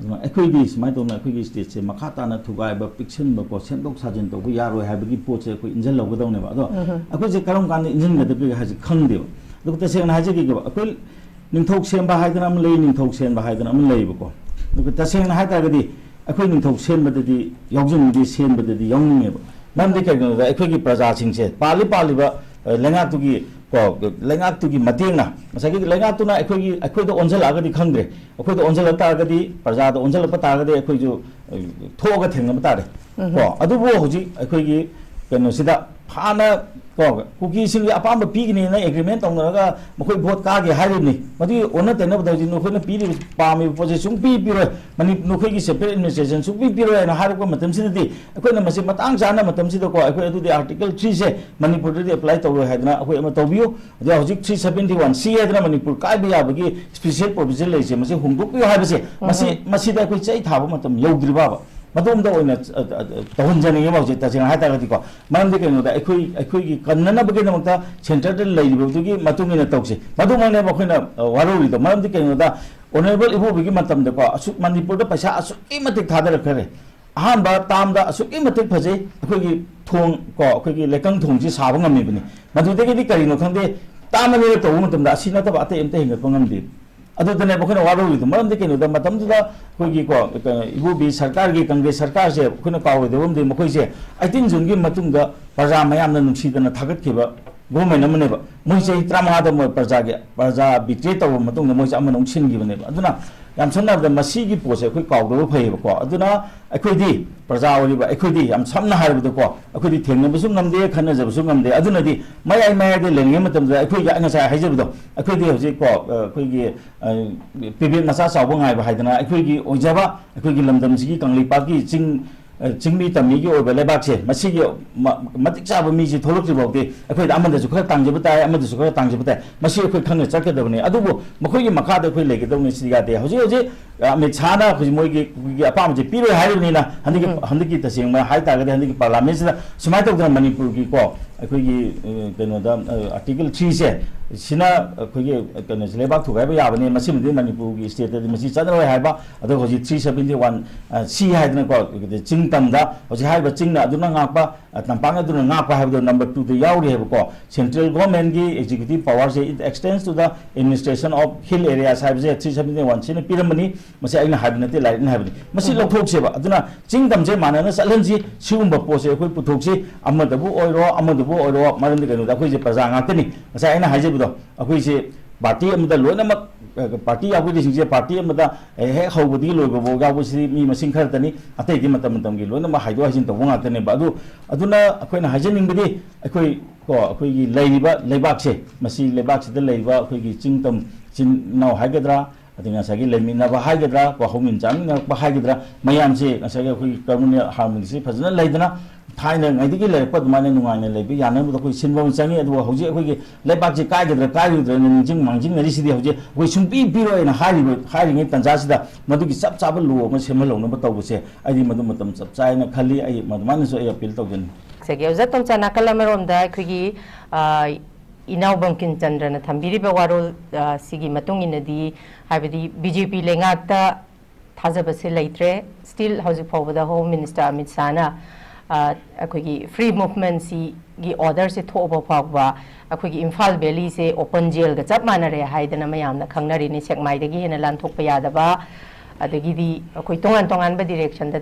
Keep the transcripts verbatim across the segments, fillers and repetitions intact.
ꯑꯗꯨꯅ ꯑꯩꯈꯣꯏꯗꯤ ꯁꯨꯃꯥꯏꯅ ꯇꯧꯅ ꯑꯩꯈꯣꯏꯒꯤ ꯁ꯭ꯇꯦꯠꯁꯦ ꯃꯈꯥ ꯇꯥꯅ ꯊꯨꯒꯥꯏꯕ, ꯄꯤꯛꯁꯟꯕꯀꯣ, ꯁꯦꯝꯗꯣꯛ ꯁꯥꯖꯤꯟ ꯇꯧꯕ ꯌꯥꯔꯣꯏ ꯍꯥꯏꯕꯒꯤ ꯄꯣꯠꯁꯦ ꯑꯩꯈꯣꯏ ꯏꯟꯁꯤꯜꯍꯧꯒꯗꯧꯅꯦꯕ꯫ ꯑꯗꯣ ꯑꯩꯈꯣꯏꯁꯦ ꯀꯔꯝ ꯀꯥꯟꯗ ꯏꯟꯁꯤꯟꯒꯗꯒꯦ ꯍꯥꯏꯁꯦ ꯈꯪꯗꯦꯕ꯫ ꯑꯗꯨꯒ ꯇꯁꯦꯡꯅ ꯍꯥꯏꯖꯒꯦꯕ, ꯑꯩꯈꯣꯏ ꯅꯤꯡꯊꯧ ꯁꯦꯝꯕ ꯍꯥꯏꯗꯅ ꯑꯃ ꯂꯩ, ꯅꯤꯡꯊꯧ ꯁꯦꯝꯕ ꯍꯥꯏꯗꯅ ꯑꯃ ꯂꯩꯌꯦꯕꯀꯣ꯫ ꯑꯗꯨꯒ ꯇꯁꯦꯡꯅ ꯍꯥꯏ ꯇꯥꯔꯒꯗꯤ ꯑꯩꯈꯣꯏ ꯅꯤꯡꯊꯧ ꯁꯦꯝꯕꯗꯗꯤ ꯌꯥꯎꯖꯅꯤꯡꯗꯦ, ꯁꯦꯝꯕꯗꯗꯤ ꯌꯥꯎꯅꯤꯡꯉꯦꯕ꯫ ꯃꯔꯝꯗꯤ ꯀꯩꯒꯤꯅꯣꯗ ꯑꯩꯈꯣꯏꯒꯤ ꯄ꯭ꯔꯖꯥꯁꯤꯡꯁꯦ ꯄꯥꯜꯂꯤ ꯄꯥꯜꯂꯤꯕ, ꯑ, ꯂꯩꯉꯥꯛꯇꯨꯒꯤ, ꯀꯣ, ꯂꯩꯉꯥꯛꯇꯨꯒꯤ ꯃꯇꯦꯡꯅ, ꯉꯁꯥꯏꯒꯤ ꯂꯩꯉꯥꯛꯇꯨꯅ ꯑꯩꯈꯣꯏꯒꯤ, ꯑꯩꯈꯣꯏꯗ ꯑꯣꯟꯁꯤꯜꯂꯛꯑꯒꯗꯤ ꯈꯪꯗ꯭ꯔꯦ, ꯑꯩꯈꯣꯏꯗ ꯑꯣꯟꯁꯤꯜꯂꯛ ꯇꯥꯔꯒꯗꯤ, ꯄ꯭ꯔꯖꯥꯗ ꯑꯣꯟꯁꯤꯜꯂꯛꯄ ꯇꯥꯔꯒꯗꯤ ꯑꯩꯈꯣꯏꯁꯨ, ꯑ, ꯊꯣꯛꯑꯒ ꯊꯦꯡꯅꯕ ꯇꯥꯔꯦ꯫ ꯀꯣ, ꯑꯗꯨꯕꯨ ꯍꯧꯖꯤꯛ ꯑꯩꯈꯣꯏꯒꯤ ꯀꯩꯅꯣꯁꯤꯗ ꯍꯥꯟꯅ, ꯀꯣ, ꯀꯨꯀꯤꯁꯤꯡꯒꯤ ꯑꯄꯥꯝꯕ ꯄꯤꯒꯅꯤꯅ ꯑꯦꯒ꯭ꯔꯤꯃꯦꯟ ꯇꯧꯅꯔꯒ ꯃꯈꯣꯏ ꯚꯣꯠ ꯀꯥꯒꯦ ꯍꯥꯏꯔꯤꯕꯅꯤ꯫ ꯃꯗꯨꯒꯤ ꯑꯣꯟꯅ ꯇꯩꯅꯕꯗ ꯍꯧꯖꯤꯛ ꯅꯈꯣꯏꯅ ꯄꯤꯔꯤꯕ, ꯄꯥꯝꯃꯤꯕ ꯄꯣꯠꯁꯦ ꯁꯨꯡꯄꯤ ꯄꯤꯔꯣꯏ, ꯃꯅꯤ-, ꯅꯈꯣꯏꯒꯤ ꯁꯦꯄꯔꯦꯠ ꯑꯦꯗꯃꯤꯅꯤꯁꯇ꯭ꯔꯦꯁꯟ ꯁꯨꯡꯄꯤ ꯄꯤꯔꯣꯏ ꯍꯥꯏꯅ ꯍꯥꯏꯔꯛꯄ ꯃꯇꯝꯁꯤꯗꯗꯤ ꯑꯩꯈꯣꯏꯅ ꯃꯁꯤ ꯃꯇꯥꯡ ꯆꯥꯅ ꯃꯇꯝꯁꯤꯗꯀꯣ ꯑꯩꯈꯣꯏ ꯑꯗꯨꯗꯤ ꯑꯥꯔꯇꯤꯀꯜ ꯊ꯭ꯔꯤꯁꯦ ꯃꯅꯤꯄꯨꯔꯗꯗꯤ ꯑꯦꯄ꯭ꯂꯥꯏ ꯇꯧꯔꯣꯏ ꯍꯥꯏꯗꯅ ꯑꯩꯈꯣꯏ ꯑꯃ ꯇꯧꯕꯤꯌꯨ꯫ ꯑꯗꯨꯒ ꯍꯧꯖꯤꯛ ꯊ꯭ꯔꯤ ꯁꯕꯦꯟꯇꯤ ꯋꯥꯟ ꯁꯤ ꯍꯥꯏꯗꯅ ꯃꯅꯤꯄꯨꯔ ꯀꯥꯏꯕ ꯌꯥꯕꯒꯤ ꯁ꯭ꯄꯤꯁꯦꯜ ꯄ꯭ꯔꯣꯚꯤꯖꯟ ꯂꯩꯔꯤꯁꯦ ꯃꯁꯤ ꯍꯣꯡꯗꯣꯛꯄꯤꯌꯨ ꯍꯥꯏꯕꯁꯦ, ꯃꯁꯤ, ꯃꯁꯤꯗ ꯑꯩꯈꯣꯏ ꯆꯩ ꯊꯥꯕ ꯃꯇꯝ ꯌꯧꯗ꯭ꯔꯤꯕꯕ꯫ ꯃꯗꯣꯝꯗ ꯑꯣꯏꯅ, ꯑ, ꯑ, ꯑ, ꯇꯧꯍꯟꯖꯅꯤꯡꯉꯦꯕ ꯍꯧꯖꯤꯛ, ꯇꯁꯦꯡꯅ ꯍꯥꯏ ꯇꯥꯔꯒꯗꯤꯀꯣ꯫ ꯃꯔꯝꯗꯤ ꯀꯩꯅꯣꯗ ꯑꯩꯈꯣꯏ, ꯑꯩꯈꯣꯏꯒꯤ ꯀꯟꯅꯅꯕꯒꯤꯗꯃꯛꯇ ꯁꯦꯟꯇꯔꯗ ꯂꯩꯔꯤꯕꯗꯨꯒꯤ ꯃꯇꯨꯡ ꯏꯟꯅ ꯇꯧꯁꯤ꯫ ꯃꯗꯨꯃꯛꯅꯦꯕ ꯑꯩꯈꯣꯏꯅ, ꯑ, ꯋꯥꯔꯧꯔꯤꯗꯣ꯫ ꯃꯔꯝꯗꯤ ꯀꯩꯅꯣꯗ ꯑꯣꯅꯔꯦꯕꯜ ꯏꯕꯣꯕꯤꯒꯤ ꯃꯇꯝꯗꯀꯣ, ꯑꯁꯨꯛ ꯃꯅꯤꯄꯨꯔꯗ ꯄꯩꯁꯥ ꯑꯁꯨꯛꯀꯤ ꯃꯇꯤꯛ ꯊꯥꯗꯔꯛꯈ꯭ꯔꯦ꯫ ꯑꯍꯥꯟꯕ ꯇꯥꯝꯗ ꯑꯁꯨꯛꯀꯤ ꯃꯇꯤꯛ ꯐꯖꯩ ꯑꯩꯈꯣꯏꯒꯤ ꯊꯣꯡ ꯀꯣ, ꯑꯩꯈꯣꯏꯒꯤ ꯂꯩꯀꯪ ꯊꯣꯡꯁꯤ ꯁꯥꯕ ꯉꯝꯃꯤꯕꯅꯤ꯫ ꯃꯗꯨꯗꯒꯤꯗꯤ ꯀꯔꯤꯅꯣ ꯈꯪꯗꯦ, ꯇꯥꯝ ꯑꯅꯤꯔꯛ ꯇꯧꯕ ꯃꯇꯝꯗ ꯑꯁꯤ ꯅꯠꯇꯕ ꯑꯇꯩ ꯑꯝꯇ ꯍꯦꯟꯒꯠꯄ ꯉꯝꯗꯦ꯫ ꯑꯗꯨꯗꯅꯦꯕ ꯑꯩꯈꯣꯏꯅ ꯋꯥꯔꯧꯔꯤꯗꯣ꯫ ꯃꯔꯝꯗꯤ ꯀꯩꯅꯣꯗ ꯃꯇꯝꯗꯨꯗ ꯑꯩꯈꯣꯏꯒꯤ ꯀꯣ, ꯏꯕꯣꯕꯤ ꯁꯔꯀꯥꯔꯒꯤ, ꯀꯪꯒ꯭ꯔꯦꯁ ꯁꯔꯀꯥꯔꯁꯦ ꯑꯩꯈꯣꯏꯅ ꯀꯥꯎꯔꯣꯏꯗꯕ ꯑꯃꯗꯤ ꯃꯈꯣꯏꯁꯦ ꯑꯩꯇꯤꯟ ꯖꯨꯟꯒꯤ ꯃꯇꯨꯡꯗ ꯄ꯭ꯔꯖꯥ ꯃꯌꯥꯝꯅ ꯅꯨꯡꯁꯤꯗꯅ ꯊꯥꯒꯠꯈꯤꯕ ꯒꯣꯔꯃꯦꯟ ꯑꯃꯅꯦꯕ꯫ ꯃꯣꯏ ꯆꯍꯤ ꯇꯔꯥꯃꯉꯥꯗ ꯃꯣꯏ ꯄ꯭ꯔꯖꯥꯒꯤ, ꯄ꯭ꯔꯖꯥ ꯕꯤꯇ꯭ꯔꯦ ꯇꯧꯔꯕ ꯃꯇꯨꯡꯗ ꯃꯣꯏꯁꯦ ꯑꯃꯅ ꯑꯃꯨꯛ ꯁꯤꯟꯈꯤꯕꯅꯦꯕ꯫ ꯑꯗꯨꯅ ꯌꯥꯝ ꯁꯝꯅ ꯍꯥꯏꯔꯕꯗ ꯃꯁꯤꯒꯤ ꯄꯣꯠꯁꯦ ꯑꯩꯈꯣꯏ ꯀꯥꯎꯗꯕ ꯐꯩꯌꯦꯕꯀꯣ꯫ ꯑꯗꯨꯅ ꯑꯩꯈꯣꯏꯗꯤ, ꯄ꯭ꯔꯖꯥ ꯑꯣꯏꯔꯤꯕ ꯑꯩꯈꯣꯏꯗꯤ, ꯌꯥꯝ ꯁꯝꯅ ꯍꯥꯏꯔꯕꯗꯀꯣ, ꯑꯩꯈꯣꯏꯗꯤ ꯊꯦꯡꯅꯕꯁꯨ ꯉꯝꯗꯦ, ꯈꯟꯅꯖꯕꯁꯨ ꯉꯝꯗꯦ꯫ ꯑꯗꯨꯅꯗꯤ ꯃꯌꯥꯏ ꯃꯌꯥꯏꯗ ꯂꯩꯔꯤꯉꯩ ꯃꯇꯝꯗ ꯑꯩꯈꯣꯏꯒꯤ, ꯑꯩ ꯉꯁꯥꯏ ꯍꯥꯏꯖꯕꯗꯣ, ꯑꯩꯈꯣꯏꯗꯤ ꯍꯧꯖꯤꯛꯀꯣ, ꯑ, ꯑꯩꯈꯣꯏꯒꯤ, ꯑ, ꯄꯤꯕꯦꯠ ꯃꯆꯥ ꯆꯥꯎꯕ ꯉꯥꯏꯕ ꯍꯥꯏꯗꯅ ꯑꯩꯈꯣꯏꯒꯤ ꯑꯣꯏꯖꯕ, ꯑꯩꯈꯣꯏꯒꯤ ꯂꯝꯗꯝꯁꯤꯒꯤ ꯀꯪꯂꯩꯄꯥꯛꯀꯤ ꯆꯤꯡ, ꯑ, ꯆꯤꯡꯃꯤ ꯇꯝꯃꯤꯒꯤ ꯑꯣꯏꯕ ꯂꯩꯕꯥꯛꯁꯦ, ꯃꯁꯤꯒꯤ ꯃ-, ꯃꯇꯤꯛ ꯆꯥꯕ ꯃꯤꯁꯤ ꯊꯣꯛꯂꯛꯇ꯭ꯔꯤ ꯐꯥꯎꯗꯤ ꯑꯩꯈꯣꯏꯗ ꯑꯃꯗꯁꯨ ꯈꯔ ꯇꯥꯡꯖꯕ ꯇꯥꯏ, ꯑꯃꯗꯁꯨ ꯈꯔ ꯇꯥꯡꯖꯕ ꯇꯥꯏ꯫ ꯃꯁꯤ ꯑꯩꯈꯣꯏ ꯈꯪꯅ ꯆꯠꯀꯗꯕꯅꯤ꯫ ꯑꯗꯨꯕꯨ ꯃꯈꯣꯏꯒꯤ ꯃꯈꯥꯗ ꯑꯩꯈꯣꯏ ꯂꯩꯒꯗꯕꯅꯤ, ꯁꯤ ꯌꯥꯗꯦ꯫ ꯍꯧꯖꯤꯛ ꯍꯧꯖꯤꯛ ꯑꯃꯤꯠ ꯁꯥꯍꯅ ꯍꯧꯖꯤꯛ ꯃꯣꯏꯒꯤ, ꯑꯩꯈꯣꯏꯒꯤ ꯑꯄꯥꯝꯕꯁꯦ ꯄꯤꯔꯣꯏ ꯍꯥꯏꯔꯤꯕꯅꯤꯅ, ꯍꯟꯗꯛꯀꯤ, ꯎꯝ꯫ ꯍꯟꯗꯛꯀꯤ ꯇꯁꯦꯡꯕ ꯍꯥꯏ ꯇꯥꯔꯒꯗꯤ, ꯍꯟꯗꯛꯀꯤ ꯄꯥꯔꯂꯥꯃꯦꯟꯁꯤꯗ ꯁꯨꯃꯥꯏꯅ ꯇꯧꯗꯅ ꯃꯅꯤꯄꯨꯔꯒꯤꯀꯣ, ꯑꯩꯈꯣꯏꯒꯤ, ꯑ, ꯀꯩꯅꯣꯗ, ꯑ, ꯑꯥꯔꯇꯤꯀꯜ ꯊ꯭ꯔꯤꯁꯦ, ꯁꯤꯅ ꯑꯩꯈꯣꯏꯒꯤ, ꯑ, ꯀꯩꯅꯣꯁꯦ, ꯂꯩꯕꯥꯛ ꯊꯨꯒꯥꯏꯕ ꯌꯥꯕꯅꯤ, ꯃꯁꯤꯃꯗꯤ ꯃꯅꯤꯄꯨꯔꯒꯤ ꯁ꯭ꯇꯦꯠꯇꯗꯤ ꯃꯁꯤ ꯆꯠꯅꯔꯣꯏ ꯍꯥꯏꯕ, ꯑꯗꯨꯒ ꯍꯧꯖꯤꯛ ꯊ꯭ꯔꯤ ꯁꯕꯦꯟꯇꯤ ꯋꯥꯟ, ꯑ, ꯁꯤ ꯍꯥꯏꯗꯅꯀꯣ, ꯆꯤꯡ ꯇꯝꯗ ꯍꯧꯖꯤꯛ ꯍꯥꯏꯔꯤꯕ ꯆꯤꯡꯅ ꯑꯗꯨꯅ ꯉꯥꯛꯄ, ꯑ, ꯇꯝꯄꯥꯛꯅ ꯑꯗꯨꯅ ꯉꯥꯛꯄ ꯍꯥꯏꯕꯗꯣ ꯅꯝꯕꯔ ꯇꯨꯗ ꯌꯥꯎꯔꯤ ꯍꯥꯏꯕꯀꯣ꯫ Central Government ꯒꯤ executive power say, "It extends to the administration of hill areas" ꯍꯥꯏꯕꯁꯦ ꯊ꯭ꯔꯤ ꯁꯕꯦꯟꯇꯤ ꯋꯥꯟ ꯁꯤꯅ ꯄꯤꯔꯝꯕꯅꯤ꯫ ꯃꯁꯤ ꯑꯩꯅ ꯍꯥꯏꯕ ꯅꯠꯇꯦ, ꯂꯥꯏꯔꯤꯛꯅ ꯍꯥꯏꯕꯅꯤ꯫ ꯃꯁꯤ ꯎꯝ꯫ ꯂꯧꯊꯣꯛꯁꯦꯕ꯫ ꯑꯗꯨꯅ ꯆꯤꯡ ꯇꯝꯁꯦ ꯃꯥꯟꯅꯅ ꯆꯠꯍꯟꯁꯤ꯫ ꯁꯤꯒꯨꯝꯕ ꯄꯣꯠꯁꯦ ꯑꯩꯈꯣꯏ ꯄꯨꯊꯣꯛꯁꯤ, ꯑꯃꯗꯕꯨ ꯑꯣꯏꯔꯣ, ꯑꯃꯗꯕꯨ ꯑꯣꯏꯔꯣ, ꯃꯔꯝꯗꯤ ꯀꯩꯅꯣꯗ ꯑꯩꯈꯣꯏꯁꯦ ꯄ꯭ꯔꯖꯥ ꯉꯥꯛꯇꯅꯤ꯫ ꯉꯁꯥꯏ ꯑꯩꯅ ꯍꯥꯏꯖꯕꯗꯣ, ꯑꯩꯈꯣꯏꯁꯦ ꯄꯥꯔꯇꯤ ꯑꯃꯗ ꯂꯣꯏꯅꯃꯛ, ꯑ, ꯄꯥꯔꯇꯤ ꯌꯥꯎꯕꯤꯔꯤꯁꯤꯡꯁꯦ ꯄꯥꯔꯇꯤ ꯑꯃꯗ, ꯑ, ꯍꯦꯛ ꯍꯧꯕꯗꯒꯤ ꯂꯣꯏꯕꯐꯥꯎ ꯌꯥꯎꯕꯁꯤꯗꯤ ꯃꯤ ꯃꯁꯤꯡ ꯈꯔꯇꯅꯤ꯫ ꯑꯇꯩꯗꯤ ꯃꯇꯝ ꯃꯇꯝꯒꯤ ꯂꯣꯏꯅꯃꯛ ꯍꯥꯏꯗꯣꯛ ꯍꯥꯏꯖꯤꯟ ꯇꯧꯕ ꯉꯥꯛꯇꯅꯦꯕ꯫ ꯑꯗꯨ, ꯑꯗꯨꯅ ꯑꯩꯈꯣꯏꯅ ꯍꯥꯏꯖꯅꯤꯡꯕꯗꯤ, ꯑꯩꯈꯣꯏ ꯀꯣ, ꯑꯩꯈꯣꯏꯒꯤ ꯂꯩꯔꯤꯕ ꯂꯩꯕꯥꯛꯁꯦ, ꯃꯁꯤ ꯂꯩꯕꯥꯛꯁꯤꯗ ꯂꯩꯔꯤꯕ ꯑꯩꯈꯣꯏꯒꯤ ꯆꯤꯡ ꯇꯝ ꯏꯆꯤꯟ ꯏꯅꯥꯎ ꯍꯥꯏꯒꯗ꯭ꯔꯥ, ꯑꯗꯩ ꯉꯁꯥꯏꯒꯤ ꯂꯩꯃꯤꯟꯅꯕ ꯍꯥꯏꯒꯗ꯭ꯔꯥ, ꯀꯣ, ꯍꯧꯃꯤꯟ ꯆꯥꯃꯤꯟꯅꯔꯛꯄ ꯍꯥꯏꯒꯗ꯭ꯔꯥ, ꯃꯌꯥꯝꯁꯦ ꯉꯁꯥꯏꯒꯤ ꯑꯩꯈꯣꯏꯒꯤ communal harmony ꯁꯤ ꯐꯖꯅ ꯂꯩꯗꯅ, ꯊꯥꯏꯅꯉꯩꯗꯒꯤ ꯂꯩꯔꯛꯄ ꯑꯗꯨꯃꯥꯏꯅ ꯅꯨꯡꯉꯥꯏꯅ ꯂꯩꯕ ꯌꯥꯅꯕꯗ ꯑꯩꯈꯣꯏ ꯁꯤꯟꯕ ꯑꯃ ꯆꯪꯉꯤ꯫ ꯑꯗꯨꯒ ꯍꯧꯖꯤꯛ ꯑꯩꯈꯣꯏꯒꯤ ꯂꯩꯕꯥꯛꯁꯦ ꯀꯥꯏꯒꯗ꯭ꯔꯥ ꯀꯥꯏꯔꯣꯏꯗ꯭ꯔꯅ ꯅꯤꯡꯁꯤꯡ ꯃꯥꯡꯖꯤꯡꯅꯔꯤꯁꯤꯗꯤ ꯍꯧꯖꯤꯛ ꯑꯩꯈꯣꯏ ꯁꯨꯡꯄꯤ ꯄꯤꯔꯣꯏꯅ ꯍꯥꯏꯔꯤꯕ, ꯍꯥꯏꯔꯤꯉꯩ ꯇꯥꯟꯖꯥꯁꯤꯗ ꯃꯗꯨꯒꯤ ꯆꯞ ꯆꯥꯕ law ꯑꯃ ꯁꯦꯝꯍꯜꯍꯧꯅꯕ ꯇꯧꯕꯁꯦ ꯑꯩꯗꯤ ꯃꯗꯨ ꯃꯇꯝ ꯆꯞ ꯆꯥꯏꯅ ꯈꯜꯂꯤ꯫ ꯑꯩ ꯃꯗꯨꯃꯥꯏꯅꯁꯨ ꯑꯩ appeal ꯇꯧꯖꯅꯤꯡꯉꯤ꯫ ꯁꯦꯒꯤ ꯑꯣꯖꯥ ꯇꯣꯝꯆꯥ, ꯅꯥꯀꯜ ꯑꯃꯔꯣꯝꯗ ꯑꯩꯈꯣꯏꯒꯤ, ꯑ, ꯏꯅꯥꯎ ꯕꯪꯀꯤꯝ ꯆꯟꯗ꯭ꯔꯅ ꯊꯝꯕꯤꯔꯤꯕ ꯋꯥꯔꯣꯜ, ꯑ, ꯁꯤꯒꯤ ꯃꯇꯨꯡ ꯏꯟꯅꯗꯤ, ꯍꯥꯏꯕꯗꯤ ꯕꯤ ꯖꯦ ꯄꯤ ꯂꯩꯉꯥꯛꯇ ꯊꯥꯖꯕꯁꯦ ꯂꯩꯇ꯭ꯔꯦ꯫ Still ꯍꯧꯖꯤꯛ ꯐꯥꯎꯕꯗ Home Minister ꯑꯃꯤꯠ ꯁꯥꯍꯅ, ꯑ, ꯑꯩꯈꯣꯏꯒꯤ free movement ꯁꯤꯒꯤ order ꯁꯦ ꯊꯣꯛꯑꯕ ꯐꯥꯎꯕ ꯑꯩꯈꯣꯏꯒꯤ ꯏꯝꯐꯥꯜ valley ꯁꯦ open jail ꯒ ꯆꯞ ꯃꯥꯟꯅꯔꯦ ꯍꯥꯏꯗꯅ ꯃꯌꯥꯝꯅ ꯈꯪꯅꯔꯤꯅꯤ꯫ ꯁꯦꯛꯃꯥꯏꯗꯒꯤ ꯍꯦꯟꯅ ꯂꯥꯟꯊꯣꯛꯄ ꯌꯥꯗꯕ, ꯑꯗꯒꯤꯗꯤ ꯑꯩꯈꯣꯏ ꯇꯣꯉꯥꯟ ꯇꯣꯉꯥꯟꯕ direction ꯗ,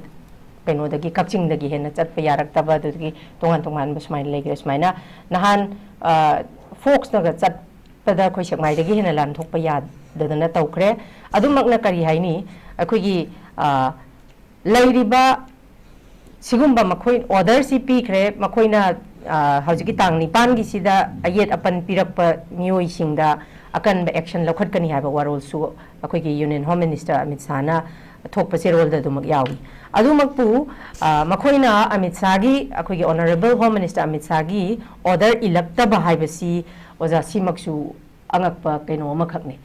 ꯀꯩꯅꯣꯗꯒꯤ, ꯀꯛꯆꯤꯡꯗꯒꯤ ꯍꯦꯟꯅ ꯆꯠꯄ ꯌꯥꯔꯛꯇꯕ, ꯑꯗꯨꯗꯒꯤ ꯇꯣꯉꯥꯟ ꯇꯣꯉꯥꯟꯕ ꯁꯨꯃꯥꯏꯅ ꯂꯩꯈ꯭ꯔꯦ꯫ ꯁꯨꯃꯥꯏꯅ ꯅꯍꯥꯟ, ꯑ, ꯐꯣꯛꯁꯅꯒ ꯆꯠꯄꯗ ꯑꯩꯈꯣꯏ ꯁꯦꯛꯃꯥꯏꯗꯒꯤ ꯍꯦꯟꯅ ꯂꯥꯟꯊꯣꯛꯄ ꯌꯥꯗꯗꯅ ꯇꯧꯈ꯭ꯔꯦ꯫ ꯑꯗꯨꯃꯛꯅ ꯀꯔꯤ ꯍꯥꯏꯅꯤ? ꯑꯩꯈꯣꯏꯒꯤ, ꯑ, ꯂꯩꯔꯤꯕ ꯁꯤꯒꯨꯝꯕ ꯃꯈꯣꯏ order ꯁꯤ ꯄꯤꯈ꯭ꯔꯦ, ꯃꯈꯣꯏꯅ, ꯑ, ꯍꯧꯖꯤꯛꯀꯤ ꯇꯥꯡ ꯅꯤꯄꯥꯟꯒꯤꯁꯤꯗ ꯑꯌꯦꯠ ꯑꯄꯟ ꯄꯤꯔꯛꯄ ꯃꯤꯑꯣꯏꯁꯤꯡꯗ ꯑꯀꯟꯕ action ꯂꯧꯈꯠꯀꯅꯤ ꯍꯥꯏꯕ ꯋꯥꯔꯣꯜꯁꯨ ꯑꯩꯈꯣꯏꯒꯤ Union Home Minister ꯑꯃꯤꯠ ꯁꯥꯍꯅ ꯊꯣꯛꯄ ꯆꯦꯔꯣꯜꯗ ꯑꯗꯨꯃꯛ ꯌꯥꯎꯏ꯫ ꯑꯗꯨꯃꯛꯄꯨ, ꯑ, ꯃꯈꯣꯏꯅ ꯑꯃꯤꯠ ꯁꯥꯍꯒꯤ, ꯑꯩꯈꯣꯏꯒꯤ Honourable Home Minister Amit ꯁꯥꯍꯒꯤ order ꯏꯜꯂꯛꯇꯕ ꯍꯥꯏꯕꯁꯤ, ꯑꯣꯖꯥ, ꯁꯤꯃꯛꯁꯨ ꯑꯉꯛꯄ ꯀꯩꯅꯣ ꯑꯃꯈꯛꯅꯤ꯫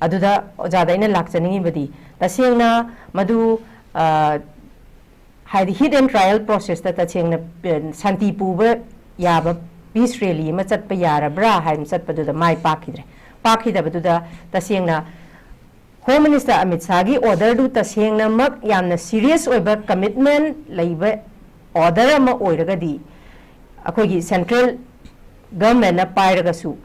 ꯑꯗꯨꯗ ꯑꯣꯖꯥꯗ ꯑꯩꯅ ꯂꯥꯛꯆꯅꯤꯡꯉꯤꯕꯗꯤ, ꯇꯁꯦꯡꯅ ꯃꯗꯨ, ꯑ, ꯍꯥꯏꯗꯤ hit and trial process ꯇ ꯇꯁꯦꯡꯅ, ꯑ, ꯁꯥꯟꯇꯤ ꯄꯨꯕ ꯌꯥꯕ peace rally ꯑꯃ ꯆꯠꯄ ꯌꯥꯔꯕ꯭ꯔꯥ ꯍꯥꯏꯅ ꯆꯠꯄꯗꯨꯗ ꯃꯥꯏ ꯄꯥꯛꯈꯤꯗ꯭ꯔꯦ꯫ ꯄꯥꯛꯈꯤꯗꯕꯗꯨꯗ ꯇꯁꯦꯡꯅ Home Minister ꯑꯃꯤꯠ ꯁꯥꯍꯒꯤ order ꯗꯨ ꯇꯁꯦꯡꯅꯃꯛ ꯌꯥꯝꯅ serious ꯑꯣꯏꯕ commitment ꯂꯩꯕ order ꯑꯃ ꯑꯣꯏꯔꯒꯗꯤ, ꯑꯩꯈꯣꯏꯒꯤ central government ꯅ ꯄꯥꯏꯔꯒꯁꯨ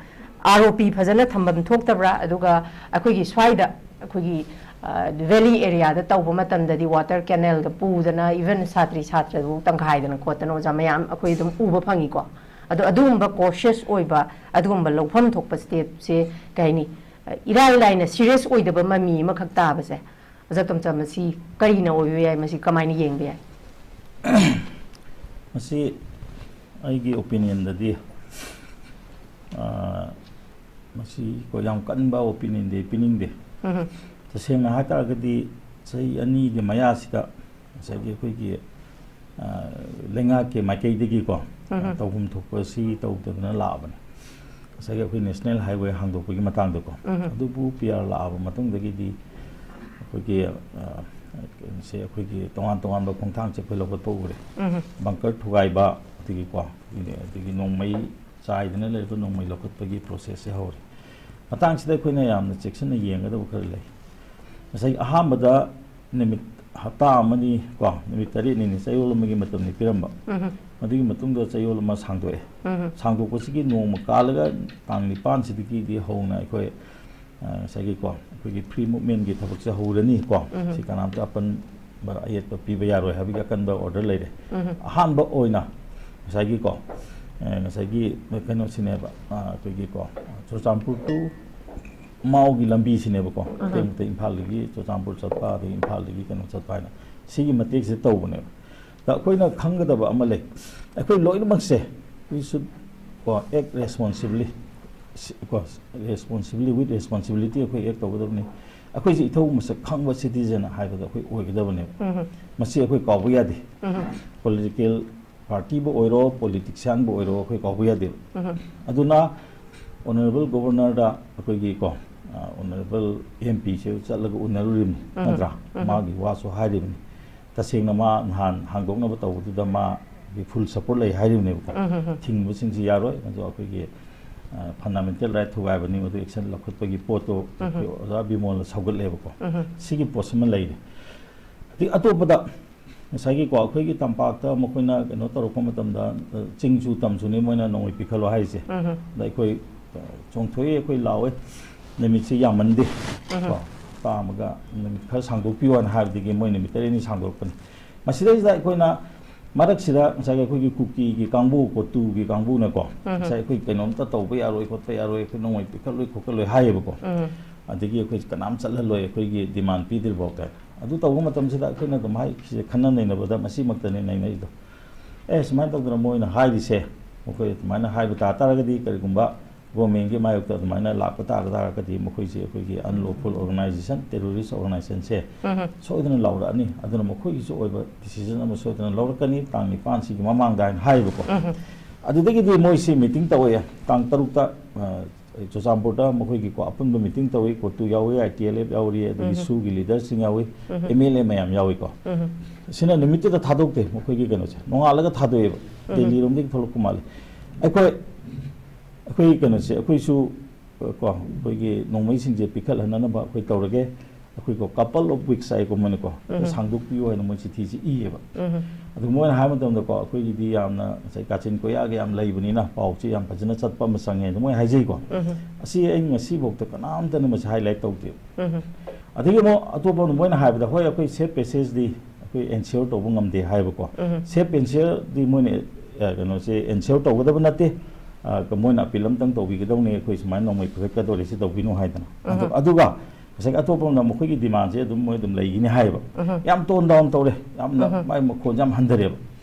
R O P ꯐꯖꯅ ꯊꯝꯐꯝ ꯊꯣꯛꯇꯕ꯭ꯔꯥ? ꯑꯗꯨꯒ ꯑꯩꯈꯣꯏꯒꯤ ꯁ꯭ꯋꯥꯏꯗ, ꯑꯩꯈꯣꯏꯒꯤ, ꯑ, valley area ꯗ ꯇꯧꯕ ꯃꯇꯝꯗꯗꯤ water canal ꯗ ꯄꯨꯗꯅ, even ꯁꯥꯇ꯭ꯔꯤ ꯁꯥꯇ꯭ꯔꯕꯨ ꯇꯪꯈꯥꯏꯗꯅ ꯈꯣꯠꯇꯅ ꯑꯣꯖꯥ ꯃꯌꯥꯝ ꯑꯩꯈꯣꯏ ꯑꯗꯨꯝ ꯎꯕ ꯐꯪꯉꯤꯀꯣ꯫ ꯑꯗꯣ ꯑꯗꯨꯒꯨꯝꯕ cautious ꯑꯣꯏꯕ, ꯑꯗꯨꯒꯨꯝꯕ ꯂꯧꯐꯝ ꯊꯣꯛꯄ step ꯁꯦ, ꯀꯩ ꯍꯥꯏꯅꯤ, ꯏꯔꯥꯏ ꯂꯥꯏꯅ serious ꯑꯣꯏꯗꯕ ꯃꯃꯤ ꯑꯃꯈꯛ ꯇꯥꯕꯁꯦ, ꯑꯣꯖꯥ ꯇꯣꯝꯆꯥ, ꯃꯁꯤ ꯀꯔꯤꯅ ꯑꯣꯏꯕ ꯌꯥꯏ? ꯃꯁꯤ ꯀꯃꯥꯏꯅ ꯌꯦꯡꯕ ꯌꯥꯏ? ꯃꯁꯤ ꯑꯩꯒꯤ opinion ꯗꯗꯤ, ꯑ, ꯃꯁꯤ ꯀꯣ ꯌꯥꯝ ꯀꯟꯕ opinion ꯗꯤ ꯄꯤꯅꯤꯡꯗꯦ꯫ ꯎꯝ꯫ ꯇꯁꯦꯡꯅ ꯍꯥꯏꯇꯥꯔꯒꯗꯤ ꯆꯍꯤ ꯑꯅꯤꯒꯤ ꯃꯌꯥꯁꯤꯗ ꯉꯁꯥꯏꯒꯤ ꯑꯩꯈꯣꯏꯒꯤ, ꯑ, ꯂꯩꯉꯥꯛꯀꯤ ꯃꯥꯏꯀꯩꯗꯒꯤꯀꯣ, ꯎꯝ꯫ ꯇꯧꯐꯝ ꯊꯣꯛꯄ ꯁꯤ ꯇꯧꯗꯗꯅ ꯂꯥꯛꯑꯕꯅꯤ꯫ ꯉꯁꯥꯏꯒꯤ ꯑꯩꯈꯣꯏ national highway ꯍꯥꯡꯗꯣꯛꯄꯒꯤ ꯃꯇꯥꯡꯗꯀꯣ꯫ ꯎꯝ꯫ ꯑꯗꯨꯕꯨ P R ꯂꯥꯛꯑꯕ ꯃꯇꯨꯡꯗꯒꯤꯗꯤ ꯑꯩꯈꯣꯏꯒꯤ, ꯑ, ꯀꯩꯅꯣꯁꯦ, ꯑꯩꯈꯣꯏꯒꯤ ꯇꯣꯉꯥꯟ ꯇꯣꯉꯥꯟꯕ ꯈꯣꯡꯊꯥꯡꯁꯦ ꯑꯩꯈꯣꯏ ꯂꯧꯈꯠꯄ ꯎꯔꯦ꯫ ꯎꯝ꯫ Bunker ꯊꯨꯒꯥꯏꯕ, ꯑꯗꯒꯤꯀꯣ, ꯑꯗꯒꯤ ꯅꯣꯡꯃꯩ ꯆꯥꯏꯗꯅ ꯂꯩꯔꯤꯕ ꯅꯣꯡꯃꯩ ꯂꯧꯈꯠꯄꯒꯤ process ꯁꯦ ꯍꯧꯔꯦ꯫ ꯃꯇꯥꯡꯁꯤꯗ ꯑꯩꯈꯣꯏꯅ ꯌꯥꯝꯅ ꯆꯦꯛꯁꯤꯟꯅ ꯌꯦꯡꯒꯗꯕ ꯈꯔ ꯂꯩ꯫ ꯉꯁꯥꯏ ꯑꯍꯥꯟꯕꯗ ꯅꯨꯃꯤꯠ ꯍꯞꯇꯥ ꯑꯃꯅꯤ ꯀꯣ, ꯅꯨꯃꯤꯠ ꯇꯔꯦꯠꯅꯤꯅꯤ ꯆꯌꯣꯜ ꯑꯃꯒꯤ ꯃꯇꯝꯗꯤ ꯄꯤꯔꯝꯕ꯫ ꯎꯝ꯫ ꯃꯗꯨꯒꯤ ꯃꯇꯨꯡꯗ ꯆꯌꯣꯜ ꯑꯃ ꯁꯥꯡꯗꯣꯛꯑꯦ꯫ ꯎꯝ꯫ ꯁꯥꯡꯗꯣꯛꯄꯁꯤꯒꯤ ꯅꯣꯡꯃ ꯀꯥꯜꯂꯒ ꯇꯥꯡ ꯅꯤꯄꯥꯟꯁꯤꯗꯒꯤꯗꯤ ꯍꯧꯅ ꯑꯩꯈꯣꯏ, ꯑ, ꯉꯁꯥꯏꯒꯤ ꯀꯣ, ꯑꯩꯈꯣꯏꯒꯤ free movement ꯀꯤ ꯊꯕꯛꯁꯦ ꯍꯧꯔꯅꯤ ꯀꯣ꯫ ꯎꯝ꯫ ꯁꯤ ꯀꯅꯥꯝꯇ ꯑꯄꯟꯕ ꯑꯌꯦꯠꯄ ꯄꯤꯕ ꯌꯥꯔꯣꯏ ꯍꯥꯏꯕꯒꯤ ꯑꯀꯟꯕ order ꯂꯩꯔꯦ꯫ ꯎꯝ꯫ ꯑꯍꯥꯟꯕ ꯑꯣꯏꯅ ꯉꯁꯥꯏꯒꯤ ꯀꯣ, ꯑ, ꯉꯁꯥꯏꯒꯤ ꯀꯩꯅꯣꯁꯤꯅꯦꯕ, ꯑ, ꯑꯩꯈꯣꯏꯒꯤ ꯀꯣ, ꯆꯨꯔꯆꯥꯟꯄꯨꯔ to ꯃꯥꯎꯒꯤ ꯂꯝꯕꯤꯁꯤꯅꯦꯕꯀꯣ꯫ ꯎꯝ꯫ ꯑꯇꯩ ꯃꯇꯩ ꯏꯝꯐꯥꯜꯗꯒꯤ ꯆꯨꯔꯆꯥꯟꯄꯨꯔ ꯆꯠꯄ, ꯑꯗꯒꯤ ꯏꯝꯐꯥꯜꯗꯒꯤ ꯀꯩꯅꯣ ꯆꯠꯄ ꯍꯥꯏꯅ ꯁꯤꯒꯤ ꯃꯇꯦꯛꯁꯦ ꯇꯧꯕꯅꯦꯕ꯫ ꯑꯗ ꯑꯩꯈꯣꯏꯅ ꯈꯪꯒꯗꯕ ꯑꯃ ꯂꯩ꯫ ꯑꯩꯈꯣꯏ ꯂꯣꯏꯅꯃꯛꯁꯦ, we should ꯀꯣ, act responsibly, ꯁꯤ-, ꯀꯣ, responsibly, with responsibility ꯑꯩꯈꯣꯏ act ꯇꯧꯒꯗꯕꯅꯤ꯫ ꯑꯩꯈꯣꯏꯁꯦ ꯏꯊꯧ ꯃꯁꯛ ꯈꯪꯕ citizen ꯍꯥꯏꯕꯗꯣ ꯑꯩꯈꯣꯏ ꯑꯣꯏꯒꯗꯕꯅꯦꯕ꯫ ꯎꯝ꯫ ꯃꯁꯤ ꯑꯩꯈꯣꯏ ꯀꯥꯎꯕ ꯌꯥꯗꯦ꯫ ꯎꯝ꯫ Political party ꯕꯨ ꯑꯣꯏꯔꯣ, politician ꯕꯨ ꯑꯣꯏꯔꯣ, ꯑꯩꯈꯣꯏ ꯀꯥꯎꯕ ꯌꯥꯗꯦꯕ꯫ ꯎꯝ꯫ ꯑꯗꯨꯅ Honourable Governor ꯗ ꯑꯩꯈꯣꯏꯒꯤ ꯀꯣ, ꯑꯣꯅꯔꯦꯕꯜ ꯑꯦꯝ ꯄꯤꯁꯦ ꯆꯠꯂꯒ ꯎꯅꯔꯨꯔꯤꯕꯅꯤ, ꯎꯝ, ꯅꯠꯇ꯭ꯔꯥ? ꯎꯝ꯫ ꯃꯥꯒꯤ ꯋꯥꯁꯨ ꯍꯥꯏꯔꯤꯕꯅꯤ꯫ ꯇꯁꯦꯡꯅ ꯃꯥ ꯅꯍꯥꯟ ꯍꯥꯡꯗꯣꯛꯅꯕ ꯇꯧꯕꯗꯨꯗ ꯃꯥꯒꯤ ꯐꯨꯜ ꯁꯄꯣꯔꯠ ꯂꯩ ꯍꯥꯏꯔꯤꯕꯅꯦꯕꯀꯣ꯫ ꯎꯝ, ꯎꯝ, ꯎꯝ꯫ ꯊꯤꯡꯕꯁꯤꯡꯁꯤ ꯌꯥꯔꯣꯏ, ꯃꯗꯨ ꯑꯩꯈꯣꯏꯒꯤ ꯐꯟꯗꯥꯃꯦꯟꯇꯦꯜ ꯔꯥꯏꯠ ꯊꯨꯒꯥꯏꯕꯅꯤ, ꯃꯗꯨ ꯑꯦꯛꯁꯟ ꯂꯧꯈꯠꯄꯒꯤ ꯄꯣꯠꯇꯣ ꯎꯝ, ꯎꯝ꯫ ꯑꯩꯈꯣꯏ ꯑꯣꯖꯥ ꯕꯤꯃꯣꯜꯅ ꯁꯧꯒꯠꯂꯦꯕꯀꯣ꯫ ꯎꯝ, ꯎꯝ꯫ ꯁꯤꯒꯤ ꯄꯣꯠꯁꯤꯃ ꯂꯩꯔꯦ꯫ ꯑꯗꯒꯤ ꯑꯇꯣꯞꯄꯗ ꯉꯁꯥꯏꯒꯤꯀꯣ, ꯑꯩꯈꯣꯏꯒꯤ ꯇꯝꯄꯥꯛꯇ ꯃꯈꯣꯏꯅ ꯀꯩꯅꯣ ꯇꯧꯔꯛꯄ ꯃꯇꯝꯗ, ꯑ, ꯆꯤꯡꯁꯨ ꯇꯝꯁꯨꯅꯤ ꯃꯣꯏꯅ ꯅꯣꯡꯃꯩ ꯄꯤꯈꯠꯂꯣ ꯍꯥꯏꯔꯤꯁꯦ꯫ ꯎꯝ, ꯎꯝ꯫ ꯑꯗ ꯑꯩꯈꯣꯏ, ꯑ, ꯆꯣꯡꯊꯣꯛꯏ, ꯑꯩꯈꯣꯏ ꯂꯥꯎꯋꯦ, ꯅꯨꯃꯤꯠꯁꯦ ꯌꯥꯝꯃꯟꯗꯦ꯫ ꯎꯝ, ꯎꯝ꯫ ꯀꯣ, ꯍꯞꯇꯥ ꯑꯃꯒ ꯅꯨꯃꯤꯠ ꯈꯔ ꯁꯥꯡꯗꯣꯛꯄꯤꯌꯣꯅ ꯍꯥꯏꯕꯗꯒꯤ ꯃꯣꯏ ꯅꯨꯃꯤꯠ ꯇꯔꯦꯠꯅꯤ ꯁꯥꯡꯗꯣꯔꯛꯄꯅꯤ꯫ ꯃꯁꯤꯗꯩꯁꯤꯗ ꯑꯩꯈꯣꯏꯅ ꯃꯔꯛꯁꯤꯗ ꯉꯁꯥꯏꯒꯤ ꯑꯩꯈꯣꯏꯒꯤ ꯀꯨꯀꯤꯒꯤ ꯀꯥꯡꯕꯨ, ꯀꯣꯇꯨꯒꯤ ꯀꯥꯡꯕꯨꯅꯀꯣ, ꯎꯝ, ꯎꯝ꯫ ꯉꯁꯥꯏ ꯑꯩꯈꯣꯏ ꯀꯩꯅꯣꯝꯇ ꯇꯧꯕ ꯌꯥꯔꯣꯏ, ꯈꯣꯠꯄ ꯌꯥꯔꯣꯏ, ꯑꯩꯈꯣꯏ ꯅꯣꯡꯃꯩ ꯄꯤꯈꯠꯂꯣꯏ, ꯈꯣꯠꯀꯠꯂꯣꯏ ꯍꯥꯏꯌꯦꯕꯀꯣ꯫ ꯎꯝ꯫ ꯑꯗꯒꯤ ꯑꯩꯈꯣꯏ ꯀꯅꯥꯝ ꯆꯠꯍꯜꯂꯣꯏ, ꯑꯩꯈꯣꯏꯒꯤ ꯗꯤꯃꯥꯟ ꯄꯤꯗ꯭ꯔꯤꯐꯥꯎ ꯀꯥꯏꯅ꯫ ꯑꯗꯨ ꯇꯧꯕ ꯃꯇꯝꯁꯤꯗ ꯑꯩꯈꯣꯏꯅ ꯑꯗꯨꯝ ꯍꯥꯏ, ꯁꯤꯁꯦ ꯈꯟꯅ ꯅꯩꯅꯕꯗ ꯃꯁꯤꯃꯛꯇꯅꯤ ꯅꯩꯅꯔꯤꯗꯣ꯫ ꯑꯦ, ꯁꯨꯃꯥꯏꯅ ꯇꯧꯗꯅ ꯃꯣꯏꯅ ꯍꯥꯏꯔꯤꯁꯦ, ꯃꯈꯣꯏ ꯑꯗꯨꯃꯥꯏꯅ ꯍꯥꯏꯕ ꯇꯥ ꯇꯥꯔꯒꯗꯤ, ꯀꯔꯤꯒꯨꯝꯕ ꯒꯣꯔꯃꯦꯟꯒꯤ ꯃꯥꯌꯣꯛꯇ ꯑꯗꯨꯃꯥꯏꯅ ꯂꯥꯛꯄ ꯇꯥꯔ ꯇꯥꯔꯒꯗꯤ, ꯃꯈꯣꯏꯁꯦ ꯑꯩꯈꯣꯏꯒꯤ unlawful organization, terrorist organizationꯁꯦ ꯎꯝ, ꯎꯝ꯫ ꯁꯣꯏꯗꯅ ꯂꯥꯎꯔꯛꯑꯅꯤ, ꯑꯗꯨꯅ ꯃꯈꯣꯏꯒꯤꯁꯨ ꯑꯣꯏꯕ decision ꯑꯃ ꯁꯣꯏꯗꯅ ꯂꯧꯔꯛꯀꯅꯤ ꯇꯥꯡ ꯅꯤꯄꯥꯟꯁꯤꯒꯤ ꯃꯃꯥꯡꯗ ꯍꯥꯏꯅ ꯍꯥꯏꯌꯦꯕꯀꯣ꯫ ꯎꯝ, ꯎꯝ꯫ ꯑꯗꯨꯗꯒꯤꯗꯤ ꯃꯣꯏꯁꯤ meeting ꯇꯧꯋꯦ ꯇꯥꯡ ꯇꯔꯨꯛꯇ, ꯑ, ꯆꯨꯔꯆꯥꯟꯄꯨꯔꯗ ꯃꯈꯣꯏꯒꯤꯀꯣ ꯑꯄꯨꯟꯕ meeting ꯇꯧꯋꯤ, ꯀꯣꯇꯨ ꯌꯥꯎꯋꯤ, ꯑꯥꯏ ꯇꯤ ꯑꯦꯜ ꯑꯦꯐ ꯌꯥꯎꯔꯤ, ꯑꯗꯒꯤ ꯎꯝ, ꯎꯝ꯫ ꯁꯨꯒꯤ leaderꯁꯤꯡ ꯌꯥꯎꯋꯤ, ꯎꯝ, ꯎꯝ꯫ ꯑꯦꯝ ꯑꯦꯜ ꯑꯦ ꯃꯌꯥꯝ ꯌꯥꯎꯋꯤꯀꯣ꯫ ꯎꯝ, ꯎꯝ꯫ ꯁꯤꯅ ꯅꯨꯃꯤꯠꯇꯨꯗ ꯊꯥꯗꯣꯛꯇꯦ ꯃꯈꯣꯏꯒꯤ ꯀꯩꯅꯣꯁꯦ, ꯅꯣꯡꯉꯥꯜꯂꯒ ꯊꯥꯗꯣꯛꯑꯦꯕ꯫ ꯎꯝ, ꯎꯝ꯫ ꯗꯦꯜꯂꯤꯔꯣꯝꯗꯒꯤ ꯊꯣꯛꯂꯛꯄ ꯃꯥꯜꯂꯤ꯫ ꯑꯩꯈꯣꯏ, ꯑꯩꯈꯣꯏ ꯀꯩꯅꯣꯁꯦ, ꯑꯩꯈꯣꯏꯁꯨ, ꯑ, ꯀꯣ, ꯑꯩꯈꯣꯏꯒꯤ ꯅꯣꯡꯃꯩꯁꯤꯡꯁꯦ ꯄꯤꯈꯠꯍꯟꯅꯅꯕ ꯑꯩꯈꯣꯏ ꯇꯧꯔꯒꯦ, ꯑꯩꯈꯣꯏꯀꯣ couple of weeks ꯍꯥꯏꯀꯣ ꯃꯣꯏꯅꯀꯣ, ꯎꯝ, ꯎꯝ꯫ ꯁꯥꯡꯗꯣꯛꯄꯤꯌꯨ ꯍꯥꯏꯅ ꯃꯣꯏ ꯆꯤꯊꯤꯁꯤ ꯏꯌꯦꯕ꯫ ꯎꯝ, ꯎꯝ꯫ ꯑꯗꯨ ꯃꯣꯏꯅ ꯍꯥꯏꯕ ꯃꯇꯝꯗꯀꯣ, ꯑꯩꯈꯣꯏꯒꯤꯗꯤ ꯌꯥꯝꯅ ꯉꯁꯥꯏ ꯀꯥꯆꯤꯟ ꯀꯣꯏꯌꯥꯒ ꯌꯥꯝ ꯂꯩꯕꯅꯤꯅ ꯄꯥꯎꯁꯤ ꯌꯥꯝ ꯐꯖꯅ ꯆꯠꯄ ꯑꯃ ꯆꯪꯉꯦ ꯑꯗꯨ ꯃꯣꯏ ꯍꯥꯏꯖꯩꯀꯣ꯫ ꯎꯝ, ꯎꯝ꯫ ꯑꯁꯤ ꯑꯩ ꯉꯁꯤꯐꯥꯎꯗ ꯀꯅꯥꯝꯇꯅ ꯃꯁꯤ highlight ꯇꯧꯗꯦꯕ꯫ ꯎꯝ, ꯎꯝ꯫ ꯑꯗꯒꯤ ꯑꯃꯨꯛ ꯑꯇꯣꯞꯄ ꯑꯃ ꯃꯣꯏꯅ ꯍꯥꯏꯕꯗ, ꯍꯣꯏ, ꯑꯩꯈꯣꯏ safe passageꯗꯤ ꯑꯩꯈꯣꯏ ensure ꯇꯧꯕ ꯉꯝꯗꯦ ꯍꯥꯏꯕꯀꯣ꯫ ꯎꯝ꯫ Safe ensureꯗꯤ ꯃꯣꯏꯅ, ꯑ, ꯀꯩꯅꯣꯁꯦ ensure ꯇꯧꯒꯗꯕ ꯅꯠꯇꯦ꯫ ꯑ, ꯃꯣꯏꯅ appeal ꯑꯃꯇꯪ ꯇꯧꯕꯤꯒꯗꯧꯅꯤ, ꯑꯩꯈꯣꯏ ꯁꯨꯃꯥꯏꯅ ꯅꯣꯡꯃꯩ ꯄꯨꯈꯠꯀꯗꯧꯔꯦ, ꯁꯤ ꯇꯧꯕꯤꯅꯨ ꯍꯥꯏꯗꯅ꯫ ꯎꯝ꯫ ꯑꯗꯨ-, ꯑꯗꯨꯒ ꯉꯁꯥꯏꯒꯤ ꯑꯇꯣꯞꯄ ꯑꯃꯅ ꯃꯈꯣꯏꯒꯤ demandꯁꯦ ꯑꯗꯨꯝ ꯃꯣꯏ ꯑꯗꯨꯝ ꯂꯩꯒꯤꯅꯤ ꯍꯥꯏꯌꯦꯕ꯫ ꯎꯝ꯫ ꯌꯥꯝ tone down ꯇꯧꯔꯦ, ꯌꯥꯝꯅ ꯎꯝ꯫ ꯃꯥꯏ ꯃꯈꯣꯟꯁꯦ ꯌꯥꯝ ꯍꯟꯊꯔꯦꯕ꯫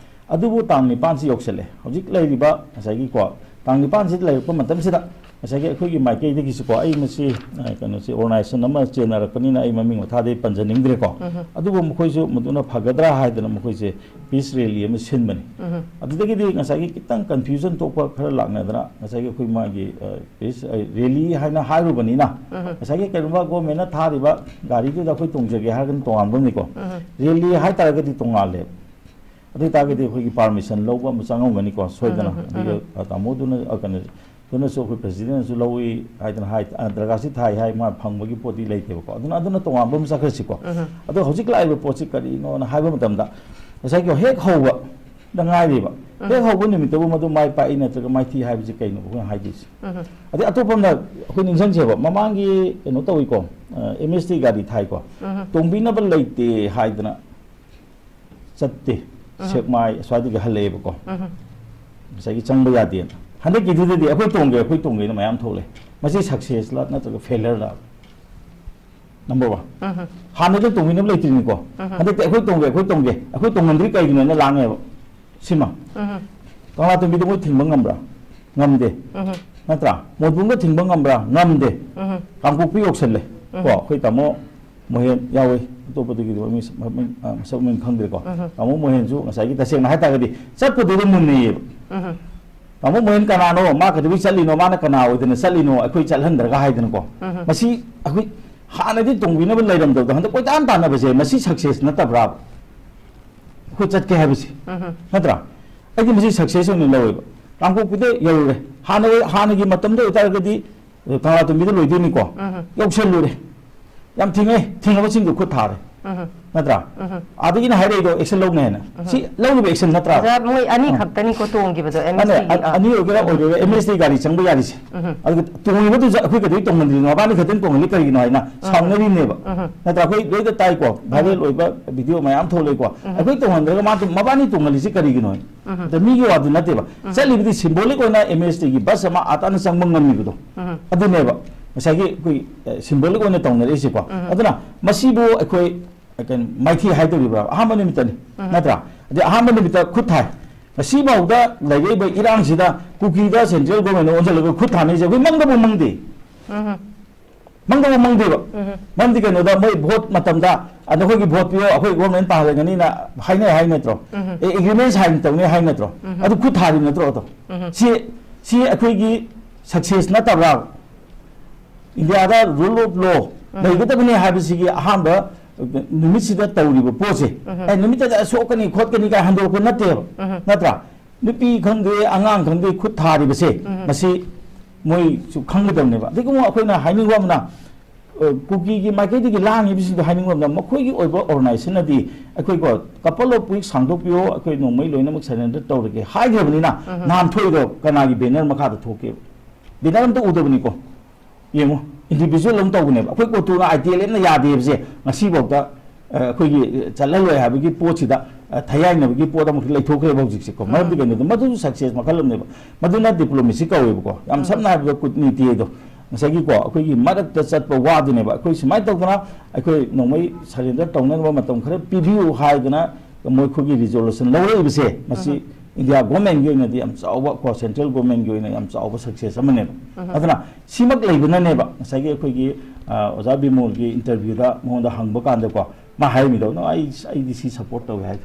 ꯑꯗꯨꯕꯨ ꯇꯥꯡ ꯅꯤꯄꯥꯟꯁꯤ ꯌꯧꯁꯜꯂꯦ꯫ ꯍꯧꯖꯤꯛ ꯂꯩꯔꯤꯕ ꯉꯁꯥꯏꯒꯤꯀꯣ, ꯇꯥꯡ ꯅꯤꯄꯥꯟꯁꯤꯗ ꯂꯩꯔꯛꯄ ꯃꯇꯝꯁꯤꯗ ꯉꯁꯥꯏꯒꯤ ꯑꯩꯈꯣꯏꯒꯤ ꯃꯥꯏꯀꯩꯗꯒꯤꯁꯨꯀꯣ, ꯑꯩ ꯃꯁꯤ, ꯑ, ꯀꯩꯅꯣꯁꯦ, organization ꯑꯃ ꯆꯦꯟꯅꯔꯛꯄꯅꯤꯅ ꯑꯩ ꯃꯃꯤꯡ ꯃꯊꯥꯗꯤ ꯑꯩ ꯄꯟꯖꯅꯤꯡꯗ꯭ꯔꯦꯀꯣ꯫ ꯎꯝ꯫ ꯑꯗꯨꯕꯨ ꯃꯈꯣꯏꯁꯨ ꯃꯗꯨꯅ ꯐꯒꯗ꯭ꯔꯥ ꯍꯥꯏꯗꯅ ꯃꯈꯣꯏꯁꯦ peace rally ꯑꯃ ꯁꯤꯟꯕꯅꯤ꯫ ꯎꯝ꯫ ꯑꯗꯨꯗꯒꯤꯗꯤ ꯉꯁꯥꯏꯒꯤ ꯈꯤꯇꯪ confusion ꯊꯣꯛꯄ ꯈꯔ ꯂꯥꯛꯅꯗꯅ ꯉꯁꯥꯏꯒꯤ ꯑꯩꯈꯣꯏ ꯃꯥꯒꯤ, ꯑ, peace, ꯑ, rally ꯍꯥꯏꯅ ꯍꯥꯏꯔꯨꯕꯅꯤꯅ, ꯎꯝ꯫ ꯉꯁꯥꯏꯒꯤ ꯀꯩꯒꯨꯝꯕ government ꯅ ꯊꯥꯔꯤꯕ ꯒꯥꯔꯤꯗꯨꯗ ꯑꯩꯈꯣꯏ ꯇꯣꯡꯖꯒꯦ ꯍꯥꯏꯔꯒꯅ ꯇꯣꯉꯥꯟꯕ ꯑꯃꯅꯤꯀꯣ꯫ ꯎꯝ꯫ Rally ꯍꯥꯏꯇꯥꯔꯒꯗꯤ ꯇꯣꯉꯥꯜꯂꯦ꯫ ꯑꯗꯨ ꯑꯣꯏꯇꯥꯔꯒꯗꯤ ꯑꯩꯈꯣꯏꯒꯤ permission ꯂꯧꯕ ꯑꯃ ꯆꯪꯉꯝꯒꯅꯤꯀꯣ, ꯁꯣꯏꯗꯅ꯫ ꯎꯝ, ꯎꯝ, ꯑꯗꯨꯒ, ꯎꯝ꯫ ꯑ, ꯇꯥꯃꯣꯗꯨꯅ, ꯑ, ꯀꯩꯅꯣ, ꯑꯗꯨꯅꯁꯨ ꯑꯩꯈꯣꯏ president ꯅꯁꯨ ꯂꯧꯏ ꯍꯥꯏꯗꯅ ꯍꯥꯏ, ꯑ, ꯗꯔꯈꯥꯁꯇꯤ ꯊꯥꯏ ꯍꯥꯏ, ꯃꯥ ꯐꯪꯕꯒꯤ ꯄꯣꯠꯇꯤ ꯂꯩꯇꯦꯕꯀꯣ꯫ ꯑꯗꯨꯅ, ꯑꯗꯨꯅ ꯇꯣꯉꯥꯟꯕ ꯑꯃ ꯆꯠꯈ꯭ꯔꯁꯤꯀꯣ꯫ ꯎꯝ꯫ ꯑꯗꯣ ꯍꯧꯖꯤꯛ ꯂꯥꯛꯏꯕ ꯄꯣꯠꯁꯤ ꯀꯔꯤꯅꯣꯅ ꯍꯥꯏꯕ ꯃꯇꯝꯗ, ꯉꯁꯥꯏꯒꯤ ꯍꯦꯛ ꯍꯧꯕꯗ ꯉꯥꯏꯔꯤꯕ, ꯎꯝ꯫ ꯍꯦꯛ ꯍꯧꯕ ꯅꯨꯃꯤꯠꯇꯕꯨ ꯃꯗꯨ ꯃꯥꯏ ꯄꯥꯛꯏ ꯅꯠꯇ꯭ꯔꯒ ꯃꯥꯏꯊꯤ ꯍꯥꯏꯕꯁꯤ ꯀꯩꯅꯣ ꯑꯩꯈꯣꯏꯅ ꯍꯥꯏꯗꯣꯏꯁꯦ? ꯎꯝ꯫ ꯑꯗꯩ ꯑꯇꯣꯞꯄ ꯑꯃꯅ ꯑꯩꯈꯣꯏ ꯅꯤꯡꯁꯤꯡꯁꯦꯕ, ꯃꯃꯥꯡꯒꯤ ꯀꯩꯅꯣ ꯇꯧꯏꯀꯣ, ꯑ, M S T ꯒꯥꯔꯤ ꯊꯥꯏꯀꯣ, ꯎꯝ꯫ ꯇꯣꯡꯕꯤꯅꯕ ꯂꯩꯇꯦ ꯍꯥꯏꯗꯅ ꯆꯠꯇꯦ꯫ ꯎꯝ꯫ ꯁꯦꯛꯃꯥꯏ ꯑꯁ꯭ꯋꯥꯏꯗꯒꯤ ꯍꯜꯂꯛꯑꯦꯕꯀꯣ꯫ ꯎꯝ꯫ ꯉꯁꯥꯏꯒꯤ ꯆꯪꯕ ꯌꯥꯗꯦꯅ꯫ ꯍꯟꯗꯛꯀꯤꯗꯨꯗꯗꯤ ꯑꯩꯈꯣꯏ ꯇꯣꯡꯒꯦ, ꯑꯩꯈꯣꯏ ꯇꯣꯡꯒꯦꯅ ꯃꯌꯥꯝ ꯊꯣꯛꯂꯛꯑꯦ꯫ ꯃꯁꯤ success ꯂ ꯅꯠꯇ꯭ꯔꯒ failure ꯂ? Number one꯫ ꯎꯝ꯫ ꯍꯥꯟꯅꯗꯤ ꯇꯣꯡꯕꯤꯅꯕ ꯂꯩꯇ꯭ꯔꯤꯅꯤꯀꯣ꯫ ꯎꯝ꯫ ꯍꯟꯗꯛꯇꯤ ꯑꯩꯈꯣꯏ ꯇꯣꯡꯒꯦ, ꯑꯩꯈꯣꯏ ꯇꯣꯡꯒꯦ, ꯑꯩꯈꯣꯏ ꯇꯣꯡꯍꯟꯗ꯭ꯔꯤ ꯀꯩꯒꯤꯅꯣꯅ ꯂꯥꯡꯉꯦꯕ꯫ ꯁꯤꯃ꯫ ꯎꯝ꯫ ꯀꯪꯂꯥꯇꯣꯝꯕꯤꯗ ꯃꯣꯏ ꯊꯤꯡꯕ ꯉꯝꯕ꯭ꯔꯥ? ꯉꯝꯗꯦ꯫ ꯎꯝ꯫ ꯅꯠꯇ꯭ꯔꯥ? ꯃꯣꯏꯕꯨꯡꯗ ꯊꯤꯡꯕ ꯉꯝꯕ꯭ꯔꯥ? ꯉꯝꯗꯦ꯫ ꯎꯝ꯫ ꯀꯥꯡꯄꯣꯛꯄꯤ ꯌꯧꯁꯜꯂꯦ꯫ ꯎꯝ꯫ ꯀꯣ, ꯑꯩꯈꯣꯏ ꯇꯥꯃꯣ ꯃꯣꯍꯦꯟ ꯌꯥꯎꯏ꯫ ꯑꯇꯣꯞꯄꯗꯒꯤꯗꯤ ꯃꯃꯤꯡ, ꯃꯃꯤꯡ, ꯑ, ꯃꯁꯛ ꯃꯃꯤꯡ ꯈꯪꯗ꯭ꯔꯦꯀꯣ꯫ ꯎꯝ꯫ ꯇꯥꯃꯣ ꯃꯣꯍꯦꯟꯁꯨ ꯉꯁꯥꯏꯒꯤ ꯇꯁꯦꯡꯅ ꯍꯥꯏꯇꯥꯔꯒꯗꯤ ꯆꯠꯄꯗꯨꯗ ꯃꯨꯟꯅꯩꯌꯦꯕ꯫ ꯎꯝ꯫ ꯇꯥꯃꯣ ꯃꯣꯍꯦꯟ ꯀꯅꯥꯅꯣ? ꯃꯥ ꯀꯩꯗꯧꯕꯩ ꯆꯠꯂꯤꯅꯣ? ꯃꯥꯅ ꯀꯅꯥ ꯑꯣꯏꯗꯅ ꯆꯠꯂꯤꯅꯣ? ꯑꯩꯈꯣꯏ ꯆꯠꯍꯟꯗ꯭ꯔꯒ ꯍꯥꯏꯗꯅꯀꯣ꯫ ꯎꯝ꯫ ꯃꯁꯤ ꯑꯩꯈꯣꯏ ꯍꯥꯟꯅꯗꯤ ꯇꯣꯡꯕꯤꯅꯕ ꯂꯩꯔꯝꯗꯕꯗꯣ ꯍꯟꯗꯛ ꯀꯣꯏꯇꯥꯟ ꯇꯥꯟꯅꯕꯁꯦ ꯃꯁꯤ success ꯅꯠꯇꯕ꯭ꯔꯥꯕ? ꯑꯩꯈꯣꯏ ꯆꯠꯀꯦ ꯍꯥꯏꯕꯁꯤ꯫ ꯎꯝ꯫ ꯅꯠꯇ꯭ꯔꯥ? ꯑꯩꯗꯤ ꯃꯁꯤ success ꯑꯣꯏꯅ ꯂꯧꯋꯦꯕ꯫ ꯀꯥꯡꯄꯣꯛꯄꯤꯗ ꯌꯧꯔꯨꯔꯦ꯫ ꯍꯥꯟꯅ, ꯍꯥꯟꯅꯒꯤ ꯃꯇꯝꯗ ꯑꯣꯏꯇꯥꯔꯒꯗꯤ, ꯑ, ꯀꯪꯂꯥꯇꯣꯝꯕꯤꯗ ꯂꯣꯏꯗꯣꯏꯅꯤꯀꯣ꯫ ꯎꯝ꯫ ꯌꯧꯁꯜꯂꯨꯔꯦ꯫ ꯌꯥꯝ ꯊꯤꯡꯉꯦ꯫ ꯊꯤꯡꯉꯕꯁꯤꯡꯗꯨ ꯈꯨꯠ ꯊꯥꯔꯦ꯫ ꯎꯝ꯫ ꯅꯠꯇ꯭ꯔꯥ? ꯎꯝ꯫ ꯑꯥꯗꯒꯤꯅ ꯍꯥꯏꯔꯛꯏꯗꯣ action ꯂꯧꯅꯦ ꯍꯥꯏꯅ꯫ ꯎꯝ꯫ ꯁꯤ ꯂꯧꯔꯤꯕ action ꯅꯠꯇ꯭ꯔꯥ? ꯑꯣꯖꯥ, ꯃꯣꯏ ꯑꯅꯤ ꯑꯥ꯫ ꯈꯛꯇꯅꯤꯀꯣ ꯇꯣꯡꯈꯤꯕꯗꯣ, ꯑꯅꯤ, M S T ꯒꯤ, ꯑ-, ꯑꯥ꯫ ꯑꯅꯤ ꯑꯣꯏꯒꯦꯔꯥ ꯑꯣꯏꯔꯣꯏꯒꯦꯔꯥ, M S T ꯒꯥꯔꯤ ꯆꯪꯕ ꯌꯥꯔꯤꯁꯦ꯫ ꯎꯝ꯫ ꯑꯗꯨꯒ ꯇꯣꯡꯉꯤꯕꯗꯨꯁꯨ ꯑꯩꯈꯣꯏ ꯀꯩꯗꯧꯕꯩ ꯇꯣꯡꯍꯟꯗ꯭ꯔꯤꯅꯣ? ꯃꯕꯥꯅꯤ ꯈꯛꯇꯪ ꯇꯣꯡꯍꯜꯂꯤ ꯀꯔꯤꯒꯤꯅꯣ ꯍꯥꯏꯅ ꯎꯝ꯫ ꯁꯥꯎꯅꯔꯤꯅꯦꯕ꯫ ꯎꯝ꯫ ꯅꯠꯇ꯭ꯔꯥ? ꯑꯩꯈꯣꯏ ꯂꯣꯏꯗ ꯇꯥꯏꯀꯣ, viral ꯎꯝ꯫ ꯑꯣꯏꯕ video ꯃꯌꯥꯝ ꯊꯣꯛꯂꯛꯏꯀꯣ꯫ ꯎꯝ꯫ ꯑꯩꯈꯣꯏ ꯇꯣꯡꯍꯟꯗ꯭ꯔꯒ ꯃꯥ, ꯃꯕꯥꯅꯤ ꯇꯣꯡꯍꯜꯂꯤꯁꯤ ꯀꯔꯤꯒꯤꯅꯣ? ꯎꯝ꯫ ꯑꯗ ꯃꯤꯒꯤ ꯋꯥꯗꯨ ꯅꯠꯇꯦꯕ꯫ ꯎꯝ꯫ ꯆꯠꯂꯤꯕꯗꯤ symbolic ꯑꯣꯏꯅ M S T ꯒꯤ bus ꯑꯃ ꯑꯥ ꯇꯥꯅ ꯆꯪꯕ ꯉꯝꯃꯤꯕꯗꯣ꯫ ꯎꯝ꯫ ꯑꯗꯨꯅꯦꯕ ꯉꯁꯥꯏꯒꯤ ꯑꯩꯈꯣꯏ, ꯑ, symbolic ꯑꯣꯏꯅ ꯇꯧꯅꯔꯛꯏꯁꯦꯀꯣ꯫ ꯎꯝ꯫ ꯑꯗꯨꯅ ꯃꯁꯤꯕꯨ ꯑꯩꯈꯣꯏ, ꯑ, ꯀꯩꯅꯣ, ꯃꯥꯏꯊꯤ ꯍꯥꯏꯗꯣꯔꯤꯕ꯭ꯔꯥ? ꯑꯍꯥꯟꯕ ꯅꯨꯃꯤꯠꯇꯅꯤ, ꯎꯝ꯫ ꯅꯠꯇ꯭ꯔꯥ? ꯑꯗꯩ ꯑꯍꯥꯟꯕ ꯅꯨꯃꯤꯠꯇ ꯈꯨꯠ ꯊꯥꯏ꯫ ꯉꯁꯤꯐꯥꯎꯗ ꯂꯩꯔꯛꯏꯕ ꯏꯔꯥꯡꯁꯤꯗ ꯀꯨꯀꯤꯗ ꯁꯦꯟꯇ꯭ꯔꯦꯜ ꯒꯣꯔꯃꯦꯟꯅ ꯑꯣꯟꯁꯤꯜꯂꯒ ꯈꯨꯠ ꯊꯥꯅꯩꯁꯦ ꯑꯩꯈꯣꯏ ꯃꯪꯗꯕꯨ ꯃꯪꯗꯦ꯫ ꯎꯝ꯫ ꯃꯪꯗꯕꯨ ꯃꯪꯗꯦꯕ꯫ ꯎꯝ꯫ ꯃꯔꯝꯗꯤ ꯀꯩꯅꯣꯗ ꯃꯣꯏ ꯚꯣꯠ ꯃꯇꯝꯗ ꯑꯗ ꯑꯩꯈꯣꯏꯒꯤ ꯚꯣꯠ ꯄꯤꯌꯣ, ꯑꯩꯈꯣꯏ ꯒꯣꯔꯃꯦꯟ ꯄꯥꯍꯜꯂꯒꯅꯤꯅ ꯍꯥꯏꯅꯩ ꯍꯥꯏ ꯅꯠꯇ꯭ꯔꯣ? ꯎꯝ꯫ ꯑꯦ, ꯑꯦꯒ꯭ꯔꯤꯃꯦꯟ ꯁꯥꯏꯟ ꯇꯧꯅꯤ ꯍꯥꯏ ꯅꯠꯇ꯭ꯔꯣ? ꯎꯝ꯫ ꯑꯗꯨ ꯈꯨꯠ ꯊꯥꯔꯤꯕ ꯅꯠꯇ꯭ꯔꯣ ꯑꯗꯣ? ꯎꯝ꯫ ꯁꯤ, ꯁꯤ ꯑꯩꯈꯣꯏꯒꯤ ꯁꯛꯁꯦꯁ ꯅꯠꯇꯕ꯭ꯔꯥ? ꯏꯟꯗꯤꯌꯥꯗ ꯔꯨꯜ ꯑꯣꯐ ꯂꯣ ꯎꯝ꯫ ꯂꯩꯒꯗꯕꯅꯤ ꯍꯥꯏꯕꯁꯤꯒꯤ ꯑꯍꯥꯟꯕ ꯅꯨꯃꯤꯠꯁꯤꯗ ꯇꯧꯔꯤꯕ ꯄꯣꯠꯁꯦ, ꯎꯝ꯫ ꯑꯦ, ꯅꯨꯃꯤꯠꯇꯨꯗ ꯁꯣꯛꯀꯅꯤ ꯈꯣꯠꯀꯅꯤ ꯀꯥꯏ ꯍꯟꯗꯣꯔꯛꯄ ꯅꯠꯇꯦꯕ, ꯎꯝ꯫ ꯅꯠꯇ꯭ꯔꯥ? ꯅꯨꯄꯤ ꯈꯪꯗꯦ, ꯑꯉꯥꯡ ꯈꯪꯗꯦ, ꯈꯨꯠ ꯊꯥꯔꯤꯕꯁꯦ, ꯎꯝ꯫ ꯃꯁꯤ ꯃꯣꯏꯁꯨ ꯈꯪꯒꯗꯕꯅꯦꯕ꯫ ꯑꯗꯒꯤ ꯑꯃꯨꯛ ꯑꯩꯈꯣꯏꯅ ꯍꯥꯏꯅꯤꯡꯕ ꯑꯃꯅ, ꯑ, ꯀꯨꯀꯤꯒꯤ ꯃꯥꯏꯀꯩꯗꯒꯤ ꯂꯥꯡꯉꯤꯕꯁꯤꯡꯗꯣ ꯍꯥꯏꯅꯤꯡꯕ ꯑꯃꯅ, ꯃꯈꯣꯏꯒꯤ ꯑꯣꯏꯕ ꯑꯣꯔꯒꯅꯥꯏꯖꯦꯁꯟꯅꯗꯤ ꯑꯩꯈꯣꯏꯀꯣ, ꯀꯄꯜ ꯑꯣꯐ ꯋꯤꯛꯁ ꯁꯥꯡꯗꯣꯛꯄꯤꯌꯣ, ꯑꯩꯈꯣꯏ ꯅꯣꯡꯃꯩ ꯂꯣꯏꯅꯃꯛ ꯁꯔꯦꯟꯗꯔ ꯇꯧꯔꯒꯦ ꯍꯥꯏꯈ꯭ꯔꯕꯅꯤꯅ, ꯎꯝ꯫ ꯅꯍꯥꯟ ꯊꯣꯛꯏꯗꯣ ꯀꯅꯥꯒꯤ ꯕꯦꯅꯔ ꯃꯈꯥꯗ ꯊꯣꯛꯀꯦꯕ? ꯕꯦꯅꯔ ꯑꯝꯇ ꯎꯗꯕꯅꯤꯀꯣ꯫ ꯌꯦꯡꯉꯨ, ꯏꯟꯗꯤꯕꯤꯖꯨꯋꯦꯜ ꯑꯃ ꯇꯧꯕꯅꯦꯕ꯫ ꯑꯩꯈꯣꯏ ꯀꯣꯇꯨꯅ ꯑꯥꯏ ꯇꯤ ꯑꯦꯜ ꯑꯦꯐꯅ ꯌꯥꯗꯦꯕꯁꯦ ꯉꯁꯤꯐꯥꯎꯗ, ꯑ, ꯑꯩꯈꯣꯏꯒꯤ ꯆꯠꯍꯜꯂꯣꯏ ꯍꯥꯏꯕꯒꯤ ꯄꯣꯠꯁꯤꯗ, ꯑ, ꯊꯌꯥꯏꯅꯕꯒꯤ ꯄꯣꯠ ꯑꯃꯈꯛ ꯂꯩꯊꯣꯛꯈ꯭ꯔꯦꯕ ꯍꯧꯖꯤꯛꯁꯦꯀꯣ꯫ ꯃꯔꯝꯗꯤ ꯎꯝ꯫ ꯀꯩꯅꯣꯗ ꯃꯗꯨꯁꯨ ꯁꯛꯁꯦꯁ ꯃꯈꯜ ꯑꯃꯅꯦꯕ꯫ ꯃꯗꯨꯅ ꯗꯤꯄ꯭ꯂꯣꯃꯦꯁꯤ ꯀꯧꯋꯦꯕꯀꯣ꯫ ꯌꯥꯝ ꯎꯝ꯫ ꯁꯝꯅ ꯍꯥꯏꯔꯕꯗ ꯀꯨꯠꯅꯤꯇꯤ ꯍꯥꯏꯗꯣ꯫ ꯉꯁꯥꯏꯒꯤꯀꯣ, ꯑꯩꯈꯣꯏꯒꯤ ꯃꯔꯛꯇ ꯆꯠꯄ ꯋꯥꯗꯨꯅꯦꯕ꯫ ꯑꯩꯈꯣꯏ ꯁꯨꯃꯥꯏꯅ ꯇꯧꯗꯅ ꯑꯩꯈꯣꯏ ꯅꯣꯡꯃꯩ ꯁꯔꯦꯟꯗꯔ ꯇꯧꯅꯅꯕ ꯃꯇꯝ ꯈꯔ ꯄꯤꯕꯤꯌꯨ ꯍꯥꯏꯗꯅ ꯃꯣꯏ ꯑꯩꯈꯣꯏꯒꯤ ꯔꯤꯖꯣꯂꯨꯁꯟ ꯂꯧꯔꯛꯏꯕꯁꯦ, ꯃꯁꯤ ꯎꯝ꯫ ꯏꯟꯗꯤꯌꯥ ꯒꯣꯔꯃꯦꯟꯒꯤ ꯑꯣꯏꯅꯗꯤ ꯌꯥꯝ ꯆꯥꯎꯕ ꯀꯣ, ꯁꯦꯟꯇ꯭ꯔꯦꯜ ꯒꯣꯔꯃꯦꯟꯒꯤ ꯑꯣꯏꯅ ꯌꯥꯝ ꯆꯥꯎꯕ ꯁꯛꯁꯦꯁ ꯑꯃꯅꯦꯕ꯫ ꯎꯝ꯫ ꯑꯗꯨꯅ ꯁꯤꯃꯛ ꯂꯩꯕꯅꯅꯦꯕ ꯉꯁꯥꯏꯒꯤ ꯑꯩꯈꯣꯏꯒꯤ, ꯑ, ꯑꯣꯖꯥ ꯕꯤꯃꯣꯜꯒꯤ ꯏꯟꯇꯔꯚ꯭ꯌꯨꯗ ꯃꯉꯣꯟꯗ ꯍꯪꯕ ꯀꯥꯟꯗꯀꯣ, ꯃꯥ ꯍꯥꯏꯔꯝꯃꯤꯗꯣ, "No, ꯑꯩ, ꯑꯩꯗꯤ ꯁꯤ ꯁꯞꯄꯣꯔꯠ ꯇꯧꯋꯦ" ꯍꯥꯏꯗꯣ꯫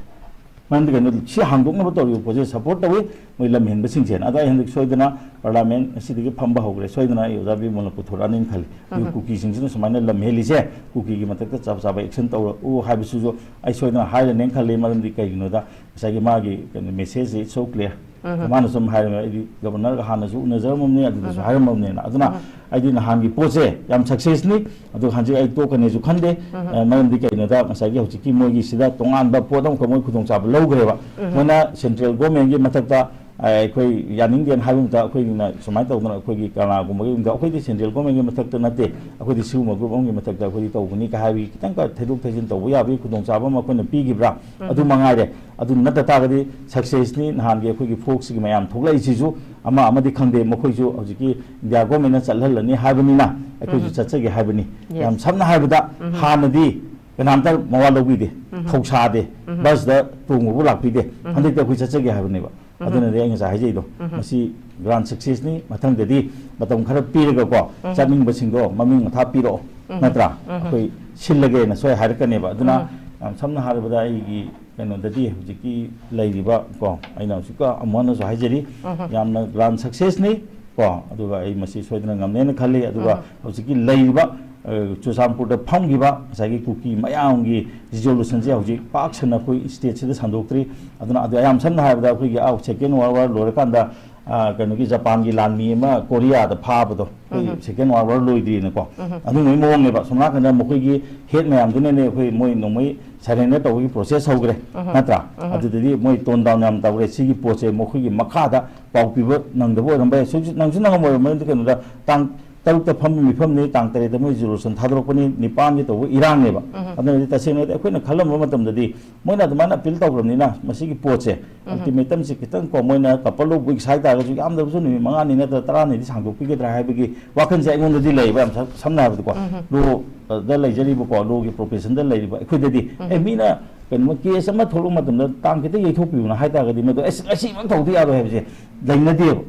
ꯃꯔꯝꯗꯤ ꯀꯩꯅꯣ, ꯁꯤ ꯍꯥꯡꯗꯣꯛꯅꯕ ꯇꯧꯔꯤꯕ ꯄꯣꯠꯁꯦ ꯁꯞꯄꯣꯔꯠ ꯇꯧꯏ, ꯃꯣꯏ ꯂꯝ ꯍꯦꯟꯕꯁꯤꯡꯁꯦꯅ꯫ ꯑꯗꯣ ꯑꯩ ꯍꯟꯗꯛ ꯁꯣꯏꯗꯅ ꯄꯥꯔꯂꯥꯃꯦꯟ ꯑꯁꯤꯗꯒꯤ ꯐꯝꯕ ꯍꯧꯈ꯭ꯔꯦ, ꯁꯣꯏꯗꯅ ꯑꯩ ꯑꯣꯖꯥ ꯕꯤꯃꯣꯜꯅ ꯄꯨꯊꯣꯔꯛꯑꯅꯤꯅ ꯈꯜꯂꯤ꯫ ꯑꯗꯨꯒ ꯎꯝ꯫ ꯀꯨꯀꯤꯁꯤꯡꯁꯤꯅ ꯁꯨꯃꯥꯏꯅ ꯂꯝ ꯍꯦꯜꯂꯤꯁꯦ, ꯀꯨꯀꯤꯒꯤ ꯃꯊꯛꯇ ꯆꯞ ꯆꯥꯕ ꯑꯦꯛꯁꯟ ꯇꯧꯔꯛꯎ ꯍꯥꯏꯕꯁꯤꯁꯨ ꯑꯩ ꯁꯣꯏꯗꯅ ꯍꯥꯏꯔꯅꯦꯅ ꯈꯜꯂꯤ꯫ ꯃꯔꯝꯗꯤ ꯀꯩꯒꯤꯅꯣꯗ ꯉꯁꯥꯏꯒꯤ ꯃꯥꯒꯤ ꯀꯩꯅꯣ, message is so clear꯫ ꯎꯝ꯫ ꯃꯥꯅ ꯁꯨꯝ ꯍꯥꯏꯔꯝꯃꯦ, ꯑꯩꯗꯤ ꯒꯕꯔꯅꯔꯒ ꯍꯥꯟꯅꯁꯨ ꯎꯅꯖꯔꯝꯃꯕꯅꯤ, ꯑꯗꯨꯗꯁꯨ ꯎꯝ꯫ ꯍꯥꯏꯔꯝꯃꯕꯅꯦꯅ꯫ ꯑꯗꯨꯅ ꯎꯝ꯫ ꯑꯩꯗꯤ ꯅꯍꯥꯟꯒꯤ ꯄꯣꯠꯁꯦ ꯌꯥꯝ ꯁꯛꯁꯦꯁꯅꯤ꯫ ꯑꯗꯨ ꯍꯧꯖꯤꯛ ꯑꯩ ꯇꯣꯛꯀꯅꯤꯁꯨ ꯈꯟꯗꯦ꯫ ꯎꯝ꯫ ꯑ, ꯃꯔꯝꯗꯤ ꯀꯩꯅꯣꯗ ꯉꯁꯥꯏꯒꯤ ꯍꯧꯖꯤꯛꯀꯤ ꯃꯣꯏꯒꯤꯁꯤꯗ ꯇꯣꯉꯥꯟꯕ ꯄꯣꯠ ꯑꯃꯈꯛ ꯃꯣꯏ ꯈꯨꯗꯣꯡꯆꯥꯕ ꯂꯧꯈ꯭ꯔꯦꯕ꯫ ꯎꯝ꯫ ꯃꯣꯏꯅ ꯁꯦꯟꯇ꯭ꯔꯦꯜ ꯒꯣꯔꯃꯦꯟꯒꯤ ꯃꯊꯛꯇ, ꯑ, ꯑꯩꯈꯣꯏ ꯌꯥꯅꯤꯡꯗꯦꯅ ꯍꯥꯏꯕ ꯃꯇꯝꯗ ꯑꯩꯈꯣꯏꯅ ꯁꯨꯃꯥꯏꯅ ꯇꯧꯗꯅ ꯑꯩꯈꯣꯏꯒꯤ ꯀꯅꯥꯒꯨꯝꯕꯒꯤ ꯃꯊꯛꯇ, ꯑꯩꯈꯣꯏꯗꯤ ꯁꯦꯟꯇ꯭ꯔꯦꯜ ꯒꯣꯔꯃꯦꯟꯒꯤ ꯃꯊꯛꯇ ꯅꯠꯇꯦ, ꯑꯩꯈꯣꯏꯗꯤ ꯁꯤꯒꯨꯝꯕ ꯒ꯭ꯔꯨꯞ ꯑꯃꯒꯤ ꯃꯊꯛꯇ ꯑꯩꯈꯣꯏꯗꯤ ꯇꯧꯕꯅꯤ ꯀ ꯍꯥꯏꯕꯒꯤ ꯈꯤꯇꯪ ꯊꯩꯗꯣꯛ ꯊꯩꯖꯤꯟ ꯇꯧꯕ ꯌꯥꯕꯒꯤ ꯈꯨꯗꯣꯡꯆꯥꯕ ꯑꯃ ꯑꯩꯈꯣꯏꯅ ꯄꯤꯈꯤꯕ꯭ꯔꯥ? ꯎꯝ꯫ ꯑꯗꯨ ꯃꯉꯥꯏꯔꯦ꯫ ꯑꯗꯨ ꯅꯠꯇ ꯇꯥꯔꯒꯗꯤ ꯁꯛꯁꯦꯁꯅꯤ꯫ ꯅꯍꯥꯟꯒꯤ ꯑꯩꯈꯣꯏꯒꯤ ꯐꯣꯛꯁꯤꯒꯤ ꯃꯌꯥꯝ ꯊꯣꯛꯂꯛꯏꯁꯤꯁꯨ ꯑꯃ ꯑꯃꯗꯤ ꯈꯪꯗꯦ, ꯃꯈꯣꯏꯁꯨ ꯍꯧꯖꯤꯛꯀꯤ ꯏꯟꯗꯤꯌꯥ ꯒꯣꯔꯃꯦꯟꯅ ꯆꯠꯍꯜꯂꯅꯤ ꯍꯥꯏꯕꯅꯤꯅ ꯑꯩꯈꯣꯏꯁꯨ ꯎꯝ꯫ ꯆꯠꯆꯒꯦ ꯍꯥꯏꯕꯅꯤ꯫ ꯌꯦꯁ꯫ ꯌꯥꯝ ꯁꯝꯅ ꯍꯥꯏꯔꯕꯗ ꯎꯝ꯫ ꯍꯥꯟꯅꯗꯤ ꯀꯅꯥꯝꯇ ꯃꯋꯥ ꯂꯧꯕꯤꯗꯦ, ꯎꯝ꯫ ꯊꯧꯁꯥꯗꯦ꯫ ꯎꯝ꯫ ꯕꯁꯇ ꯇꯣꯡꯕꯕꯨ ꯂꯥꯛꯄꯤꯗꯦ꯫ ꯍꯟꯗꯛꯇꯤ ꯑꯩꯈꯣꯏ ꯆꯠꯆꯒꯦ ꯍꯥꯏꯕꯅꯦꯕ꯫ ꯑꯗꯨꯅꯗꯤ ꯑꯩ ꯉꯁꯥꯏ ꯍꯥꯏꯖꯩꯗꯣ, ꯃꯁꯤ ꯒ꯭ꯔꯥꯟ ꯁꯛꯁꯦꯁꯅꯤ꯫ ꯃꯊꯪꯗꯗꯤ ꯃꯇꯝ ꯈꯔ ꯄꯤꯔꯒꯀꯣ, ꯆꯠꯅꯤꯡꯕꯁꯤꯡꯗꯣ ꯃꯃꯤꯡ ꯃꯊꯥ ꯄꯤꯔꯛꯑꯣ, ꯅꯠꯇ꯭ꯔꯥ? ꯑꯩꯈꯣꯏ ꯁꯤꯜꯂꯒꯦꯅ ꯁꯣꯏ ꯍꯥꯏꯔꯛꯀꯅꯦꯕ꯫ ꯑꯗꯨꯅ ꯌꯥꯝ ꯁꯝꯅ ꯍꯥꯏꯔꯕꯗ, ꯑꯩꯒꯤ ꯀꯩꯅꯣꯗꯗꯤ ꯍꯧꯖꯤꯛꯀꯤ ꯂꯩꯔꯤꯕ ꯀꯣ, ꯑꯩꯅ ꯍꯧꯖꯤꯛꯀ ꯑꯃꯨꯛ ꯍꯟꯅꯁꯨ ꯍꯥꯏꯖꯔꯤ, ꯌꯥꯝꯅ ꯒ꯭ꯔꯥꯟ ꯁꯛꯁꯦꯁꯅꯤ ꯀꯣ꯫ ꯑꯗꯨꯒ ꯑꯩ ꯃꯁꯤ ꯁꯣꯏꯗꯅ ꯉꯝꯅꯦꯅ ꯈꯜꯂꯤ꯫ ꯑꯗꯨꯒ ꯍꯧꯖꯤꯛꯀꯤ ꯂꯩꯔꯤꯕ, ꯑ, ꯆꯨꯔꯆꯥꯟꯄꯨꯔꯗ ꯐꯝꯈꯤꯕ ꯉꯁꯥꯏꯒꯤ ꯀꯨꯀꯤ ꯃꯌꯥꯝꯒꯤ ꯔꯤꯖꯣꯂꯨꯁꯟꯁꯦ ꯍꯧꯖꯤꯛ ꯄꯥꯛ ꯁꯟꯅ ꯑꯩꯈꯣꯏ ꯁ꯭ꯇꯦꯠꯁꯤꯗ ꯁꯟꯗꯣꯛꯇ꯭ꯔꯤ꯫ ꯑꯗꯨꯅ ꯑꯗꯨ ꯌꯥꯝ ꯁꯝꯅ ꯍꯥꯏꯔꯕꯗ, ꯑꯩꯈꯣꯏꯒꯤ ꯑꯥ ꯁꯦꯀꯦꯟ ꯋꯥꯔꯜ ꯋꯥꯔ ꯂꯣꯏꯔꯀꯥꯟꯗ, ꯑ, ꯀꯩꯅꯣꯒꯤ ꯖꯄꯥꯟꯒꯤ ꯂꯥꯟꯃꯤ ꯑꯃ ꯀꯣꯔꯤꯌꯥꯗ ꯐꯥꯕꯗꯣ, ꯑꯩꯈꯣꯏ ꯁꯦꯀꯦꯟ ꯋꯥꯔꯜ ꯋꯥꯔ ꯂꯣꯏꯗ꯭ꯔꯤꯅꯀꯣ, ꯑꯗꯨꯝꯕꯒꯤ ꯃꯑꯣꯡꯅꯦꯕ꯫ ꯁꯣꯝ ꯅꯥꯀꯟꯗ ꯃꯈꯣꯏꯒꯤ ꯍꯦꯠ ꯃꯌꯥꯝꯗꯨꯅꯅꯦ ꯑꯩꯈꯣꯏ ꯃꯣꯏ ꯅꯣꯡꯃꯩ ꯁꯔꯦꯟꯗꯔ ꯇꯧꯕꯒꯤ ꯄ꯭ꯔꯣꯁꯦꯁ ꯍꯧꯈ꯭ꯔꯦ, ꯅꯠꯇ꯭ꯔꯥ? ꯑꯗꯨꯗꯗꯤ ꯃꯣꯏ ꯇꯣꯟ ꯗꯥꯎꯟ ꯌꯥꯝ ꯇꯧꯔꯦ꯫ ꯁꯤꯒꯤ ꯄꯣꯠꯁꯦ ꯃꯈꯣꯏꯒꯤ ꯃꯈꯥꯗ ꯄꯥꯎ ꯄꯤꯕ ꯅꯪꯗꯕ ꯑꯣꯏꯔꯝꯕ ꯌꯥꯏ꯫ ꯁꯨꯝ ꯅꯪꯁꯨ ꯅꯪꯉꯝꯃꯣꯏ, ꯃꯔꯝꯗꯤ ꯀꯩꯅꯣꯗ ꯇꯥꯡ ꯇꯔꯨꯛꯇ ꯐꯝꯕ ꯃꯤꯐꯝꯅꯤ, ꯇꯥꯡ ꯇꯔꯦꯠꯇ ꯃꯣꯏ ꯔꯤꯖꯣꯂꯨꯁꯟ ꯊꯥꯗꯣꯔꯛꯄꯅꯤ, ꯅꯤꯄꯥꯟꯒꯤ ꯇꯧꯕ ꯏꯔꯥꯡꯅꯦꯕ꯫ ꯑꯗꯨꯅꯗꯤ ꯇꯁꯦꯡꯅꯗꯤ ꯑꯩꯈꯣꯏꯅ ꯈꯜꯂꯝꯕ ꯃꯇꯝꯗꯗꯤ ꯃꯣꯏꯅ ꯑꯗꯨꯃꯥꯏꯅ ꯑꯄꯤꯜ ꯇꯧꯈ꯭ꯔꯕꯅꯤꯅ, ꯃꯁꯤꯒꯤ ꯄꯣꯠꯁꯦ, ꯑꯜꯇꯤꯃꯦꯇꯝꯁꯦ ꯈꯤꯇꯪ ꯀꯣ, ꯃꯣꯏꯅ ꯀꯄꯜ ꯑꯣꯐ ꯋꯤꯛꯁ ꯍꯥꯏꯇꯥꯔꯒꯁꯨ, ꯌꯥꯝꯗ꯭ꯔꯕꯁꯨ ꯅꯨꯃꯤꯠ ꯃꯉꯥꯅꯤ ꯅꯠꯇ꯭ꯔꯒ ꯇꯔꯥꯅꯤꯗꯤ ꯁꯥꯡꯗꯣꯛꯄꯤꯒꯗ꯭ꯔꯥ ꯍꯥꯏꯕꯒꯤ ꯋꯥꯈꯜꯁꯦ ꯑꯩꯉꯣꯟꯗꯗꯤ ꯂꯩꯌꯦꯕ, ꯌꯥꯝ ꯁꯝ-, ꯁꯝꯅ ꯍꯥꯏꯕꯗꯀꯣ, ꯂꯣꯗ ꯂꯩꯖꯔꯤꯕꯀꯣ, ꯂꯣꯒꯤ ꯄ꯭ꯔꯣꯐꯦꯁꯟꯗ ꯂꯩꯔꯤꯕ ꯑꯩꯈꯣꯏꯗꯗꯤ, ꯑꯦ, ꯃꯤꯅ ꯀꯩꯅꯣ, ꯀꯦꯁ ꯑꯃ ꯊꯣꯛꯂꯛꯄ ꯃꯇꯝꯗ ꯇꯥꯡ ꯈꯤꯇꯪ ꯌꯩꯊꯣꯛꯄꯤꯌꯨꯅ ꯍꯥꯏꯇꯥꯔꯒꯗꯤ, ꯃꯗꯨ ꯑꯁ, ꯉꯁꯤꯃꯛ ꯇꯧꯗ ꯌꯥꯔꯣꯏ ꯍꯥꯏꯕꯁꯦ ꯂꯩꯅꯗꯦꯕ꯫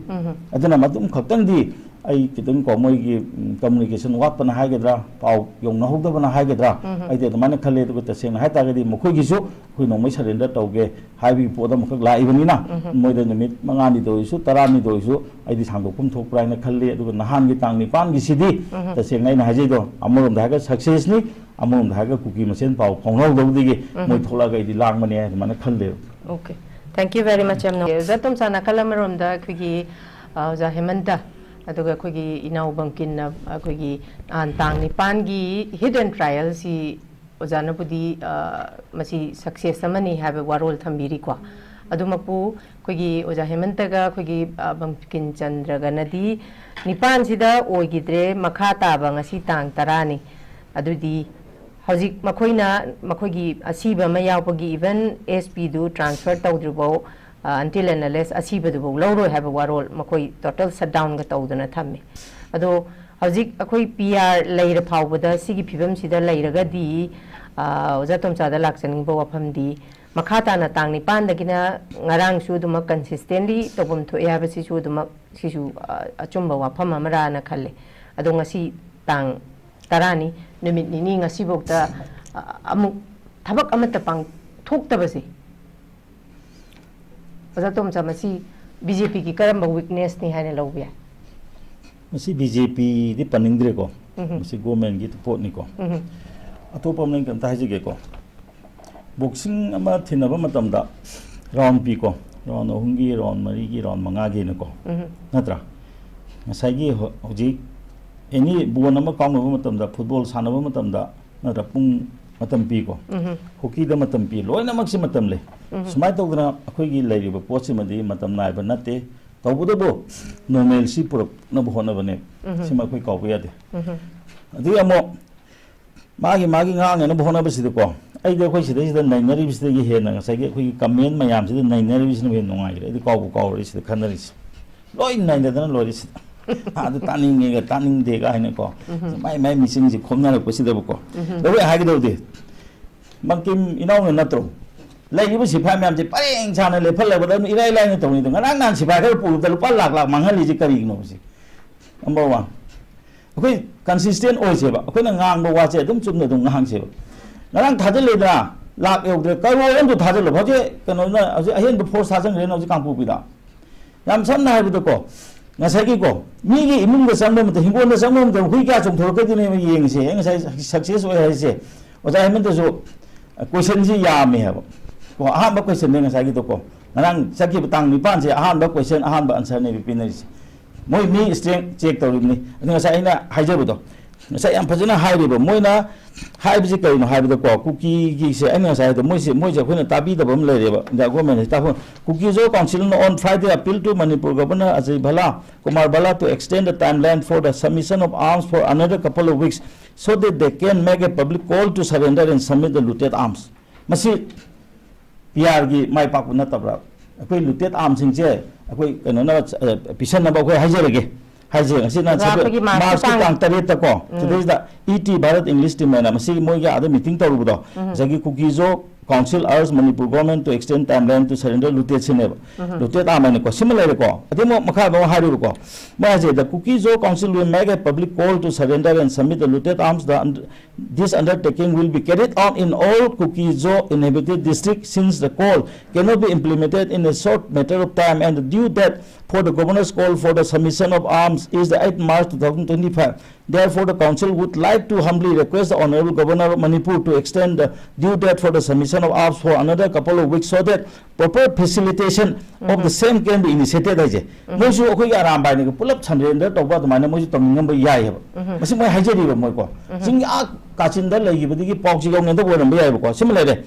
ꯑꯗꯨꯅ ꯃꯗꯨꯝ ꯈꯛꯇꯪꯗꯤ ꯑꯩ ꯈꯤꯇꯪ ꯀꯣ, ꯃꯣꯏꯒꯤ, ꯎꯝ, ꯀꯝꯃꯨꯅꯤꯀꯦꯁꯟ ꯋꯥꯠꯄꯅ ꯍꯥꯏꯒꯗ꯭ꯔꯥ, ꯄꯥꯎ ꯌꯧꯅꯍꯧꯗꯕꯅ ꯍꯥꯏꯒꯗ꯭ꯔꯥ, ꯑꯩꯗꯤ ꯑꯗꯨꯃꯥꯏꯅ ꯈꯜꯂꯦ꯫ ꯑꯗꯨꯒ ꯇꯁꯦꯡꯅ ꯍꯥꯏꯇꯥꯔꯒꯗꯤ ꯃꯈꯣꯏꯒꯤꯁꯨ ꯑꯩꯈꯣꯏ ꯅꯣꯡꯃꯩ ꯁꯔꯦꯟꯗꯔ ꯇꯧꯒꯦ ꯍꯥꯏꯕꯒꯤ ꯄꯣꯠ ꯑꯃꯈꯛ ꯂꯥꯛꯏꯕꯅꯤꯅ, ꯃꯣꯏꯗ ꯅꯨꯃꯤꯠ ꯃꯉꯥꯅꯤꯗ ꯑꯣꯏꯔꯁꯨ, ꯇꯔꯥꯅꯤꯗ ꯑꯣꯏꯔꯁꯨ, ꯑꯩꯗꯤ ꯁꯥꯡꯗꯣꯛꯐꯝ ꯊꯣꯛꯄ꯭ꯔꯥ ꯍꯥꯏꯅ ꯈꯜꯂꯤ꯫ ꯑꯗꯨꯒ ꯅꯍꯥꯟꯒꯤ ꯇꯥꯡ ꯅꯤꯄꯥꯟꯒꯤꯁꯤꯗꯤ ꯇꯁꯦꯡꯅ ꯑꯩꯅ ꯍꯥꯏꯖꯩꯗꯣ, ꯑꯃꯔꯣꯝꯗ ꯍꯥꯏꯔꯒ ꯁꯛꯁꯦꯁꯅꯤ, ꯑꯃꯔꯣꯝꯗ ꯍꯥꯏꯔꯒ ꯀꯨꯀꯤ ꯃꯁꯦꯟ ꯄꯥꯎ ꯐꯥꯎꯅꯍꯧꯗꯕꯗꯒꯤ ꯃꯣꯏ ꯊꯣꯛꯂꯛꯑꯒ ꯑꯩꯗꯤ ꯂꯥꯡꯕꯅꯦ ꯑꯗꯨꯃꯥꯏꯅ ꯈꯜꯂꯦꯕ꯫ Okay, thank you very much, ꯌꯥꯝ ꯅꯨꯡꯉꯥꯏ꯫ ꯑꯣꯖꯥ ꯇꯣꯝꯆꯥ, ꯅꯥꯀꯜ ꯑꯃꯔꯣꯝꯗ ꯑꯩꯈꯣꯏꯒꯤ, ꯑ, ꯑꯣꯖꯥ ꯍꯦꯃꯟꯇ, ꯑꯗꯨꯒ ꯑꯩꯈꯣꯏꯒꯤ ꯏꯅꯥꯎ ꯕꯪꯀꯤꯟꯅ ꯑꯩꯈꯣꯏꯒꯤ, ꯑ, ꯇꯥꯡ ꯅꯤꯄꯥꯟꯒꯤ hit and trial ꯁꯤ ꯑꯣꯖꯥꯅꯕꯨꯗꯤ, ꯑ, ꯃꯁꯤ success ꯑꯃꯅꯤ ꯍꯥꯏꯕ ꯋꯥꯔꯣꯜ ꯊꯝꯕꯤꯔꯤꯀꯣ꯫ ꯑꯗꯨꯃꯛꯄꯨ ꯑꯩꯈꯣꯏꯒꯤ ꯑꯣꯖꯥ ꯍꯦꯃꯟꯇꯒ ꯑꯩꯈꯣꯏꯒꯤ, ꯑ, ꯕꯪꯀꯤꯟ ꯆꯟꯗ꯭ꯔꯒꯅꯗꯤ ꯅꯤꯄꯥꯟꯁꯤꯗ ꯑꯣꯏꯈꯤꯗ꯭ꯔꯦ, ꯃꯈꯥ ꯇꯥꯕ ꯉꯁꯤ ꯇꯥꯡ ꯇꯔꯥꯅꯤ꯫ ꯑꯗꯨꯗꯤ ꯍꯧꯖꯤꯛ ꯃꯈꯣꯏꯅ ꯃꯈꯣꯏꯒꯤ ꯑꯁꯤꯕ ꯑꯃ ꯌꯥꯎꯕꯒꯤ even S P ꯗꯨ transfer ꯇꯧꯗ꯭ꯔꯤꯐꯥꯎ, ꯑ, until and unless ꯑꯁꯤꯕꯗꯨꯐꯥꯎ ꯂꯧꯔꯣꯏ ꯍꯥꯏꯕ ꯋꯥꯔꯣꯜ ꯃꯈꯣꯏ total shutdown ꯒ ꯇꯧꯗꯅ ꯊꯝꯃꯦ꯫ ꯑꯗꯣ ꯍꯧꯖꯤꯛ ꯑꯩꯈꯣꯏ P R ꯂꯩꯔ ꯐꯥꯎꯕꯗ ꯁꯤꯒꯤ ꯐꯤꯕꯝꯁꯤꯗ ꯂꯩꯔꯒꯗꯤ, ꯑ, ꯑꯣꯖꯥ ꯇꯣꯝꯆꯥꯗ ꯂꯥꯛꯆꯅꯤꯡꯕ ꯋꯥꯐꯝꯗꯤ, ꯃꯈꯥ ꯇꯥꯅ ꯇꯥꯡ ꯅꯤꯄꯥꯟꯗꯒꯤꯅ ꯉꯔꯥꯡꯁꯨ ꯑꯗꯨꯃꯛ consistently ꯇꯧꯐꯝ ꯊꯣꯛꯑꯦ ꯍꯥꯏꯕꯁꯤꯁꯨ ꯑꯗꯨꯃꯛ, ꯁꯤꯁꯨ, ꯑ, ꯑꯆꯨꯝꯕ ꯋꯥꯐꯝ ꯑꯃꯔꯥꯅ ꯈꯜꯂꯦ꯫ ꯑꯗꯣ ꯉꯁꯤ ꯇꯥꯡ ꯇꯔꯥꯅꯤ, ꯅꯨꯃꯤꯠ ꯅꯤꯅꯤ, ꯉꯁꯤꯐꯥꯎꯗ, ꯑ, ꯑꯃꯨꯛ ꯊꯕꯛ ꯑꯃꯠꯇ ꯄꯥꯡꯊꯣꯛꯇꯕꯁꯦ, ꯑꯣꯖꯥ ꯇꯣꯝꯆꯥ, ꯃꯁꯤ ꯕꯤ ꯖꯦ ꯄꯤꯒꯤ ꯀꯔꯝꯕ weaknessꯅꯤ ꯍꯥꯏꯅ ꯂꯧꯕ ꯌꯥꯏ? ꯃꯁꯤ ꯕꯤ ꯖꯦ ꯄꯤꯗꯤ ꯄꯟꯅꯤꯡꯗ꯭ꯔꯦꯀꯣ꯫ ꯎꯝꯍꯨꯝ꯫ ꯃꯁꯤ ꯒꯣꯔꯃꯦꯟꯒꯤ ꯄꯣꯠꯅꯤꯀꯣ꯫ ꯎꯝꯍꯨꯝ꯫ ꯑꯇꯣꯞꯄ ꯑꯃꯅ ꯑꯩ ꯀꯩꯝꯇ ꯍꯥꯏꯖꯒꯦꯀꯣ꯫ ꯕꯣꯛꯁꯤꯡ ꯑꯃ ꯊꯤꯟꯅꯕ ꯃꯇꯝꯗ ꯔꯥꯎꯟ ꯄꯤꯀꯣ꯫ ꯔꯥꯎꯟ ꯑꯍꯨꯝꯒꯤ, ꯔꯥꯎꯟ ꯃꯔꯤꯒꯤ, ꯔꯥꯎꯟ ꯃꯉꯥꯒꯤꯅꯀꯣ꯫ ꯎꯝꯍꯨꯝ꯫ ꯅꯠꯇ꯭ꯔꯥ? ꯉꯁꯥꯏꯒꯤ ꯍꯧ-, ꯍꯧꯖꯤꯛ ꯑꯦꯅꯤ ꯕꯣꯜ ꯑꯃ ꯀꯥꯎꯅꯕ ꯃꯇꯝꯗ, ꯐꯨꯠꯕꯣꯜ ꯁꯥꯟꯅꯕ ꯃꯇꯝꯗ, ꯅꯠꯇ꯭ꯔ ꯄꯨꯡ ꯃꯇꯝ ꯄꯤꯀꯣ꯫ ꯎꯝꯍꯨꯝ꯫ ꯍꯣꯀꯤꯗ ꯃꯇꯝ ꯄꯤ, ꯂꯣꯏꯅꯃꯛꯁꯤ ꯃꯇꯝ ꯂꯩ꯫ ꯎꯝꯍꯨꯝ꯫ ꯁꯨꯃꯥꯏꯅ ꯇꯧꯗꯅ ꯑꯩꯈꯣꯏꯒꯤ ꯂꯩꯔꯤꯕ ꯄꯣꯠꯁꯤꯃꯗꯤ ꯃꯇꯝ ꯅꯥꯏꯕ ꯅꯠꯇꯦ꯫ ꯇꯧꯕꯇꯕꯨ normalcy ꯄꯨꯔꯛꯅꯕ ꯍꯣꯠꯅꯕꯅꯦ꯫ ꯎꯝꯍꯨꯝ꯫ ꯁꯤꯃ ꯑꯩꯈꯣꯏ ꯀꯥꯎꯕ ꯌꯥꯗꯦ꯫ ꯎꯝꯍꯨꯝ꯫ ꯑꯗꯨꯒꯤ ꯑꯃꯨꯛ ꯃꯥꯒꯤ ꯃꯥꯒꯤ ꯉꯥꯡꯅꯅꯕ ꯍꯣꯠꯅꯕꯁꯤꯗꯀꯣ, ꯑꯩꯗꯤ ꯑꯩꯈꯣꯏ ꯁꯤꯗꯩꯁꯤꯗ ꯅꯩꯅꯔꯤꯕꯁꯤꯗꯒꯤ ꯍꯦꯟꯅ ꯉꯁꯥꯏꯒꯤ ꯑꯩꯈꯣꯏꯒꯤ comment ꯃꯌꯥꯝꯁꯤꯗ ꯅꯩꯅꯔꯤꯕꯁꯤꯅ ꯍꯦꯟꯅ ꯅꯨꯡꯉꯥꯏꯈ꯭ꯔꯦ꯫ ꯑꯩꯗꯤ ꯀꯥꯎꯕꯨ ꯀꯥꯎꯔꯦ ꯁꯤꯗ ꯈꯟꯅꯔꯤꯁꯦ꯫ ꯂꯣꯏ ꯅꯩꯅꯗꯅ ꯂꯣꯏꯔꯦ ꯁꯤꯗ꯫ ꯑꯗꯨ ꯇꯥꯅꯤꯡꯉꯦꯒ ꯇꯥꯅꯤꯡꯗꯦꯒ ꯍꯥꯏꯅꯀꯣ꯫ ꯎꯝꯍꯨꯝ꯫ ꯃꯥꯏ ꯃꯥꯏ ꯃꯤꯁꯤꯡꯁꯤ ꯈꯣꯝꯅꯔꯛꯄꯁꯤꯗꯕꯀꯣ꯫ ꯎꯝꯍꯨꯝ꯫ ꯑꯗꯨꯒ ꯍꯥꯏꯒꯗꯧꯗꯤ, ꯕꯪꯀꯤꯝ ꯏꯅꯥꯎꯅ ꯅꯠꯇ꯭ꯔꯣ? ꯂꯩꯔꯤꯕ ꯁꯤꯐꯥꯏ ꯃꯌꯥꯝꯁꯦ ꯄꯔꯦꯡ ꯁꯥꯅ ꯂꯦꯞꯍꯜꯂꯕꯗ ꯑꯗꯨꯝ ꯏꯔꯥꯏ ꯂꯥꯏꯅ ꯇꯧꯅꯤꯗꯣ꯫ ꯉꯔꯥꯡ ꯅꯍꯥꯟ ꯁꯤꯐꯥꯏ ꯈꯔ ꯄꯨꯕꯗ ꯂꯨꯄꯥ ꯂꯥꯛ ꯂꯥꯛ ꯃꯥꯡꯍꯜꯂꯤꯁꯦ ꯀꯔꯤꯒꯤꯅꯣ ꯍꯧꯖꯤꯛ? Number one꯫ ꯑꯩꯈꯣꯏ consistent ꯑꯣꯏꯁꯦꯕ꯫ ꯑꯩꯈꯣꯏꯅ ꯉꯥꯡꯕ ꯋꯥꯁꯦ ꯑꯗꯨꯝ ꯆꯨꯝꯅ ꯑꯗꯨꯝ ꯉꯥꯡꯁꯦꯕ꯫ ꯉꯔꯥꯡ ꯊꯥꯖꯤꯜꯂꯦꯗꯅ, ꯂꯥꯛ ꯌꯧꯗ꯭ꯔꯦ, ꯀꯔꯣꯔ ꯑꯃꯁꯨ ꯊꯥꯖꯤꯜꯂꯣ꯫ ꯍꯧꯖꯤꯛ ꯀꯩꯅꯣꯅ ꯍꯧꯖꯤꯛ ꯑꯍꯦꯟꯕ force ꯊꯥꯖꯤꯟꯈ꯭ꯔꯦꯅ ꯍꯧꯖꯤꯛ ꯀꯥꯡꯄꯣꯛꯄꯤꯗ꯫ ꯌꯥꯝ ꯁꯝꯅ ꯍꯥꯏꯕꯗꯀꯣ, ꯉꯁꯥꯏꯒꯤꯀꯣ, ꯃꯤꯒꯤ ꯏꯃꯨꯡꯗ ꯆꯪꯕ ꯃꯇꯝ, ꯍꯤꯡꯒꯣꯜꯗ ꯆꯪꯕ ꯃꯇꯝ ꯍꯨꯏ ꯀꯌꯥ ꯆꯣꯡꯊꯣꯔꯛꯀꯗꯣꯏꯅꯦꯕ ꯌꯦꯡꯉꯤꯁꯦ꯫ ꯑꯩ ꯉꯁꯥꯏ success ꯑꯣꯏ ꯍꯥꯏꯁꯦ, ꯑꯣꯖꯥ ꯍꯦꯃꯟꯇꯁꯨ questionꯁꯤ ꯌꯥꯝꯃꯦ ꯍꯥꯏꯕ꯫ ꯀꯣ, ꯑꯍꯥꯟꯕ questionꯅꯦ ꯉꯁꯥꯏꯒꯤꯗꯣꯀꯣ꯫ ꯉꯔꯥꯡ ꯆꯠꯈꯤꯕ ꯇꯥꯡ ꯅꯤꯄꯥꯟꯁꯦ ꯑꯍꯥꯟꯕ question, ꯑꯍꯥꯟꯕ answerꯅꯦꯕ ꯄꯤꯅꯔꯤꯁꯦ꯫ ꯃꯣꯏ ꯃꯤ strength check ꯇꯧꯔꯤꯕꯅꯤ꯫ ꯑꯗꯨ ꯉꯁꯥꯏ ꯑꯩꯅ ꯍꯥꯏꯖꯕꯗꯣ, ꯉꯁꯥꯏ ꯌꯥꯝ ꯐꯖꯅ ꯍꯥꯏꯔꯤꯕ, ꯃꯣꯏꯅ ꯍꯥꯏꯕꯁꯤ ꯀꯔꯤꯅꯣ ꯍꯥꯏꯕꯗꯀꯣ, ꯀꯨꯀꯤꯒꯤꯁꯦ ꯑꯩꯅ ꯉꯁꯥꯏ ꯍꯥꯏꯕꯗꯣ, ꯃꯣꯏꯁꯦ, ꯃꯣꯏꯁꯦ ꯑꯩꯈꯣꯏꯅ ꯇꯥꯕꯤꯗꯕ ꯑꯃ ꯂꯩꯔꯦꯕ, ꯏꯟꯗꯤꯌꯥ ꯒꯣꯔꯃꯦꯟꯁꯦ ꯇꯥꯕ꯫ Kuki Zo Council on Friday appeal to Manipur Governor Ajay Bhalla, Kumar Bhalla to extend the timeline for the submission of arms for another couple of weeks so that they can make a public call to surrender and submit the looted arms. ꯃꯁꯤ ꯄꯤ ꯑꯥꯔꯒꯤ ꯃꯥꯏ ꯄꯥꯛꯄ ꯅꯠꯇꯕ꯭ꯔꯥ? ꯑꯩꯈꯣꯏ looted armꯁꯤꯡꯁꯦ ꯑꯩꯈꯣꯏ ꯀꯩꯅꯣꯅ, ꯑ, ꯄꯤꯁꯟꯅꯕ ꯑꯩꯈꯣꯏ ꯍꯥꯏꯖꯔꯒꯦ꯫ ꯍꯥꯏꯁꯦ ꯉꯁꯤ ꯅꯍꯥꯟ ꯂꯥꯛꯄꯒꯤ ꯁꯕꯦ-, ꯃꯥꯔꯆꯀꯤ ꯃꯥꯔꯆꯀꯤ ꯇꯥꯡ ꯇꯥꯡ ꯇꯔꯦꯠꯇꯀꯣ, ꯎꯝ꯫ ꯁꯤꯗꯩꯁꯤꯗ E T Bharat English team ꯍꯥꯏꯅ ꯃꯁꯤ ꯃꯣꯏꯒꯤ ꯑꯥꯗ ꯃꯤꯇꯤꯡ ꯇꯧꯔꯨꯕꯗꯣ, ꯎꯝ꯫ ꯉꯁꯥꯏꯒꯤ ꯀꯨꯀꯤꯖꯣ Council urge Manipur government to extend timeline to surrender looted ꯁꯤꯅꯦꯕ꯫ ꯎꯝ꯫ Looted arm ꯍꯥꯏꯅꯀꯣ, ꯁꯤꯃ ꯂꯩꯔꯦꯀꯣ꯫ ꯑꯗꯩ ꯑꯃꯨꯛ ꯃꯈꯥꯗ ꯑꯃꯨꯛ ꯍꯥꯏꯔꯤꯕꯀꯣ, ꯃꯣꯏ ꯍꯥꯏꯁꯦ, "The Kuki-Zo Council will make a public call to surrender and submit the looted arms. The und-, this undertaking will be carried out in all Kuki-Zo inhabited districts, since the call cannot be implemented in a short matter of time, and the due date for the governor's call for the submission of arms is the eighth March two thousand twenty-five. Therefore, the council would like to humbly request the Honorable Governor of Manipur to extend the due date for the submission of arms for another couple of weeks so that proper facilitation of the same can be initiated" ꯍꯥꯏꯁꯦ꯫ ꯎꯝ꯫ ꯃꯣꯏꯁꯨ ꯑꯩꯈꯣꯏꯒꯤ ꯑꯔꯥꯝꯕꯥꯏꯅꯒ ꯄꯨꯂꯞ surrender ꯇꯧꯕ ꯑꯗꯨꯃꯥꯏꯅ ꯃꯣꯏꯁꯨ ꯇꯧꯅꯤꯡꯉꯝꯕ ꯌꯥꯏ ꯍꯥꯏꯕ꯫ ꯎꯝ꯫ ꯃꯁꯤ ꯃꯣꯏ ꯍꯥꯏꯖꯔꯤꯕ ꯃꯣꯏꯀꯣ꯫ ꯎꯝ꯫ ꯆꯤꯡ ꯑꯥ ꯀꯥꯆꯤꯟꯗ ꯂꯩꯈꯤꯕꯗꯒꯤ ꯄꯥꯎꯁꯤ ꯌꯧꯅꯗꯕ ꯑꯣꯏꯔꯝꯕ ꯌꯥꯏꯕꯀꯣ꯫ ꯁꯤꯃ ꯂꯩꯔꯦ꯫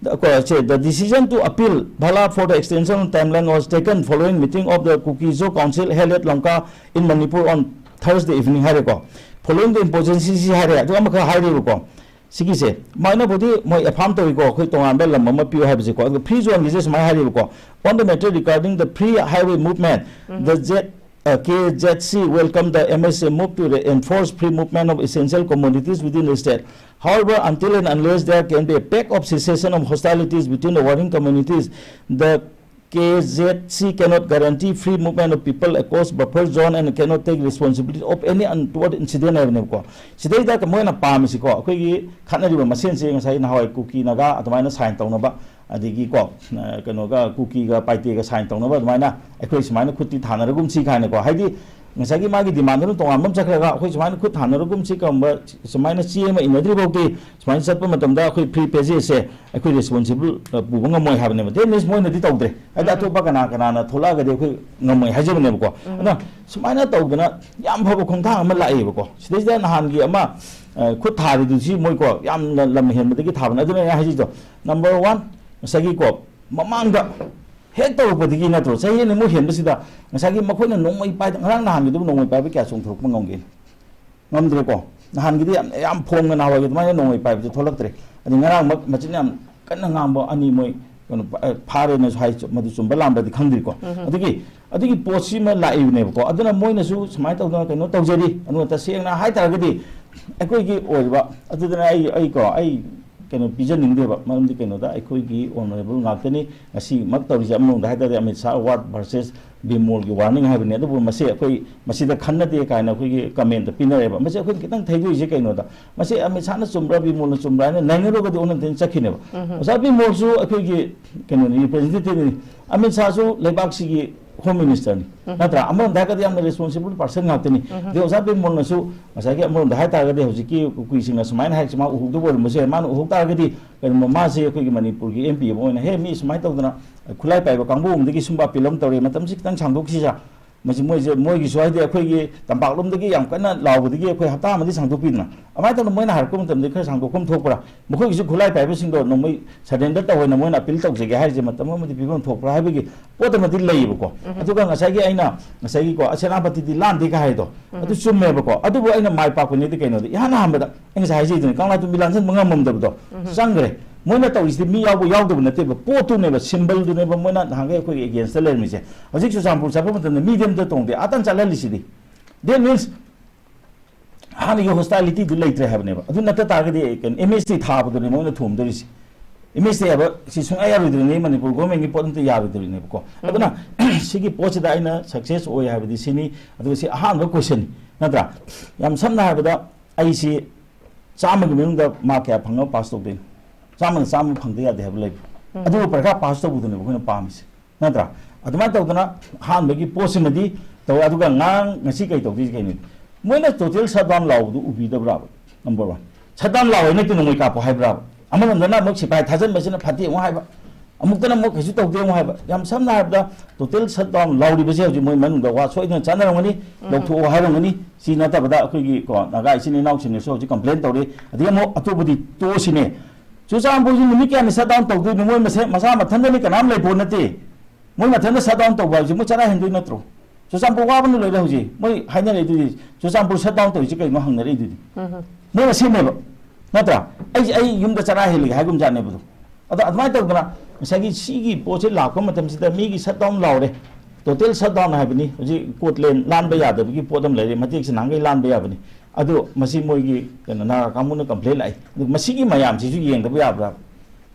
The, ꯀꯣ, ꯁꯦ, "The decision to appeal Bhala for the extension of timeline was taken following meeting of the Kuki-Zo Council held at Lamka in Manipur on Thursday evening" ꯍꯥꯏꯔꯦꯀꯣ꯫ "Following the imposition" ꯁꯤ ꯍꯥꯏꯔꯦ꯫ ꯑꯗꯨꯒ ꯑꯃꯈꯛ ꯍꯥꯏꯔꯤꯕꯀꯣ꯫ ꯁꯤꯒꯤꯁꯦ ꯃꯥꯏꯅꯕꯨꯗꯤ ꯃꯣꯏ ꯑꯦꯐꯥꯝ ꯇꯧꯏꯀꯣ, "ꯑꯩꯈꯣꯏ ꯇꯣꯉꯥꯟꯕ ꯂꯝ ꯑꯃ ꯄꯤꯌꯨ" ꯍꯥꯏꯕꯁꯦꯀꯣ꯫ ꯑꯗꯨꯒ free zoneꯒꯤꯁꯦ ꯁꯨꯃꯥꯏꯅ ꯍꯥꯏꯔꯤꯕꯀꯣ, "On the matter regarding the free highway movement, the Z, uh, K Z C welcome the M S A move to reinforce free movement of essential commodities within the state. However, until and unless there can be a pact of cessation of hostilities between the warring communities, the K Z C cannot guarantee free movement of people across buffer zone and cannot take responsibility of any untoward incident" ꯍꯥꯏꯕꯅꯦꯕꯀꯣ꯫ ꯁꯤꯗꯩꯗ ꯃꯣꯏꯅ ꯄꯥꯝꯃꯤꯁꯤꯀꯣ, ꯑꯩꯈꯣꯏꯒꯤ ꯈꯠꯅꯔꯤꯕ ꯃꯁꯦꯟꯁꯦ ꯉꯁꯥꯏ ꯅꯍꯥꯟꯋꯥꯏ ꯀꯨꯀꯤ ꯅꯥꯒꯥ ꯑꯗꯨꯃꯥꯏꯅ sign ꯇꯧꯅꯕ, ꯑꯗꯒꯤꯀꯣ, ꯑ, ꯀꯩꯅꯣꯒ, ꯀꯨꯀꯤꯒ ꯄꯥꯏꯇꯦꯒ sign ꯇꯧꯅꯕ ꯑꯗꯨꯃꯥꯏꯅ ꯑꯩꯈꯣꯏ ꯁꯨꯃꯥꯏꯅ ꯈꯨꯠꯇꯤ ꯊꯥꯅꯔꯒꯨꯝꯁꯤ ꯀꯥꯏꯅꯀꯣ, ꯍꯥꯏꯗꯤ ꯉꯁꯥꯏꯒꯤ ꯃꯥꯒꯤ demandꯗꯨꯅ ꯇꯣꯉꯥꯟꯕ ꯑꯃ ꯆꯠꯈ꯭ꯔꯒ ꯑꯩꯈꯣꯏ ꯁꯨꯃꯥꯏꯅ ꯈꯨꯠ ꯊꯥꯅꯔꯒꯨꯝꯁꯤ ꯀꯔꯝꯕ ꯁꯨꯃꯥꯏꯅ ꯆꯦ ꯑꯃ ꯏꯟꯅꯗ꯭ꯔꯤ ꯐꯥꯎꯗꯤ ꯁꯨꯃꯥꯏꯅ ꯆꯠꯄ ꯃꯇꯝꯗ ꯑꯩꯈꯣꯏ free passageꯁꯦ ꯑꯩꯈꯣꯏ responsible, ꯑ, ꯄꯨꯕ ꯉꯝꯃꯣꯏ ꯍꯥꯏꯕꯅꯦꯕ꯫ That means ꯃꯣꯏꯅꯗꯤ ꯇꯧꯗ꯭ꯔꯦ꯫ ꯍꯥꯏꯗꯤ ꯎꯝ꯫ ꯑꯇꯣꯞꯄ ꯀꯅꯥ ꯀꯅꯥꯅ ꯊꯣꯛꯂꯛꯑꯒꯗꯤ ꯑꯩꯈꯣꯏ ꯉꯝꯃꯣꯏ ꯍꯥꯏꯖꯕꯅꯦꯕꯀꯣ꯫ ꯎꯝ꯫ ꯑꯗꯣ ꯁꯨꯃꯥꯏꯅ ꯇꯧꯗꯅ ꯌꯥꯝ ꯐꯕ ꯈꯣꯡꯊꯥꯡ ꯑꯃ ꯂꯥꯛꯑꯦꯕꯀꯣ꯫ ꯁꯤꯗꯩꯁꯤꯗ ꯅꯍꯥꯟꯒꯤ ꯑꯃ, ꯑ, ꯈꯨꯠ ꯊꯥꯔꯤꯗꯨꯁꯤ ꯃꯣꯏꯀꯣ ꯌꯥꯝꯅ ꯂꯝ ꯍꯦꯟꯕꯗꯒꯤ ꯊꯥꯕꯅꯦ꯫ ꯑꯗꯨꯅ ꯑꯩꯅ ꯍꯥꯏꯖꯩꯗꯣ, number one, ꯉꯁꯥꯏꯒꯤꯀꯣ ꯃꯃꯥꯡꯗ ꯍꯦꯛ ꯇꯧꯔꯛꯄꯗꯒꯤ ꯅꯠꯇ꯭ꯔꯣ, ꯆꯍꯤ ꯑꯅꯤꯃꯨꯛ ꯍꯦꯟꯕꯁꯤꯗ ꯉꯁꯥꯏꯒꯤ ꯃꯈꯣꯏꯅ ꯅꯣꯡꯃꯩ ꯄꯥꯏꯗ-, ꯉꯔꯥꯡ ꯅꯍꯥꯟꯒꯤꯗꯨꯕꯨ ꯅꯣꯡꯃꯩ ꯄꯥꯏꯕ ꯀꯌꯥ ꯆꯣꯡꯊꯣꯔꯛꯄ ꯉꯝꯒꯦ? ꯉꯝꯗ꯭ꯔꯦꯀꯣ꯫ ꯅꯍꯥꯟꯒꯤꯗꯤ ꯌꯥꯝ, ꯌꯥꯝ ꯐꯣꯡꯅ ꯅꯍꯥꯟꯋꯥꯏꯒꯤ ꯑꯗꯨꯃꯥꯏꯅ ꯅꯣꯡꯃꯩ ꯄꯥꯏꯕꯁꯦ ꯊꯣꯛꯂꯛꯇ꯭ꯔꯦ꯫ ꯑꯗꯩ ꯉꯔꯥꯡꯃꯛ ꯃꯆꯤꯟ ꯌꯥꯝ ꯀꯟꯅ ꯉꯥꯡꯕ ꯑꯅꯤ ꯃꯣꯏ ꯀꯩꯅꯣ ꯐꯥꯔꯦꯅꯁꯨ ꯍꯥꯏ꯫ ꯃꯗꯨ ꯆꯨꯝꯕ ꯂꯥꯟꯕꯗꯤ ꯈꯪꯗ꯭ꯔꯤꯀꯣ꯫ ꯑꯗꯨꯒꯤ ꯑꯗꯨꯒꯤ ꯄꯣꯠꯁꯤꯃ ꯂꯥꯛꯏꯕꯅꯦꯕꯀꯣ꯫ ꯑꯗꯨꯅ ꯃꯣꯏꯅꯁꯨ ꯁꯨꯃꯥꯏꯅ ꯇꯧꯗꯅ ꯀꯩꯅꯣ ꯇꯧꯖꯔꯤ꯫ ꯑꯗꯨꯒ ꯇꯁꯦꯡꯅ ꯍꯥꯏꯇꯥꯔꯒꯗꯤ ꯑꯩꯈꯣꯏꯒꯤ ꯑꯣꯏꯔꯤꯕ, ꯑꯗꯨꯗꯅ ꯑꯩ ꯑꯩ ꯀꯣ ꯑꯩ ꯀꯩꯅꯣ ꯄꯤꯖꯅꯤꯡꯗꯦꯕ꯫ ꯃꯔꯝꯗꯤ ꯀꯩꯅꯣꯗ ꯑꯩꯈꯣꯏꯒꯤ ꯑꯣꯅꯔꯦꯕꯜ ꯉꯥꯛꯇꯅꯤ꯫ ꯉꯁꯤꯃꯛ ꯇꯧꯔꯤꯁꯦ ꯑꯃꯔꯣꯝꯗ ꯍꯥꯏꯇꯥꯔꯗꯤ ꯑꯃꯤꯠ ꯁꯥꯍ ꯋꯥꯔꯗ ꯚꯔꯁꯦꯁ ꯕꯤꯃꯣꯜꯒꯤ ꯋꯥꯔꯅꯤꯡ ꯍꯥꯏꯕꯅꯤ꯫ ꯑꯗꯨꯕꯨ ꯃꯁꯤ ꯑꯩꯈꯣꯏ ꯃꯁꯤꯗ ꯈꯟꯅꯗꯦ ꯀꯥꯏꯅ ꯑꯩꯈꯣꯏꯒꯤ ꯀꯃꯦꯟꯇ ꯄꯤꯅꯔꯦꯕ꯫ ꯃꯁꯤ ꯑꯩꯈꯣꯏꯅ ꯈꯤꯇꯪ ꯊꯩꯗꯣꯛꯏꯁꯦ ꯀꯩꯅꯣꯗ, ꯃꯁꯤ ꯑꯃꯤꯠ ꯁꯥꯍꯅ ꯆꯨꯝꯕ꯭ꯔꯥ ꯕꯤꯃꯣꯜꯅ ꯆꯨꯝꯕ꯭ꯔꯥ ꯍꯥꯏꯅ ꯅꯩꯅꯔꯨꯔꯒꯗꯤ ꯑꯣꯟꯅ ꯇꯩꯅ ꯆꯠꯈꯤꯅꯦꯕ꯫ ꯑꯣꯖꯥ ꯕꯤꯃꯣꯜꯁꯨ ꯑꯩꯈꯣꯏꯒꯤ ꯀꯩꯅꯣꯅꯤ, ꯔꯤꯄ꯭ꯔꯦꯖꯦꯟꯇꯦꯇꯤꯚꯅꯤ꯫ ꯑꯃꯤꯠ ꯁꯥꯍꯁꯨ ꯂꯩꯕꯥꯛꯁꯤꯒꯤ ꯍꯣꯝ ꯃꯤꯅꯤꯁꯇꯔꯅꯤ, ꯅꯠꯇ꯭ꯔꯥ? ꯑꯃꯔꯣꯝꯗ ꯍꯥꯏꯔꯒꯗꯤ ꯌꯥꯝꯅ ꯔꯦꯁꯄꯣꯟꯁꯤꯕꯜ ꯄꯥꯔꯁꯟ ꯉꯥꯛꯇꯅꯤ꯫ ꯑꯗꯩ ꯑꯣꯖꯥ ꯕꯤꯃꯣꯜꯅꯁꯨ ꯉꯁꯥꯏꯒꯤ ꯑꯃꯔꯣꯝꯗ ꯍꯥꯏꯇꯥꯔꯒꯗꯤ ꯍꯧꯖꯤꯛꯀꯤ ꯀꯨꯀꯤꯁꯤꯡꯅ ꯁꯨꯃꯥꯏꯅ ꯍꯥꯏꯔꯤꯁꯦ ꯃꯥ ꯎꯍꯧꯗꯕ ꯑꯣꯏꯔꯝꯕꯁꯨ ꯌꯥꯏ꯫ ꯃꯥꯅ ꯎꯍꯧ ꯇꯥꯔꯒꯗꯤ ꯀꯩꯅꯣ ꯃꯥꯁꯦ ꯑꯩꯈꯣꯏꯒꯤ ꯃꯅꯤꯄꯨꯔꯒꯤ ꯑꯦꯝ ꯄꯤ ꯑꯃ ꯑꯣꯏꯅ, "ꯍꯦ, ꯃꯤ ꯁꯨꯃꯥꯏꯅ ꯇꯧꯗꯅ ꯈꯨꯠꯂꯥꯏ ꯄꯥꯏꯕ ꯀꯥꯡꯕꯨ ꯑꯃꯗꯒꯤ ꯁꯨꯝꯕ ꯑꯄꯤꯜ ꯑꯃ ꯇꯧꯔꯦ, ꯃꯇꯝꯁꯤ ꯈꯤꯇꯪ ꯁꯥꯡꯗꯣꯛꯈꯤꯁꯤꯔꯥ?" ꯃꯁꯤ ꯃꯣꯏꯁꯦ, ꯃꯣꯏꯒꯤꯁꯨ ꯍꯥꯏꯗꯤ ꯑꯩꯈꯣꯏꯒꯤ ꯇꯝꯄꯥꯛꯂꯣꯝꯗꯒꯤ ꯌꯥꯝ ꯀꯟꯅ ꯂꯥꯎꯕꯗꯒꯤ ꯑꯩꯈꯣꯏ ꯍꯞꯇꯥ ꯑꯃꯗꯤ ꯁꯥꯡꯗꯣꯛꯄꯤꯗꯅ, ꯑꯗꯨꯃꯥꯏꯅ ꯇꯧꯗꯅ ꯃꯣꯏꯅ ꯍꯥꯏꯔꯛꯄ ꯃꯇꯝꯗ ꯈꯔ ꯁꯥꯡꯗꯣꯛꯐꯝ ꯊꯣꯛꯄ꯭ꯔꯥ? ꯃꯈꯣꯏꯒꯤꯁꯨ ꯈꯨꯠꯂꯥꯏ ꯄꯥꯏꯕꯁꯤꯡꯗꯣ ꯅꯣꯡꯃꯩ ꯁꯔꯦꯟꯗꯔ ꯇꯧꯋꯦꯅ ꯃꯣꯏꯅ ꯑꯄꯤꯜ ꯇꯧꯖꯒꯦ ꯍꯥꯏꯔꯤꯁꯦ ꯃꯇꯝ ꯑꯃꯗꯤ ꯄꯤꯐꯝ ꯊꯣꯛꯄ꯭ꯔꯥ ꯍꯥꯏꯕꯒꯤ ꯄꯣꯠ ꯑꯃꯗꯤ ꯂꯩꯌꯦꯕꯀꯣ꯫ ꯑꯗꯨꯒ ꯉꯁꯥꯏꯒꯤ ꯑꯩꯅ ꯉꯁꯥꯏꯒꯤꯀꯣ ꯁꯦꯅꯥꯄꯇꯤꯗꯤ ꯂꯥꯟꯗꯦꯒ ꯍꯥꯏꯗꯣ, ꯑꯗꯨ ꯆꯨꯝꯃꯦꯕꯀꯣ꯫ ꯑꯗꯨꯕꯨ ꯑꯩꯅ ꯃꯥꯏ ꯄꯥꯛꯄꯅꯤꯗꯤ ꯀꯩꯅꯣꯗ, ꯏꯍꯥꯟ ꯑꯍꯥꯟꯕꯗ ꯑꯩ ꯉꯁꯥꯏ ꯍꯥꯏꯖꯩꯗꯨꯅꯤ, ꯀꯪꯂꯥꯇꯣꯝꯕꯤ ꯂꯥꯟꯖꯟꯕ ꯉꯝꯃꯝꯗꯕꯗꯣ ꯆꯪꯈ꯭ꯔꯦ꯫ ꯃꯣꯏꯅ ꯇꯧꯔꯤꯁꯤꯗꯤ ꯃꯤ ꯌꯥꯎꯕ ꯌꯥꯎꯗꯕ ꯅꯠꯇꯦꯕ, ꯄꯣꯠꯇꯨꯅꯦꯕ, ꯁꯤꯝꯕꯜꯗꯨꯅꯦꯕ ꯃꯣꯏꯅ ꯅꯍꯥꯟꯈꯩ ꯑꯩꯈꯣꯏꯒꯤ ꯑꯦꯒꯦꯟꯁꯇ ꯂꯩꯔꯝꯃꯤꯁꯦ꯫ ꯍꯧꯖꯤꯛ ꯆꯨꯔꯆꯥꯟꯄꯨꯔ ꯆꯠꯄ ꯃꯇꯝꯗ ꯃꯤꯗꯤ ꯑꯝꯇ ꯇꯣꯡꯗꯦ, ꯑꯥꯇꯪ ꯆꯠꯍꯜꯂꯤꯁꯤꯗꯤ꯫ That means ꯍꯥꯟꯅꯒꯤ ꯍꯣꯁꯇꯥꯏꯂꯤꯇꯤꯗꯨ ꯂꯩꯇ꯭ꯔꯦ ꯍꯥꯏꯕꯅꯦꯕ꯫ ꯑꯗꯨ ꯅꯠꯇ ꯇꯥꯔꯒꯗꯤ ꯀꯩꯅꯣ, ꯑꯦꯝ ꯑꯦꯁ ꯇꯤ ꯊꯥꯕꯗꯨꯅꯦ ꯃꯣꯏꯅ ꯊꯣꯝꯗꯣꯔꯤꯁꯦ꯫ ꯑꯦꯝ ꯑꯦꯁ ꯇꯤ ꯍꯥꯏꯕ ꯁꯤ ꯁꯨꯡꯌꯥ ꯌꯥꯔꯣꯏꯗꯣꯔꯤꯅꯤ, ꯃꯅꯤꯄꯨꯔ ꯒꯣꯔꯃꯦꯟꯒꯤ ꯄꯣꯠ ꯑꯝꯇ ꯌꯥꯔꯣꯏꯗꯣꯔꯤꯅꯦꯕꯀꯣ꯫ ꯑꯗꯨꯅ ꯁꯤꯒꯤ ꯄꯣꯠꯁꯤꯗ ꯑꯩꯅ ꯁꯛꯁꯦꯁ ꯑꯣꯏ ꯍꯥꯏꯕꯗꯤ ꯁꯤꯅꯤ꯫ ꯑꯗꯨꯒ ꯁꯤ ꯑꯍꯥꯟꯕ ꯀꯣꯏꯁꯟꯅꯤ, ꯅꯠꯇ꯭ꯔꯥ? ꯌꯥꯝ ꯁꯝꯅ ꯍꯥꯏꯔꯕꯗ ꯑꯩꯁꯤ ꯆꯥꯝꯃꯒꯤ ꯃꯅꯨꯡꯗ ꯃꯥꯔꯛ ꯀꯌꯥ ꯐꯪꯉꯒ ꯄꯥꯁ ꯇꯧꯗꯣꯏꯅꯣ? ꯆꯥꯝꯃꯅ ꯆꯥꯝꯃ ꯐꯪꯗ ꯌꯥꯗꯦ ꯍꯥꯏꯕ ꯂꯩꯕ꯭ꯔꯣ? ꯑꯗꯨꯕꯨ ꯄꯔꯤꯈꯥ ꯄꯥꯁ ꯇꯧꯕꯗꯨꯅꯦꯕ ꯑꯩꯈꯣꯏꯅ ꯄꯥꯝꯃꯤꯁꯦ, ꯅꯠꯇ꯭ꯔꯥ? ꯑꯗꯨꯃꯥꯏꯅ ꯇꯧꯗꯅ ꯑꯍꯥꯟꯕꯒꯤ ꯄꯣꯠꯁꯤꯃꯗꯤ ꯇꯧꯔꯦ꯫ ꯑꯗꯨꯒ ꯉꯔꯥꯡ ꯉꯁꯤ ꯀꯩ ꯇꯧꯗꯣꯏꯁꯤ ꯀꯩꯅꯣ? ꯃꯣꯏꯅ ꯇꯣꯇꯦꯜ ꯁꯠ ꯗꯥꯎꯟ ꯂꯥꯎꯕꯗꯨ ꯎꯕꯤꯗꯕ꯭ꯔꯥꯕ? ꯅꯝꯕꯔ ꯋꯥꯟ, ꯁꯠ ꯗꯥꯎꯟ ꯂꯥꯎꯋꯦ ꯅꯠꯇꯦ ꯅꯣꯡꯃꯩ ꯀꯥꯞꯄꯣ ꯍꯥꯏꯕ꯭ꯔꯥꯕ? ꯑꯃꯔꯣꯝꯗꯅ ꯑꯃꯨꯛ ꯁꯤꯐꯥꯏ ꯊꯥꯖꯤꯟꯕꯁꯤꯅ ꯐꯠꯇꯦ ꯑꯃꯨꯛ ꯍꯥꯏꯕ, ꯑꯃꯨꯛꯇꯅ ꯑꯃꯨꯛ ꯀꯩꯁꯨ ꯇꯧꯗꯦ ꯑꯃꯨꯛ ꯍꯥꯏꯕ꯫ ꯌꯥꯝ ꯁꯝꯅ ꯍꯥꯏꯔꯕꯗ ꯇꯣꯇꯦꯜ ꯁꯠ ꯗꯥꯎꯟ ꯂꯥꯎꯔꯤꯕꯁꯦ ꯍꯧꯖꯤꯛ ꯃꯣꯏ ꯃꯅꯨꯡꯗ ꯋꯥ ꯁꯣꯏꯗꯅ ꯆꯠꯅꯔꯝꯒꯅꯤ, ꯂꯧꯊꯣꯛꯑꯣ ꯍꯥꯏꯔꯝꯒꯅꯤ꯫ ꯁꯤ ꯅꯠꯇꯕꯗ ꯑꯩꯈꯣꯏꯒꯤ ꯀꯣ ꯅꯥꯒꯥ ꯏꯆꯤꯟ ꯏꯅꯥꯎꯁꯤꯡꯅꯁꯨ ꯍꯧꯖꯤꯛ ꯀꯝꯄ꯭ꯂꯦꯟ ꯇꯧꯔꯤ꯫ ꯑꯗꯒꯤ ꯑꯃꯨꯛ ꯑꯇꯣꯞꯄꯗꯤ ꯇꯣꯛꯑꯁꯤꯅꯦ, ꯆꯨꯔꯆꯥꯟꯄꯨꯔꯁꯤ ꯅꯨꯃꯤꯠ ꯀꯌꯥꯅꯤ ꯁꯠ ꯗꯥꯎꯟ ꯇꯧꯗꯣꯏꯅꯣ? ꯃꯣꯏ ꯃꯁꯦ-, ꯃꯁꯥ ꯃꯊꯟꯗꯅꯤ, ꯀꯅꯥꯝ ꯂꯩꯄꯣꯠ ꯅꯠꯇꯦ꯫ ꯃꯣꯏ ꯃꯊꯟꯇ ꯁꯠ ꯗꯥꯎꯟ ꯇꯧꯕ ꯍꯥꯏꯕꯁꯤ ꯃꯣꯏ ꯆꯔꯥ ꯍꯦꯟꯗꯣꯏ ꯅꯠꯇ꯭ꯔꯣ? ꯆꯨꯔꯆꯥꯟꯄꯨꯔ ꯋꯥꯕꯅ ꯂꯣꯏꯔꯦ ꯍꯧꯖꯤꯛ꯫ ꯃꯣꯏ ꯍꯥꯏꯅꯔꯛꯏꯗꯨꯗꯤ, "ꯆꯨꯔꯆꯥꯟꯄꯨꯔ ꯁꯠ ꯗꯥꯎꯟ ꯇꯧꯔꯤꯁꯤ ꯀꯩꯅꯣ?" ꯍꯪꯅꯔꯛꯏꯗꯨꯗꯤ꯫ ꯃꯣꯏ ꯃꯁꯦꯟꯅꯦꯕ, ꯅꯠꯇ꯭ꯔꯥ? ꯑꯩꯁꯦ ꯑꯩ ꯌꯨꯝꯗ ꯆꯔꯥ ꯍꯦꯜꯂꯒꯦ ꯍꯥꯏꯒꯨꯝ ꯖꯥꯠꯅꯦꯕꯗꯣ꯫ ꯑꯗꯣ ꯑꯗꯨꯃꯥꯏꯅ ꯇꯧꯗꯅ ꯉꯁꯥꯏꯒꯤ ꯁꯤꯒꯤ ꯄꯣꯠꯁꯦ ꯂꯥꯛꯄ ꯃꯇꯝꯁꯤꯗ ꯃꯤꯒꯤ ꯁꯠ ꯗꯥꯎꯟ ꯂꯥꯎꯔꯦ, ꯇꯣꯇꯦꯜ ꯁꯠ ꯗꯥꯎꯟ ꯍꯥꯏꯕꯅꯤ꯫ ꯍꯧꯖꯤꯛ ꯀꯣꯔꯠ ꯂꯦꯟ ꯂꯥꯟꯕ ꯌꯥꯗꯕꯒꯤ ꯄꯣꯠ ꯑꯃ ꯂꯩꯔꯦ, ꯃꯇꯦꯛꯁꯦ ꯅꯍꯥꯟꯈꯩ ꯂꯥꯟꯕ ꯌꯥꯕꯅꯤ꯫ ꯑꯗꯣ ꯃꯁꯤ ꯃꯣꯏꯒꯤ ꯀꯩꯅꯣ ꯅꯥꯒꯥ ꯀꯥꯡꯕꯨꯅ ꯀꯝꯄ꯭ꯂꯦꯟ ꯂꯥꯛꯏ꯫ ꯑꯗꯨ ꯃꯁꯤꯒꯤ ꯃꯌꯥꯝꯁꯤꯁꯨ ꯌꯦꯡꯗꯕ ꯌꯥꯕ꯭ꯔꯥ?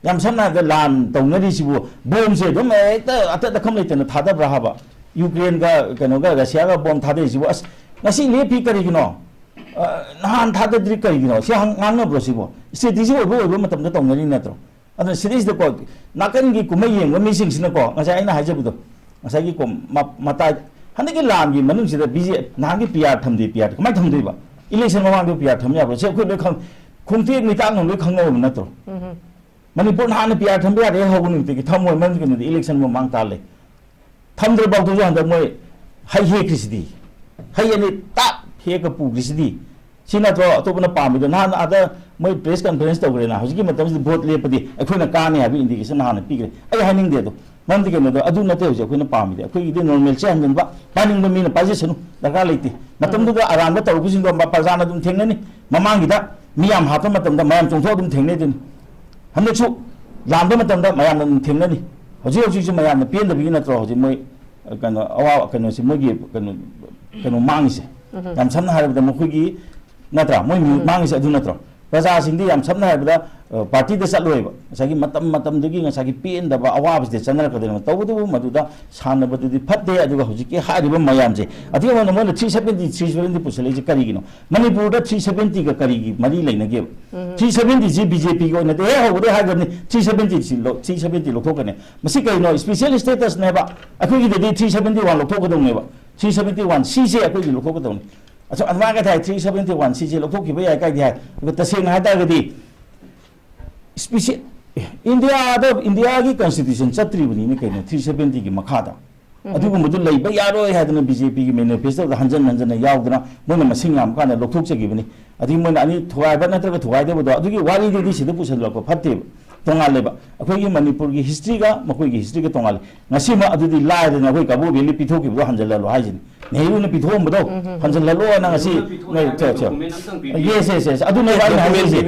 ꯌꯥꯝ ꯁꯝꯅ ꯍꯥꯏꯔꯕꯗ ꯂꯥꯟ ꯇꯧꯅꯔꯤꯁꯤꯕꯨ ꯕꯣꯝꯁꯦ ꯑꯗꯨꯝ ꯍꯦꯛꯇ ꯑꯇꯠ ꯑꯈꯝ ꯂꯩꯇꯅ ꯊꯥꯗꯕ꯭ꯔꯥ ꯍꯥꯏꯕ? ꯌꯨꯀ꯭ꯔꯦꯟꯒ ꯀꯩꯅꯣꯒ ꯔꯁꯤꯌꯥꯒ ꯕꯣꯝ ꯊꯥꯗꯔꯤꯁꯤꯕꯨ, ꯑꯁ, ꯉꯁꯤ ꯂꯦꯞꯄꯤ ꯀꯔꯤꯒꯤꯅꯣ? ꯑ, ꯅꯍꯥꯟ ꯊꯥꯗꯗ꯭ꯔꯤ ꯀꯔꯤꯒꯤꯅꯣ? ꯁꯤ ꯍꯪ-, ꯉꯥꯡꯅꯕ꯭ꯔꯣ ꯁꯤꯕꯣ? ꯁ꯭ꯇ꯭ꯔꯦꯇꯦꯖꯤ ꯑꯣꯏꯕ ꯑꯣꯏꯕ ꯃꯇꯝꯗ ꯇꯧꯅꯔꯤ ꯅꯠꯇ꯭ꯔꯣ? ꯑꯗꯨꯅ ꯁꯤꯗꯩꯁꯤꯗꯀꯣ, ꯅꯥꯀꯟꯒꯤ ꯀꯨꯝꯍꯩ ꯌꯦꯡꯕ ꯃꯤꯁꯤꯡꯁꯤꯅꯀꯣ, ꯉꯁꯥꯏ ꯑꯩꯅ ꯍꯥꯏꯖꯕꯗꯣ, ꯉꯁꯥꯏꯒꯤ ꯀꯣ-, ꯃ-, ꯃꯇꯥꯏ, ꯍꯟꯗꯛꯀꯤ ꯂꯥꯟꯒꯤ ꯃꯅꯨꯡꯁꯤꯗ ꯕꯤ ꯖꯦ, ꯅꯍꯥꯟꯒꯤ ꯄꯤ ꯑꯥꯔ ꯊꯝꯗꯦ, ꯄꯤ ꯑꯥꯔ ꯀꯃꯥꯏꯅ ꯊꯝꯗꯣꯏꯕ? ꯏꯂꯦꯛꯁꯟ ꯃꯃꯥꯡꯗ ꯄꯤ ꯑꯥꯔ ꯊꯝ ꯌꯥꯕ꯭ꯔꯣ? ꯁꯤ ꯑꯩꯈꯣꯏ ꯂꯣꯏ ꯈꯪ-, ꯈꯣꯡꯇꯦꯛ ꯃꯤꯇꯥꯛꯅ ꯂꯣꯏ ꯈꯪꯅꯕ ꯅꯠꯇ꯭ꯔꯣ? ꯎꯝ꯫ ꯃꯅꯤꯄꯨꯔ ꯅꯍꯥꯟꯅ ꯄꯤ ꯑꯥꯔ ꯊꯝꯕ ꯌꯥꯔꯦ ꯍꯧꯕ ꯅꯨꯃꯤꯠꯇꯒꯤ ꯊꯝꯃꯣꯏ, ꯃꯔꯝꯗꯤ ꯀꯩꯅꯣꯗꯤ ꯏꯂꯦꯛꯁꯟ ꯃꯃꯥꯡ ꯇꯥ ꯂꯩ꯫ ꯊꯝꯗ꯭ꯔꯐꯥꯎꯗꯁꯨ ꯍꯟꯗꯛ ꯃꯣꯏ ꯍꯩ ꯍꯦꯛꯈ꯭ꯔꯤꯁꯤꯗꯤ, ꯍꯩ ꯑꯅꯤ ꯇꯥꯞ ꯍꯦꯛꯀ ꯄꯨꯈ꯭ꯔꯤꯁꯤꯗꯤ, ꯁꯤ ꯅꯠꯇ꯭ꯔꯣ ꯑꯇꯣꯞꯄꯅ ꯄꯥꯝꯃꯤꯗꯣ? ꯅꯍꯥꯟ ꯑꯥꯗ ꯃꯣꯏ ꯄ꯭ꯔꯦꯁ ꯀꯟꯐꯔꯦꯟꯁ ꯇꯧꯈ꯭ꯔꯦꯅ, ꯍꯧꯖꯤꯛꯀꯤ ꯃꯇꯝꯁꯤꯗ ꯚꯣꯠ ꯂꯦꯞꯄꯗꯤ ꯑꯩꯈꯣꯏꯅ ꯀꯥꯅꯤ ꯍꯥꯏꯕ ꯏꯟꯗꯤꯀꯦꯁꯟ ꯍꯥꯟꯅ ꯄꯤꯈ꯭ꯔꯦ꯫ ꯑꯩ ꯍꯥꯏꯅꯤꯡꯗꯦ ꯑꯗꯣ, ꯃꯔꯝꯗꯤ ꯀꯩꯅꯣꯗꯣ, ꯑꯗꯨ ꯅꯠꯇꯦ ꯍꯧꯖꯤꯛ ꯑꯩꯈꯣꯏꯅ ꯄꯥꯝꯃꯤꯗꯤ꯫ ꯑꯩꯈꯣꯏꯒꯤꯗꯤ ꯅꯣꯔꯃꯦꯜꯁꯦ ꯍꯟꯖꯤꯟꯕ, ꯄꯥꯏꯅꯤꯡꯕ ꯃꯤꯅ ꯄꯥꯏꯖꯁꯅꯨ, ꯗꯔꯀꯥꯔ ꯂꯩꯇꯦ꯫ ꯃꯇꯝꯗꯨꯗ ꯑꯔꯥꯟꯕ ꯇꯧꯔꯛꯄꯁꯤꯡꯗꯣ ꯃ-, ꯄ꯭ꯔꯖꯥꯅ ꯑꯗꯨꯝ ꯊꯦꯡꯅꯅꯤ꯫ ꯃꯃꯥꯡꯒꯤꯗ ꯃꯤ ꯌꯥꯝ ꯍꯥꯠꯄ ꯃꯇꯝꯗ ꯃꯌꯥꯝ ꯆꯣꯡꯊꯣꯛ ꯑꯗꯨꯝ ꯊꯦꯡꯅꯩꯗꯨꯅꯤ꯫ ꯍꯟꯗꯛꯁꯨ ꯂꯥꯟꯕ ꯃꯇꯝꯗ ꯃꯌꯥꯝꯅ ꯑꯗꯨꯝ ꯊꯦꯡꯅꯅꯤ꯫ ꯍꯧꯖꯤꯛ ꯍꯧꯖꯤꯛꯁꯨ ꯃꯌꯥꯝꯅ ꯄꯦꯟꯗꯕꯒꯤ ꯅꯠꯇ꯭ꯔꯣ ꯍꯧꯖꯤꯛ ꯃꯣꯏ, ꯑ, ꯀꯩꯅꯣ, ꯑꯋꯥ-, ꯀꯩꯅꯣꯁꯤ ꯃꯣꯏꯒꯤ ꯀꯩꯅꯣ, ꯀꯩꯅꯣ ꯃꯥꯡꯉꯤꯁꯦ? ꯌꯥꯝ ꯁꯝꯅ ꯍꯥꯏꯔꯕꯗ ꯃꯈꯣꯏꯒꯤ, ꯅꯠꯇ꯭ꯔꯥ? ꯃꯣꯏ ꯃꯤꯍꯨꯠ ꯃꯥꯡꯉꯤꯁꯦ ꯑꯗꯨ ꯅꯠꯇ꯭ꯔꯣ? ꯄ꯭ꯔꯖꯥꯁꯤꯡꯗꯤ ꯌꯥꯝ ꯁꯝꯅ ꯍꯥꯏꯔꯕꯗ, ꯑ, ꯄꯥꯔꯇꯤꯗ ꯆꯠꯂꯣꯏꯕ꯫ ꯉꯁꯥꯏꯒꯤ ꯃꯇꯝ ꯃꯇꯝꯗꯨꯒꯤ ꯉꯁꯥꯏꯒꯤ ꯄꯦꯟꯗꯕ ꯑꯋꯥꯕꯁꯤꯗ ꯆꯠꯅꯔꯛꯀꯗꯣꯏꯅꯣ꯫ ꯇꯧꯕꯇꯕꯨ ꯃꯗꯨꯗ ꯁꯥꯟꯅꯕꯗꯨꯗꯤ ꯐꯠꯇꯦ꯫ ꯑꯗꯨꯒ ꯍꯧꯖꯤꯛꯀꯤ ꯍꯥꯏꯔꯤꯕ ꯃꯌꯥꯝꯁꯦ, ꯑꯇꯦꯛ ꯑꯃꯅ ꯃꯣꯏꯅ ꯊ꯭ꯔꯤ ꯁꯕꯦꯟꯇꯤ, ꯊ꯭ꯔꯤ ꯁꯕꯦꯟꯇꯤ ꯄꯨꯁꯜꯂꯛꯏꯁꯦ ꯀꯔꯤꯒꯤꯅꯣ? ꯃꯅꯤꯄꯨꯔꯗ ꯊ꯭ꯔꯤ ꯁꯕꯦꯟꯇꯤꯒ ꯀꯔꯤꯒꯤ ꯃꯔꯤ ꯂꯩꯅꯒꯦꯕ? ꯊ꯭ꯔꯤ ꯁꯕꯦꯟꯇꯤꯁꯤ ꯕꯤ ꯖꯦ ꯄꯤꯒꯤ ꯑꯣꯏꯅꯗꯤ ꯍꯦꯛ ꯍꯧꯕꯗꯩ ꯍꯥꯏꯈ꯭ꯔꯕꯅꯤ, ꯊ꯭ꯔꯤ ꯁꯕꯦꯟꯇꯤ ꯁꯤ ꯂꯧ-, ꯊ꯭ꯔꯤ ꯁꯕꯦꯟꯇꯤ ꯂꯧꯊꯣꯛꯀꯅꯤ꯫ ꯃꯁꯤ ꯀꯩꯅꯣ? ꯁ꯭ꯄꯦꯁꯦꯜ ꯁ꯭ꯇꯦꯇꯁꯅꯦꯕ꯫ ꯑꯩꯈꯣꯏꯒꯤꯗꯗꯤ ꯊ꯭ꯔꯤ ꯁꯕꯦꯟꯇꯤ ꯋꯥꯟ ꯂꯧꯊꯣꯛꯀꯗꯧꯅꯦꯕ꯫ ꯊ꯭ꯔꯤ ꯁꯕꯦꯟꯇꯤ ꯋꯥꯟ ꯁꯤꯁꯦ ꯑꯩꯈꯣꯏꯒꯤ ꯂꯧꯊꯣꯛꯀꯗꯧꯅꯤ꯫ ꯑꯁ, ꯑꯗꯨꯃꯥꯏꯅ ꯊꯥꯏ, ꯊ꯭ꯔꯤ ꯁꯕꯦꯟꯇꯤ ꯋꯥꯟ ꯁꯤꯁꯦ ꯂꯧꯊꯣꯛꯈꯤꯕ ꯌꯥꯏ ꯀꯥꯏꯗꯤ ꯍꯥꯏ꯫ ꯑꯗꯨꯒ ꯇꯁꯦꯡꯅ ꯍꯥꯏ ꯇꯥꯔꯒꯗꯤ, ꯁ꯭ꯄꯤꯁꯤ-, ꯑꯦ, ꯏꯟꯗꯤꯌꯥꯗ, ꯏꯟꯗꯤꯌꯥꯒꯤ ꯀꯟꯁꯇꯤꯇ꯭ꯌꯨꯁꯟ ꯆꯠꯇ꯭ꯔꯤꯕꯅꯤꯅꯦ ꯀꯩꯅꯣ, ꯊ꯭ꯔꯤ ꯁꯕꯦꯟꯇꯤꯒꯤ ꯃꯈꯥꯗ꯫ ꯑꯗꯨꯒꯨꯝꯕꯗꯨ ꯂꯩꯕ ꯌꯥꯔꯣꯏ ꯍꯥꯏꯗꯅ ꯕꯤ ꯖꯦ ꯄꯤꯒꯤ ꯃꯦꯅꯤꯐꯦꯁꯇꯣꯗ ꯍꯟꯖꯟ ꯍꯟꯖꯟꯅ ꯌꯥꯎꯗꯅ ꯃꯣꯏꯅ ꯃꯁꯤꯡ ꯌꯥꯝꯕ ꯀꯥꯟꯗ ꯂꯧꯊꯣꯛꯆꯈꯤꯕꯅꯤ꯫ ꯑꯗꯒꯤ ꯃꯣꯏꯅ ꯑꯅꯤ ꯊꯨꯒꯥꯏꯕ ꯅꯠꯇ꯭ꯔꯒ ꯊꯨꯒꯥꯏꯗꯕꯗꯣ, ꯑꯗꯨꯒꯤ ꯋꯥꯔꯤꯗꯨꯗꯤ ꯁꯤꯗ ꯄꯨꯁꯜꯂꯛꯄ ꯐꯠꯇꯦꯕ꯫ ꯇꯣꯉꯥꯜꯂꯦꯕ꯫ ꯑꯩꯈꯣꯏꯒꯤ ꯃꯅꯤꯄꯨꯔꯒꯤ ꯍꯤꯁꯇ꯭ꯔꯤꯒ ꯃꯈꯣꯏꯒꯤ ꯍꯤꯁꯇ꯭ꯔꯤꯒ ꯇꯣꯉꯥꯜꯂꯦ꯫ ꯉꯁꯤꯃꯛ ꯑꯗꯨꯗꯤ ꯂꯥꯏꯗꯅ ꯑꯩꯈꯣꯏ ꯀꯕꯣ ꯚꯦꯂꯤ ꯄꯤꯊꯣꯛꯈꯤꯕꯗꯣ ꯍꯟꯖꯜꯍꯜꯂꯣ ꯍꯥꯏꯁꯤꯅꯤ꯫ ꯅꯦꯍꯔꯨꯅ ꯄꯤꯊꯣꯛꯑꯝꯕꯗꯣ ꯍꯟꯖꯜꯍꯜꯂꯣꯅ ꯉꯁꯤ ꯅꯣꯏ ꯊ- ꯊ- Yes, yes, yes. ꯑꯗꯨꯅꯦꯕ ꯑꯩꯅ ꯍꯥꯏꯖꯔꯤꯁꯦ꯫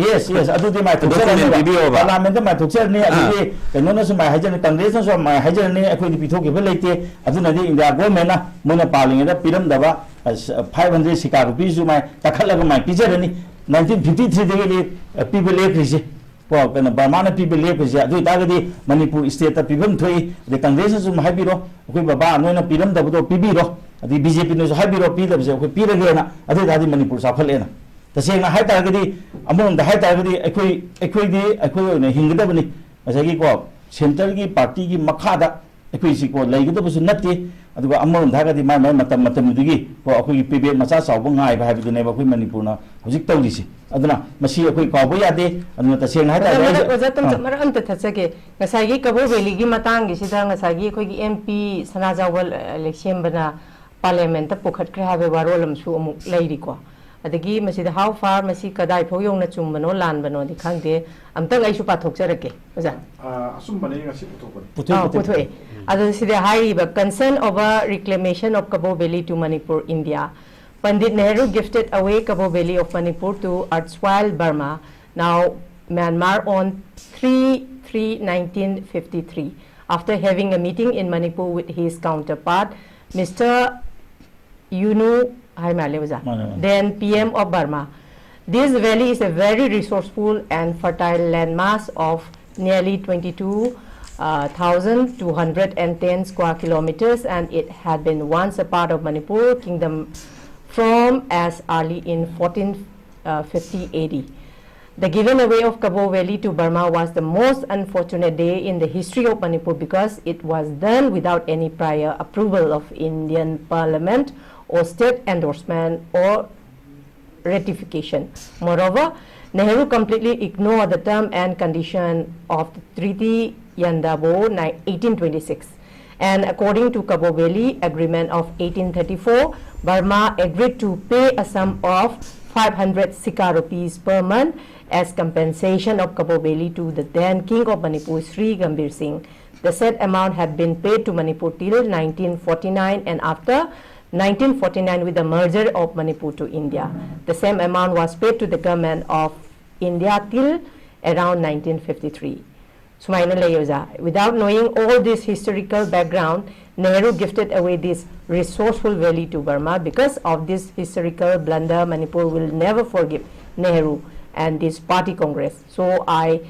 Yes, yes. ꯑꯗꯨꯗꯤ ꯃꯥꯏ ꯊꯣꯛꯆꯔꯅꯤꯕ꯫ Parliament ꯇ ꯃꯥꯏ ꯊꯣꯛꯆꯔꯅꯤ, ꯑꯗꯨꯗꯤ ꯀꯩꯅꯣꯅꯁꯨ ꯃꯥꯏ ꯍꯥꯏꯖꯔꯅꯤ, ꯀꯪꯒ꯭ꯔꯦꯁꯅꯁꯨ ꯃꯥꯏ ꯍꯥꯏꯖꯔꯅꯤ, ꯑꯩꯈꯣꯏꯗꯤ ꯄꯤꯊꯣꯛꯈꯤꯕ ꯂꯩꯇꯦ꯫ ꯑꯗꯨꯅꯗꯤ ꯏꯟꯗꯤꯌꯥ ꯒꯣꯔꯃꯦꯟꯅ ꯃꯣꯏꯅ ꯄꯥꯜꯂꯤꯉꯩꯗ ꯄꯤꯔꯝꯗꯕ, ꯑ, ꯐꯥꯏꯚ ꯍꯟꯗ꯭ꯔꯦꯠ ꯁꯤꯀꯥ ꯔꯨꯄꯤꯁꯨ ꯃꯥꯏ ꯀꯛꯈꯠꯂꯒ ꯃꯥꯏ ꯄꯤꯖꯔꯅꯤ꯫ ꯅꯥꯏꯟꯇꯤꯟ ꯐꯤꯐꯇꯤ ꯊ꯭ꯔꯤꯗꯒꯤꯗꯤ, ꯑ, ꯄꯤꯕ ꯂꯦꯞꯈ꯭ꯔꯤꯁꯦ꯫ ꯀꯣ, ꯀꯩꯅꯣ, ꯕꯔꯃꯥꯅ ꯄꯤꯕ ꯂꯦꯞꯈ꯭ꯔꯤꯁꯦ꯫ ꯑꯗꯨ ꯑꯣꯏꯇꯥꯔꯒꯗꯤ ꯃꯅꯤꯄꯨꯔ state ꯇ ꯄꯤꯐꯝ ꯊꯣꯛꯏ꯫ ꯑꯗꯩ ꯀꯪꯒ꯭ꯔꯦꯁꯅꯁꯨ ꯑꯗꯨꯝ ꯍꯥꯏꯕꯤꯔꯣ, ꯑꯩꯈꯣꯏ ꯕꯕꯥ ꯅꯣꯏꯅ ꯄꯤꯔꯝꯗꯕꯗꯣ ꯄꯤꯕꯤꯔꯣ, ꯑꯗꯩ ꯕꯤ ꯖꯦ ꯄꯤꯅꯁꯨ ꯍꯥꯏꯕꯤꯔꯣ, ꯄꯤꯗꯕꯁꯦ ꯑꯩꯈꯣꯏ ꯄꯤꯔꯒꯦꯅ꯫ ꯑꯗꯨ ꯑꯣꯏꯇꯥꯔꯗꯤ ꯃꯅꯤꯄꯨꯔ ꯆꯥꯎꯈꯠꯂꯦꯅ꯫ ꯇꯁꯦꯡꯅ ꯍꯥꯏ ꯇꯥꯔꯒꯗꯤ, ꯑꯃꯔꯣꯝꯗ ꯍꯥꯏ ꯇꯥꯔꯒꯗꯤ, ꯑꯩꯈꯣꯏ, ꯑꯩꯈꯣꯏꯗꯤ ꯑꯩꯈꯣꯏ ꯑꯣꯏꯅ ꯍꯤꯡꯒꯗꯕꯅꯤ꯫ ꯉꯁꯥꯏꯒꯤ, ꯀꯣ, centre ꯒꯤ party ꯒꯤ ꯃꯈꯥꯗ ꯑꯩꯈꯣꯏꯁꯤ, ꯀꯣ, ꯂꯩꯒꯗꯕꯁꯨ ꯅꯠꯇꯦ꯫ ꯑꯗꯨꯒ ꯑꯃꯔꯣꯝꯗ ꯍꯥꯏꯔꯒꯗꯤ ꯃꯥꯏ ꯃꯥꯏ ꯃꯇꯝ ꯃꯇꯝꯗꯨꯒꯤ, ꯀꯣ, ꯑꯩꯈꯣꯏꯒꯤ payback ꯃꯆꯥ ꯆꯥꯎꯕ ꯉꯥꯏꯕ ꯍꯥꯏꯕꯗꯨꯅꯦꯕ ꯑꯩꯈꯣꯏ ꯃꯅꯤꯄꯨꯔꯅ ꯍꯧꯖꯤꯛ ꯇꯧꯔꯤꯁꯦ꯫ ꯑꯗꯨꯅ ꯃꯁꯤ ꯑꯩꯈꯣꯏ ꯀꯥꯎꯕ ꯌꯥꯗꯦ꯫ ꯑꯗꯨꯅ ꯇꯁꯦꯡꯅ ꯍꯥꯏ ꯑꯣꯖꯥ, ꯇꯥꯔꯗꯤ ꯃꯔꯛ, ꯑꯩꯁꯦ, ꯑꯣꯖꯥ, ꯇꯝꯆ-, ꯑꯥ꯫ ꯃꯔꯛ ꯑꯝꯇ ꯊꯠꯆꯒꯦ꯫ ꯉꯁꯥꯏꯒꯤ ꯀꯕꯣ ꯚꯦꯂꯤꯒꯤ ꯃꯇꯥꯡꯒꯤꯁꯤꯗ ꯉꯁꯥꯏꯒꯤ ꯑꯩꯈꯣꯏꯒꯤ M P ꯁꯅꯥꯖꯥꯎꯕ, ꯑ, ꯂꯩꯁꯦꯝꯕꯅ parliament ꯇ ꯄꯨꯈꯠꯈ꯭ꯔꯦ ꯍꯥꯏꯕꯒꯤ ꯋꯥꯔꯣꯜ ꯑꯃꯁꯨ ꯑꯃꯨꯛ ꯂꯩꯔꯤꯀꯣ꯫ ꯑꯗꯒꯤ ꯃꯁꯤꯗ how far, ꯃꯁꯤ ꯀꯗꯥꯏ ꯐꯥꯎ ꯌꯧꯅ ꯆꯨꯝꯕꯅꯣ ꯂꯥꯟꯕꯅꯣꯗꯤ ꯈꯪꯗꯦ꯫ ꯑꯝꯇꯪ ꯑꯩꯁꯨ ꯄꯥꯊꯣꯛꯆꯔꯛꯀꯦ, ꯑꯣꯖꯥ꯫ ꯑ, ꯑꯆꯨꯝꯕꯅꯦ, ꯉꯁꯤ ꯄꯨꯊꯣꯛꯄꯅꯦ꯫ ꯄꯨꯊꯣꯛꯑꯦ, ꯑꯥ, ꯄꯨꯊꯣꯛꯑꯦ꯫ ꯄꯨꯊꯣꯛꯑꯦ꯫ ꯑꯗꯣ ꯁꯤꯗ ꯍꯥꯏꯔꯤꯕ, "Consent over reclamation of Kabo Valley to Manipur, India. Pandit Nehru gifted away Kabo Valley of Manipur to erstwhile Burma, now Myanmar, on three three nineteen fifty-three, after having a meeting in Manipur with his counterpart, Mister Yunu Haimale, ꯑꯣꯖꯥ, ꯃꯥꯅꯦ, ꯃꯥꯅꯦ꯫ Then P M of Burma. This valley is a very resourceful and fertile landmass of nearly twenty-two thousand two hundred and ten square kilometers, and it had been once a part of Manipur kingdom from as early in fourteen fifty A D. The giving away of Kabo Valley to Burma was the most unfortunate day in the history of Manipur, because it was done without any prior approval of Indian Parliament or state endorsement or ratification. Moreover, Nehru completely ignored the term and condition of the Treaty Yandabo, ni-, eighteen twenty-six. And according to Kabo Valley Agreement of eighteen thirty-four, Burma agreed to pay a sum of five hundred sika rupees per month as compensation of Kabo Valley to the then King of Manipur, Sri Gambhir Singh. The said amount had been paid to Manipur till nineteen forty-nine, and after nineteen forty-nine, with the merger of Manipur to India, the same amount was paid to the government of India till around nineteen fifty-three. ꯁꯨꯃꯥꯏꯅ ꯂꯩ, ꯑꯣꯖꯥ꯫ Without knowing all this historical background, Nehru gifted away this resourceful valley to Burma. Because of this historical blunder, Manipur will never forgive Nehru and this party Congress. So I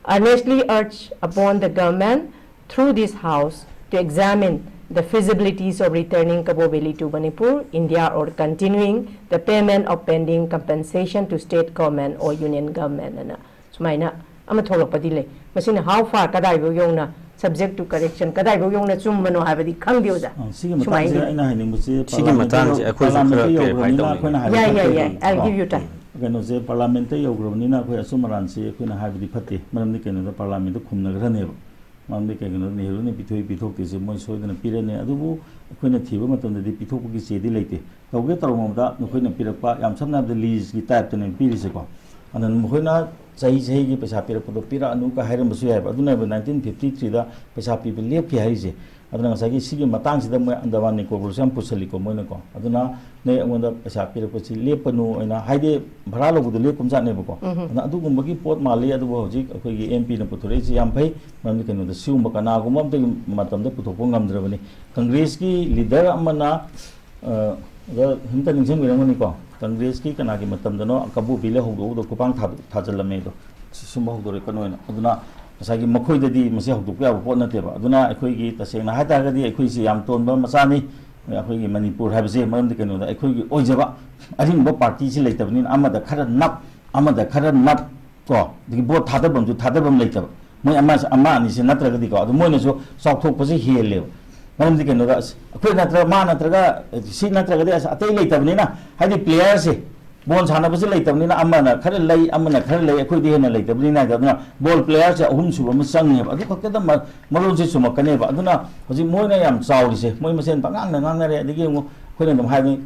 earnestly urge upon the government through this house to examine the feasibilities of returning Kabo Valley to Manipur, India, or continuing the payment of pending compensation to state government or union government. ꯑꯅ ꯁꯨꯃꯥꯏꯅ ꯑꯃ ꯊꯣꯛꯂꯛꯄꯗꯤ ꯂꯩ꯫ ꯃꯁꯤꯅ how far, ꯀꯗꯥꯏꯐꯥꯎ ꯌꯧꯅ subject to correction, ꯀꯗꯥꯏꯐꯥꯎ ꯌꯧꯅ ꯆꯨꯝꯕꯅꯣ ꯍꯥꯏꯕꯗꯤ ꯈꯪꯗꯦ, ꯑꯣꯖꯥ꯫ ꯑ, ꯁꯤꯒꯤ ꯁꯨꯃꯥꯏꯅ ꯃꯇꯥꯡꯁꯦ ꯑꯩꯅ ꯍꯥꯏꯅꯤꯡꯕꯁꯦ, ꯁꯤꯒꯤ ꯄꯥꯔꯂꯥꯃꯦꯟꯇ ꯃꯇꯥꯡꯁꯦ ꯌꯧ-, ꯑꯩꯈꯣꯏꯁꯨ ꯄꯥꯔꯂꯥꯃꯦꯟꯇ ꯈꯔ clarify ꯌꯧꯈ꯭ꯔꯕꯅꯤꯅ ꯇꯧꯅꯤꯡꯉꯤ꯫ ꯑꯩꯈꯣꯏꯅ ꯍꯥꯏꯕꯗꯤ ꯌꯥꯏ, ꯌꯥꯏ, ꯐꯠꯇꯦ꯫ ꯌꯥꯏ, I'll ꯑꯣ꯫ Give you time. ꯀꯩꯅꯣꯁꯦ, ꯄꯥꯔꯂꯥꯃꯦꯟꯇ ꯌꯧꯈ꯭ꯔꯕꯅꯤꯅ ꯑꯩꯈꯣꯏ ꯑꯆꯨꯝ ꯑꯔꯥꯟꯁꯦ ꯑꯩꯈꯣꯏꯅ ꯍꯥꯏꯕꯗꯤ ꯐꯠꯇꯦ꯫ ꯃꯔꯝꯗꯤ ꯀꯩꯅꯣꯗ, ꯄꯥꯔꯂꯥꯃꯦꯟꯇ ꯈꯨꯝꯅꯈ꯭ꯔꯅꯦꯕ꯫ ꯃꯔꯝꯗꯤ ꯀꯩꯒꯤꯅꯣꯗ, ꯅꯦꯍꯔꯨꯅ ꯄꯤꯊꯣꯛꯏ ꯄꯤꯊꯣꯛꯇꯦꯁꯦ ꯃꯣꯏ ꯁꯣꯏꯗꯅ ꯄꯤꯔꯅꯤ꯫ ꯑꯗꯨꯕꯨ ꯑꯩꯈꯣꯏꯅ ꯊꯤꯕ ꯃꯇꯝꯗꯗꯤ ꯄꯤꯊꯣꯛꯄꯒꯤ ꯆꯦꯗꯤ ꯂꯩꯇꯦ꯫ ꯇꯧꯒꯦ ꯇꯧꯔꯝꯕꯗ ꯅꯈꯣꯏꯅ ꯄꯤꯔꯛꯄ, ꯌꯥꯝ ꯁꯝꯅ ꯍꯥꯏꯔꯕꯗ ꯂꯤꯖꯀꯤ ꯇꯥꯏꯞꯇꯅꯦ ꯄꯤꯔꯤꯁꯦꯀꯣ꯫ ꯑꯗꯨꯅ ꯃꯈꯣꯏꯅ ꯆꯍꯤ ꯆꯍꯤꯒꯤ ꯄꯩꯁꯥ ꯄꯤꯔꯛꯄꯗꯣ ꯄꯤꯔꯛꯑꯅꯨꯒ ꯍꯥꯏꯔꯝꯕꯁꯨ ꯌꯥꯏꯕ꯫ ꯑꯗꯨꯅ nineteen fifty threeꯗ ꯄꯩꯁꯥ ꯄꯤꯕ ꯂꯦꯞꯈꯤ ꯍꯥꯏꯔꯤꯁꯦ꯫ ꯑꯗꯨꯅ ꯉꯁꯥꯏꯒꯤ ꯁꯤꯒꯤ ꯃꯇꯥꯡꯁꯤꯗ ꯃꯣꯏ ꯑꯟꯗꯃꯥꯟ ꯅꯤꯀꯣꯕꯔꯁꯨ ꯌꯥꯝ ꯄꯨꯁꯜꯂꯤꯀꯣ ꯃꯣꯏꯅꯀꯣ꯫ ꯑꯗꯨꯅ ꯅꯣꯏ ꯑꯩꯉꯣꯟꯗ ꯄꯩꯁꯥ ꯄꯤꯔꯛꯄꯁꯤ ꯂꯦꯞꯄꯅꯨ ꯍꯥꯏꯅ, ꯍꯥꯏꯗꯤ ꯚꯔꯥ ꯂꯧꯕꯗꯣ ꯂꯦꯞꯀꯨꯝꯖꯥꯠꯅꯦꯕꯀꯣ꯫ ꯎꯝꯍꯨꯝ꯫ ꯑꯗꯨꯅ ꯑꯗꯨꯒꯨꯝꯕꯒꯤ ꯄꯣꯠ ꯃꯥꯜꯂꯤ꯫ ꯑꯗꯨꯕꯨ ꯍꯧꯖꯤꯛ ꯑꯩꯈꯣꯏꯒꯤ ꯑꯦꯝ ꯄꯤꯅ ꯄꯨꯊꯣꯔꯛꯏꯁꯤ ꯌꯥꯝ ꯐꯩ꯫ ꯃꯔꯝꯗꯤ ꯀꯩꯅꯣꯗ ꯁꯤꯒꯨꯝꯕ ꯀꯅꯥꯒꯨꯝꯕ ꯑꯝꯇꯒꯤ ꯃꯇꯝꯗ ꯄꯨꯊꯣꯛꯄ ꯉꯝꯗ꯭ꯔꯕꯅꯤ꯫ ꯀꯪꯒ꯭ꯔꯦꯁꯀꯤ ꯂꯤꯗꯔ ꯑꯃꯅ, ꯑ, ꯑꯣꯖꯥ ꯍꯟꯇ ꯅꯤꯡꯁꯤꯡꯕꯤꯔꯝꯒꯅꯤꯀꯣ, ꯀꯪꯒ꯭ꯔꯦꯁꯀꯤ ꯀꯅꯥꯒꯤ ꯃꯇꯝꯗꯅꯣ ꯀꯕꯣꯕꯤ ꯂꯩꯍꯧꯗꯧꯕꯗꯣ ꯈꯨꯄꯥꯡ ꯊꯥ-, ꯊꯥꯖꯤꯜꯂꯝꯃꯦ ꯑꯗꯣ꯫ ꯁꯤ-, ꯁꯨꯝꯕ ꯍꯧꯗꯣꯔꯛꯀꯅꯣꯅ꯫ ꯑꯗꯨꯅ ꯉꯁꯥꯏꯒꯤ ꯃꯈꯣꯏꯗꯗꯤ ꯃꯁꯤ ꯍꯧꯗꯣꯛꯄ ꯌꯥꯕ ꯄꯣꯠ ꯅꯠꯇꯦꯕ꯫ ꯑꯗꯨꯅ ꯑꯩꯈꯣꯏꯒꯤ ꯇꯁꯦꯡꯅ ꯍꯥꯏ ꯇꯥꯔꯒꯗꯤ ꯑꯩꯈꯣꯏꯁꯤ ꯌꯥꯝ ꯇꯣꯟꯕ ꯃꯆꯥꯅꯤ꯫ ꯑꯩꯈꯣꯏꯒꯤ ꯃꯅꯤꯄꯨꯔ ꯍꯥꯏꯕꯁꯦ, ꯃꯔꯝꯗꯤ ꯀꯩꯅꯣꯗ ꯑꯩꯈꯣꯏꯒꯤ ꯑꯣꯏꯖꯕ ꯑꯔꯤꯡꯕ ꯄꯥꯔꯇꯤꯁꯤ ꯂꯩꯇꯕꯅꯤꯅ ꯑꯃꯗ ꯈꯔ ꯅꯞ, ꯑꯃꯗ ꯈꯔ ꯅꯞ, ꯀꯣ, ꯑꯗꯒꯤ ꯚꯣꯠ ꯊꯥꯗꯐꯝꯁꯨ ꯊꯥꯗꯐꯝ ꯂꯩꯇꯕ꯫ ꯃꯣꯏ ꯑꯃ, ꯑꯃ ꯑꯅꯤꯁꯤ ꯅꯠꯇ꯭ꯔꯒꯗꯤꯀꯣ, ꯑꯗꯨ ꯃꯣꯏꯅꯁꯨ ꯆꯥꯎꯊꯣꯛꯄꯁꯦ ꯍꯦꯜꯂꯦꯕ꯫ ꯃꯔꯝꯗꯤ ꯀꯩꯅꯣꯗ, ꯑꯁ, ꯑꯩꯈꯣꯏ ꯅꯠꯇ꯭ꯔ-, ꯃꯥ ꯅꯠꯇ꯭ꯔꯒ ꯁꯤ ꯅꯠꯇ꯭ꯔꯒꯗꯤ, ꯑꯁ, ꯑꯇꯩ ꯂꯩꯇꯕꯅꯤꯅ, ꯍꯥꯏꯗꯤ ꯄ꯭ꯂꯦꯌꯔꯁꯦ, ꯕꯣꯜ ꯁꯥꯟꯅꯕꯁꯦ ꯂꯩꯇꯕꯅꯤꯅ ꯑꯃꯅ ꯈꯔ ꯂꯩ, ꯑꯃꯅ ꯈꯔ ꯂꯩ, ꯑꯩꯈꯣꯏꯗꯤ ꯍꯦꯟꯅ ꯂꯩꯇꯕꯅꯤꯅ ꯍꯥꯏꯗ, ꯑꯗꯨꯅ ꯕꯣꯜ ꯄ꯭ꯂꯦꯌꯔꯁꯦ ꯑꯍꯨꯝ ꯁꯨꯕ ꯑꯃ ꯆꯪꯉꯦꯕ꯫ ꯑꯗꯨ ꯈꯛꯇꯗ ꯃ-, ꯃꯔꯣꯜꯁꯦ ꯆꯨꯝꯃꯛꯀꯅꯦꯕ꯫ ꯑꯗꯨꯅ ꯍꯧꯖꯤꯛ ꯃꯣꯏꯅ ꯌꯥꯝ ꯆꯥꯎꯔꯤꯁꯦ, ꯃꯣꯏ ꯃꯁꯦꯟ ꯄꯉꯥꯡꯗ ꯉꯥꯡꯅꯔꯦ꯫ ꯑꯗꯒꯤ ꯑꯃꯨꯛ ꯑꯩꯈꯣꯏꯅ ꯑꯗꯨꯝ ꯍꯥꯏꯕꯅꯤ,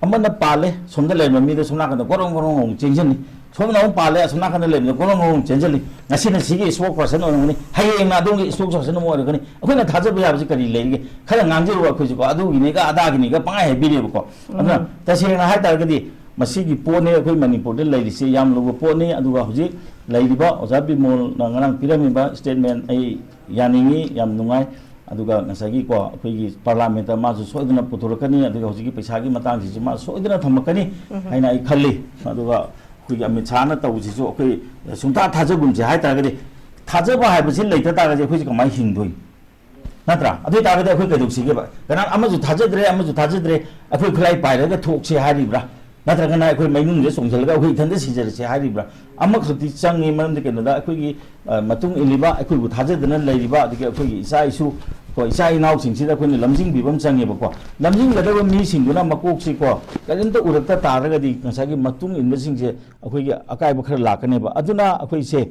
ꯑꯃꯅ ꯄꯥꯜꯂꯦ, ꯁꯣꯝꯗ ꯂꯩꯔꯝꯕ ꯃꯤꯗꯣ ꯁꯣꯝ ꯅꯥꯀꯟꯗ ꯒꯣꯔꯣꯡ ꯒꯣꯔꯣꯡ ꯑꯃꯨꯛ ꯆꯦꯟꯁꯤꯜꯂꯤ꯫ ꯁꯣꯝꯅ ꯑꯃꯨꯛ ꯄꯥꯜꯂꯦ, ꯑꯁꯣꯝ ꯅꯥꯀꯟꯗ ꯂꯩꯔꯝꯕꯗꯣ ꯒꯣꯔꯣꯡ ꯒꯣꯔꯣꯡ ꯆꯦꯟꯁꯤꯜꯂꯤ꯫ ꯉꯁꯤꯅ ꯁꯤꯒꯤ spokesperson ꯑꯣꯏꯔꯝꯒꯅꯤ, ꯍꯌꯦꯡꯅ ꯑꯗꯣꯝꯒꯤ spokesperson ꯑꯃ ꯑꯣꯏꯔꯛꯀꯅꯤ꯫ ꯑꯩꯈꯣꯏꯅ ꯊꯥꯖꯕ ꯌꯥꯕꯁꯤ ꯀꯔꯤ ꯂꯩꯔꯤꯒꯦ? ꯈꯔ ꯉꯥꯡꯖꯔꯨꯕ ꯑꯩꯈꯣꯏꯁꯨꯀꯣ, ꯑꯗꯨꯒꯤꯅꯤꯒ ꯑꯗꯥꯒꯤꯅꯤꯒ ꯄꯪꯍꯥꯏ ꯍꯥꯏꯕꯤꯔꯦꯕꯀꯣ꯫ ꯑꯗꯨꯅ ꯎꯝ꯫ ꯇꯁꯦꯡꯅ ꯍꯥꯏ ꯇꯥꯔꯒꯗꯤ ꯃꯁꯤꯒꯤ ꯄꯣꯠꯅꯤ, ꯑꯩꯈꯣꯏ ꯃꯅꯤꯄꯨꯔꯗ ꯂꯩꯔꯤꯁꯤ ꯌꯥꯝ ꯂꯨꯕ ꯄꯣꯠꯅꯤ꯫ ꯑꯗꯨꯒ ꯍꯧꯖꯤꯛ ꯂꯩꯔꯤꯕ ꯑꯣꯖꯥ ꯕꯤꯃꯣꯜꯅ ꯉꯔꯥꯡ ꯄꯤꯔꯝꯃꯤꯕ statement ꯑꯩ ꯌꯥꯅꯤꯡꯉꯤ, ꯌꯥꯝ ꯅꯨꯡꯉꯥꯏ꯫ ꯑꯗꯨꯒ ꯉꯁꯥꯏꯒꯤꯀꯣ, ꯑꯩꯈꯣꯏꯒꯤ ꯄꯥꯔꯂꯥꯃꯦꯟꯇ ꯃꯥꯁꯨ ꯁꯣꯏꯗꯅ ꯄꯨꯊꯣꯔꯛꯀꯅꯤ꯫ ꯑꯗꯨꯒ ꯍꯧꯖꯤꯛꯀꯤ ꯄꯩꯁꯥꯒꯤ ꯃꯇꯥꯡꯁꯤꯁꯨ ꯃꯥ ꯁꯣꯏꯗꯅ ꯊꯝꯃꯛꯀꯅꯤ ꯎꯝ꯫ ꯍꯥꯏꯅ ꯑꯩ ꯈꯜꯂꯤ꯫ ꯑꯗꯨꯒ ꯑꯩꯈꯣꯏꯒꯤ ꯑꯃꯤꯠ ꯁꯥꯍꯅ ꯇꯧꯕꯁꯤꯁꯨ ꯑꯩꯈꯣꯏ ꯁꯨꯡꯊꯥ ꯊꯥꯖꯒꯨꯝꯁꯦ ꯍꯥꯏ ꯇꯥꯔꯒꯗꯤ, ꯊꯥꯖꯕ ꯍꯥꯏꯕꯁꯤ ꯂꯩꯇ ꯇꯥꯔꯒꯗꯤ ꯑꯩꯈꯣꯏꯁꯦ ꯀꯃꯥꯏꯅ ꯍꯤꯡꯗꯣꯏꯅꯣ? ꯅꯠꯇ꯭ꯔꯥ? ꯑꯗꯨ ꯑꯣꯏ ꯇꯥꯔꯒꯗꯤ ꯑꯩꯈꯣꯏ ꯀꯩꯗꯧꯁꯤꯒꯦꯕ? ꯀꯅꯥ ꯑꯃꯁꯨ ꯊꯥꯖꯗ꯭ꯔꯦ, ꯑꯃꯁꯨ ꯊꯥꯖꯗ꯭ꯔꯦ, ꯑꯩꯈꯣꯏ ꯈꯨꯠꯂꯥꯏ ꯄꯥꯏꯔꯒ ꯊꯣꯛꯁꯦ ꯍꯥꯏꯔꯤꯕ꯭ꯔꯥ? ꯅꯠꯇ꯭ꯔꯒꯅ ꯑꯩꯈꯣꯏ ꯃꯩꯅꯨꯡꯗ ꯆꯣꯡꯁꯤꯜꯂꯒ ꯑꯩꯈꯣꯏ ꯏꯊꯟꯇ ꯁꯤꯖꯔꯁꯦ ꯍꯥꯏꯔꯤꯕ꯭ꯔꯥ? ꯑꯃꯈꯛꯇꯤ ꯆꯪꯉꯤ꯫ ꯃꯔꯝꯗꯤ ꯀꯩꯅꯣꯗ, ꯑꯩꯈꯣꯏꯒꯤ, ꯑ, ꯃꯇꯨꯡ ꯏꯜꯂꯤꯕ, ꯑꯩꯈꯣꯏꯕꯨ ꯊꯥꯖꯗꯅ ꯂꯩꯔꯤꯕ, ꯑꯗꯒꯤ ꯑꯩꯈꯣꯏꯒꯤ ꯏꯆꯥ ꯏꯁꯨ ꯀꯣ, ꯏꯆꯥ ꯏꯅꯥꯎꯁꯤꯡꯁꯤꯗ ꯑꯩꯈꯣꯏꯅ ꯂꯝꯖꯤꯡꯕꯤꯕ ꯑꯃ ꯆꯪꯉꯦꯕꯀꯣ꯫ ꯂꯝꯖꯤꯡꯒꯗꯕ ꯃꯤꯁꯤꯡꯗꯨꯅ ꯃꯀꯣꯛꯁꯤ ꯀꯣ, ꯀꯔꯤꯝꯇ ꯎꯔꯛꯇ ꯇꯥꯔꯒꯗꯤ ꯉꯁꯥꯏꯒꯤ ꯃꯇꯨꯡ ꯏꯟꯕꯁꯤꯡꯁꯦ ꯑꯩꯈꯣꯏꯒꯤ ꯑꯀꯥꯏꯕ ꯈꯔ ꯂꯥꯛꯀꯅꯦꯕ꯫ ꯑꯗꯨꯅ ꯑꯩꯈꯣꯏꯁꯦ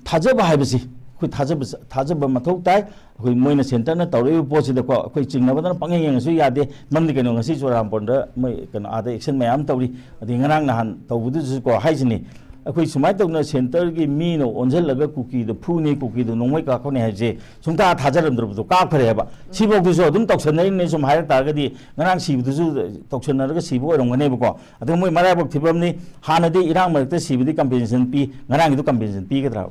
ꯊꯥꯖꯕ ꯍꯥꯏꯕꯁꯤ ꯑꯩꯈꯣꯏ ꯊꯥꯖꯕ, ꯊꯥꯖꯕ ꯃꯊꯧ ꯇꯥꯏ꯫ ꯑꯩꯈꯣꯏ ꯃꯣꯏꯅ ꯁꯦꯟꯇꯔꯅ ꯇꯧꯔꯛꯏꯕ ꯄꯣꯠꯁꯤꯗꯀꯣ, ꯑꯩꯈꯣꯏ ꯆꯤꯡꯅꯕꯗꯅ ꯄꯪꯌꯦꯡ ꯌꯦꯡꯉꯁꯨ ꯌꯥꯗꯦ꯫ ꯃꯔꯝꯗꯤ ꯀꯩꯅꯣ, ꯉꯁꯤ ꯆꯨꯔꯥꯆꯥꯟꯄꯨꯔꯗ ꯃꯣꯏ ꯀꯩꯅꯣ, ꯑꯥꯗ action ꯃꯌꯥꯝ ꯇꯧꯔꯤ꯫ ꯑꯗꯩ ꯉꯔꯥꯡ ꯅꯍꯥꯟ ꯇꯧꯕꯗꯨꯁꯨ ꯀꯣ, ꯍꯥꯏꯁꯤꯅꯤ, ꯑꯩꯈꯣꯏ ꯁꯨꯃꯥꯏꯅ ꯇꯧꯗꯅ ꯁꯦꯟꯇꯔꯒꯤ ꯃꯤꯅ ꯑꯣꯟꯁꯤꯜꯂꯒ ꯀꯨꯀꯤꯗ ꯐꯨꯅꯤ, ꯀꯨꯀꯤꯗ ꯅꯣꯡꯃꯩ ꯀꯥꯞꯀꯅꯤ ꯍꯥꯏꯕꯁꯦ ꯁꯨꯡꯊꯥ ꯊꯥꯖꯔꯝꯗ꯭ꯔꯕꯗꯣ ꯀꯥꯞꯈ꯭ꯔꯦ ꯍꯥꯏꯕ꯫ ꯁꯤꯐꯥꯎꯗꯨꯁꯨ ꯑꯗꯨꯝ ꯇꯧꯁꯟꯅꯔꯤꯕꯅꯤ ꯁꯨꯝ ꯍꯥꯏꯔꯛ ꯇꯥꯔꯒꯗꯤ, ꯉꯔꯥꯡ ꯁꯤꯕꯗꯨꯁꯨ ꯇꯧꯁꯟꯅꯔꯒ ꯁꯤꯕ ꯑꯣꯏꯔꯝꯒꯅꯦꯕꯀꯣ꯫ ꯑꯗꯨꯒ ꯃꯣꯏ ꯃꯔꯥꯏꯕꯛ ꯊꯤꯕ ꯑꯃꯅꯤ, ꯍꯥꯟꯅꯗꯤ ꯏꯔꯥꯡ ꯃꯔꯛꯇ ꯁꯤꯕꯗꯤ compensation ꯄꯤ, ꯉꯔꯥꯡꯒꯤꯗꯨ compensation ꯄꯤꯒꯗ꯭ꯔꯥ?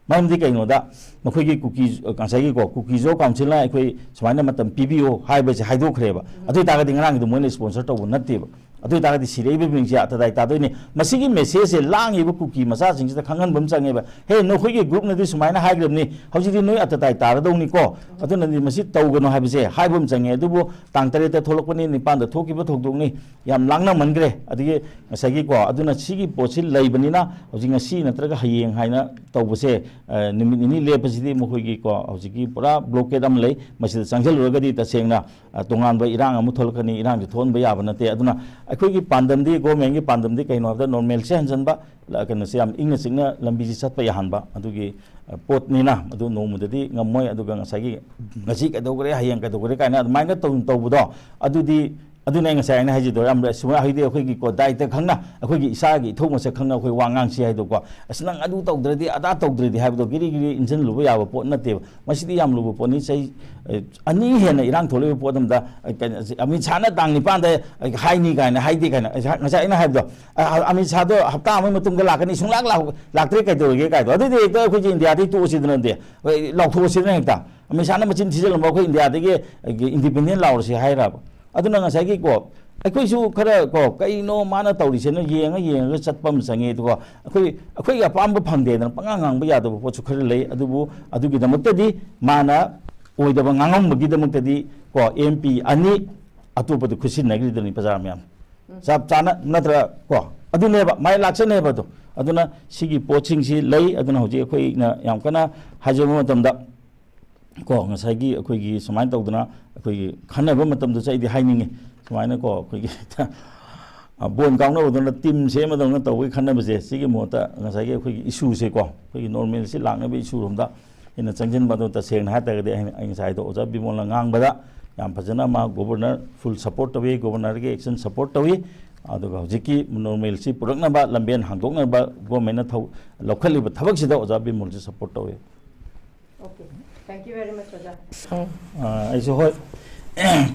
ꯃꯔꯝꯗꯤ ꯀꯩꯅꯣꯗ, ꯃꯈꯣꯏꯒꯤ ꯀꯨꯀꯤ, ꯉꯁꯥꯏꯒꯤꯀꯣ, ꯀꯨꯀꯤꯖꯣ ꯀꯥꯎꯟꯁꯤꯜꯅ ꯑꯩꯈꯣꯏ ꯁꯨꯃꯥꯏꯅ ꯃꯇꯝ ꯄꯤꯕꯤꯌꯣ ꯍꯥꯏꯕꯁꯦ ꯍꯥꯏꯗꯣꯛꯈ꯭ꯔꯦꯕ꯫ ꯑꯗꯨ ꯑꯣꯏ ꯇꯥꯔꯒꯗꯤ ꯉꯔꯥꯡꯒꯤꯗꯣ ꯃꯣꯏꯅ sponsor ꯇꯧꯕ ꯅꯠꯇꯦꯕ꯫ ꯑꯗꯨ ꯑꯣꯏ ꯇꯥꯔꯒꯗꯤ ꯁꯤꯔꯛꯏꯕ ꯃꯤꯁꯦ ꯑꯇꯗꯥꯏ ꯇꯥꯗꯣꯏꯅꯤ꯫ ꯃꯁꯤꯒꯤ messageꯁꯦ ꯂꯥꯡꯉꯤꯕ ꯀꯨꯀꯤ ꯃꯆꯥꯁꯤꯡꯁꯤꯗ ꯈꯪꯍꯟꯕ ꯑꯃ ꯆꯪꯉꯦꯕ꯫ ꯍꯦ, ꯅꯈꯣꯏꯒꯤ groupꯅꯗꯤ ꯁꯨꯃꯥꯏꯅ ꯍꯥꯏꯈ꯭ꯔꯕꯅꯤ, ꯍꯧꯖꯤꯛꯇꯤ ꯅꯣꯏ ꯑꯇꯗꯥꯏ ꯇꯥꯔꯗꯧꯅꯤꯀꯣ, ꯑꯗꯨꯅꯗꯤ ꯃꯁꯤ ꯇꯧꯒꯅꯨ ꯍꯥꯏꯕꯁꯦ ꯍꯥꯏꯕ ꯑꯃ ꯆꯪꯉꯦ꯫ ꯑꯗꯨꯕꯨ ꯇꯥꯡ ꯇꯔꯦꯠꯇ ꯊꯣꯛꯂꯛꯄꯅꯤ, ꯅꯤꯄꯥꯟꯗ ꯊꯣꯛꯈꯤꯕ ꯊꯧꯗꯣꯛꯅꯤ, ꯌꯥꯝ ꯂꯥꯡꯅꯃꯟꯈ꯭ꯔꯦ꯫ ꯑꯗꯒꯤ ꯉꯁꯥꯏꯒꯤꯀꯣ, ꯑꯗꯨꯅ ꯁꯤꯒꯤ ꯄꯣꯠꯁꯤ ꯂꯩꯕꯅꯤꯅ ꯍꯧꯖꯤꯛ ꯉꯁꯤ ꯅꯠꯇ꯭ꯔꯒ ꯍꯌꯦꯡ ꯍꯥꯏꯅ ꯇꯧꯕꯁꯦ, ꯑ, ꯅꯨꯃꯤꯠ ꯅꯤꯅꯤ ꯂꯦꯞꯄꯁꯤꯗꯤ ꯃꯈꯣꯏꯒꯤꯀꯣ, ꯍꯧꯖꯤꯛꯀꯤ ꯄꯨꯔꯥ blockade ꯑꯃ ꯂꯩ꯫ ꯃꯁꯤꯗ ꯆꯪꯁꯤꯜꯂꯨꯔꯒꯗꯤ ꯇꯁꯦꯡꯅ, ꯑ, ꯇꯣꯉꯥꯟꯕ ꯏꯔꯥꯡ ꯑꯃ ꯊꯣꯛꯂꯛꯀꯅꯤ, ꯏꯔꯥꯡꯁꯤ ꯊꯣꯛꯍꯟꯕ ꯌꯥꯕ ꯅꯠꯇꯦ꯫ ꯑꯗꯨꯅ ꯑꯩꯈꯣꯏꯒꯤ ꯄꯥꯟꯗꯝꯗꯤ, governmentꯀꯤ ꯄꯥꯟꯗꯝꯗꯤ ꯀꯩꯅꯣ ꯍꯥꯏꯕꯗ normalcy ꯍꯟꯖꯟꯕ, ꯂ-, ꯀꯩꯅꯣꯁꯦ ꯌꯥꯝ ꯏꯪꯅ ꯆꯤꯛꯅ ꯂꯝꯕꯤꯁꯤ ꯆꯠꯄ ꯌꯥꯍꯟꯕ, ꯑꯗꯨꯒꯤ, ꯑ, ꯄꯣꯠꯅꯤꯅ ꯑꯗꯨ ꯅꯣꯡꯃꯗꯗꯤ ꯉꯝꯃꯣꯏ꯫ ꯑꯗꯨꯒ ꯉꯁꯥꯏꯒꯤ ꯉꯁꯤ ꯀꯩꯗꯧꯈ꯭ꯔꯦ, ꯍꯌꯦꯡ ꯀꯩꯗꯧꯈ꯭ꯔꯦ ꯀꯥꯏꯅ ꯑꯗꯨꯃꯥꯏꯅ ꯇꯧ-, ꯇꯧꯕꯗꯣ, ꯑꯗꯨꯗꯤ ꯑꯗꯨꯅ ꯑꯩ ꯉꯁꯥꯏ ꯑꯩꯅ ꯍꯥꯏꯖꯗꯣ, ꯌꯥꯝ ꯁꯨꯃꯥꯏꯅ ꯍꯥꯏꯗꯤ ꯑꯩꯈꯣꯏꯒꯤ ꯀꯣ ꯗꯥꯏꯔꯦꯛꯇ ꯈꯪꯅ ꯑꯩꯈꯣꯏꯒꯤ ꯏꯁꯥꯒꯤ ꯏꯊꯧ ꯃꯁꯛ ꯈꯪꯅ ꯑꯩꯈꯣꯏ ꯋꯥ ꯉꯥꯡꯁꯤ ꯍꯥꯏꯗꯣꯀꯣ, ꯑꯁ ꯅꯪ ꯑꯗꯨ ꯇꯧꯗ꯭ꯔꯗꯤ ꯑꯗꯥ ꯇꯧꯗ꯭ꯔꯗꯤ ꯍꯥꯏꯕꯗꯣ ꯒꯤꯔꯤ ꯒꯤꯔꯤ ꯏꯟꯁꯤꯜꯂꯨꯕ ꯌꯥꯕ ꯄꯣꯠ ꯅꯠꯇꯦꯕ꯫ ꯃꯁꯤꯗꯤ ꯌꯥꯝ ꯂꯨꯕ ꯄꯣꯠꯅꯤ꯫ ꯆꯍꯤ ꯑꯅꯤ ꯍꯦꯟꯅ ꯏꯔꯥꯡ ꯊꯣꯛꯂꯛꯏꯕ ꯄꯣꯠ ꯑꯃꯗ, ꯑꯃꯤꯠ ꯁꯥꯍꯅ ꯇꯥꯡ ꯅꯤꯄꯥꯟꯗ ꯍꯥꯏꯅꯤ ꯀꯥꯏꯅ ꯍꯥꯏꯗꯦ ꯀꯥꯏꯅ, ꯉꯁꯥꯏ ꯑꯩꯅ ꯍꯥꯏꯕꯗꯣ, ꯑꯃꯤꯠ ꯁꯥꯍꯗꯣ ꯍꯞꯇꯥ ꯑꯃꯒꯤ ꯃꯇꯨꯡꯗ ꯂꯥꯛꯀꯅꯤ, ꯁꯨꯡꯂꯥꯛ ꯂꯥꯛꯇ꯭ꯔꯦ, ꯀꯩꯗꯧꯔꯒꯦ ꯀꯥꯏꯗꯣ꯫ ꯑꯗꯨꯗꯤ ꯍꯦꯛꯇ ꯑꯩꯈꯣꯏꯁꯦ ꯏꯟꯗꯤꯌꯥꯗꯒꯤ ꯇꯣꯛꯑꯁꯤꯗꯅꯗꯤ, ꯂꯥꯎꯊꯣꯛꯑꯁꯤꯗꯅ ꯍꯦꯛꯇ꯫ ꯑꯃꯤꯠ ꯁꯥꯍꯅ ꯃꯆꯤꯟ ꯊꯤꯖꯤꯜꯂꯝꯕ ꯑꯩꯈꯣꯏ ꯏꯟꯗꯤꯌꯥꯗꯒꯤ ꯏꯟꯗꯤꯄꯦꯟꯗꯦꯟ ꯂꯥꯎꯔꯁꯤ ꯍꯥꯏꯔꯕ꯫ ꯑꯗꯨꯅ ꯉꯁꯥꯏꯒꯤ ꯀꯣ, ꯑꯩꯈꯣꯏꯁꯨ ꯈꯔ ꯀꯣ, ꯀꯩꯅꯣ ꯃꯥꯅ ꯇꯧꯔꯤꯁꯦꯅ ꯌꯦꯡꯉ ꯌꯦꯡꯉꯒ ꯆꯠꯄ ꯑꯃ ꯆꯪꯉꯦ꯫ ꯑꯗꯨꯒ ꯑꯩꯈꯣꯏ, ꯑꯩꯈꯣꯏꯒꯤ ꯑꯄꯥꯝꯕ ꯐꯪꯗꯦꯗꯅ ꯄꯉꯥꯡ ꯉꯥꯡꯕ ꯌꯥꯗꯕ ꯄꯣꯠꯁꯨ ꯈꯔ ꯂꯩ꯫ ꯑꯗꯨꯕꯨ ꯑꯗꯨꯒꯤꯗꯃꯛꯇꯗꯤ, ꯃꯥꯅ ꯑꯣꯏꯗꯕ ꯉꯥꯡꯉꯝꯕꯒꯤꯗꯃꯛꯇꯗꯤ ꯀꯣ, ꯑꯦꯝ ꯄꯤ ꯑꯅꯤ ꯑꯇꯣꯞꯄꯗ ꯈꯨꯠꯁꯤꯟꯅꯈ꯭ꯔꯤꯗꯨꯅꯤ ꯄ꯭ꯔꯖꯥ ꯃꯌꯥꯝ꯫ ꯆꯞ ꯆꯥꯅ ꯅꯠꯇ꯭ꯔ ꯀꯣ? ꯑꯗꯨꯅꯦꯕ ꯃꯥꯏ ꯂꯥꯛꯆꯅꯦꯕ ꯑꯗꯣ꯫ ꯑꯗꯨꯅ ꯁꯤꯒꯤ ꯄꯣꯠꯁꯤꯡꯁꯤ ꯂꯩ꯫ ꯑꯗꯨꯅ ꯍꯧꯖꯤꯛ ꯑꯩꯈꯣꯏꯅ ꯌꯥꯝ ꯀꯟꯅ ꯍꯥꯏꯖꯕ ꯃꯇꯝꯗ ꯀꯣ, ꯉꯁꯥꯏꯒꯤ ꯑꯩꯈꯣꯏꯒꯤ ꯁꯨꯃꯥꯏꯅ ꯇꯧꯗꯅ ꯑꯩꯈꯣꯏꯒꯤ ꯈꯟꯅꯕ ꯃꯇꯝꯗꯁꯨ ꯑꯩꯗꯤ ꯍꯥꯏꯅꯤꯡꯉꯤ, ꯁꯨꯃꯥꯏꯅ ꯀꯣ, ꯑꯩꯈꯣꯏꯒꯤ ꯕꯣꯜ ꯀꯥꯎꯅꯕꯗꯧꯅ ꯇꯤꯝ ꯁꯦꯝꯕꯗꯧꯅ ꯇꯧꯕꯒꯤ ꯈꯟꯅꯕꯁꯦ, ꯁꯤꯒꯤ ꯃꯍꯨꯠꯇ ꯉꯁꯥꯏꯒꯤ ꯑꯩꯈꯣꯏꯒꯤ ꯏꯁꯨꯁꯦ ꯀꯣ, ꯑꯩꯈꯣꯏꯒꯤ ꯅꯣꯔꯃꯦꯜꯁꯤ ꯂꯥꯛꯅꯕ ꯏꯁꯨꯔꯣꯝꯗ ꯑꯩꯅ ꯆꯪꯁꯤꯟꯕ꯫ ꯑꯗꯣ ꯇꯁꯦꯡꯅ ꯍꯥꯏꯇꯥꯔꯒꯗꯤ ꯑꯩꯅ, ꯑꯩ ꯉꯁꯥꯏꯗꯣ ꯑꯣꯖꯥ ꯕꯤꯃꯣꯜꯅ ꯉꯥꯡꯕꯗ ꯌꯥꯝ ꯐꯖꯅ ꯃꯥ ꯒꯣꯕꯔꯅꯔ ꯐꯨꯜ ꯁꯞꯄꯣꯔꯠ ꯇꯧꯏ, ꯒꯣꯕꯔꯅꯔꯒꯤ ꯑꯦꯛꯁꯟ ꯁꯞꯄꯣꯔꯠ ꯇꯧꯏ꯫ ꯑꯗꯨꯒ ꯍꯧꯖꯤꯛꯀꯤ ꯅꯣꯔꯃꯦꯜꯁꯤ ꯄꯨꯔꯛꯅꯕ, ꯂꯝꯕꯦꯟ ꯍꯥꯡꯗꯣꯛꯅꯕ ꯒꯣꯔꯃꯦꯟꯅ ꯊꯧ-, ꯂꯧꯈꯠꯂꯤꯕ ꯊꯕꯛꯁꯤꯗ ꯑꯣꯖꯥ ꯕꯤꯃꯣꯜꯁꯤ ꯁꯞꯄꯣꯔꯠ ꯇꯧꯏ꯫ Okay, thank you very much, ꯑꯣꯖꯥ꯫ ꯑꯥ, ꯑꯩꯁꯨ ꯍꯣꯏ,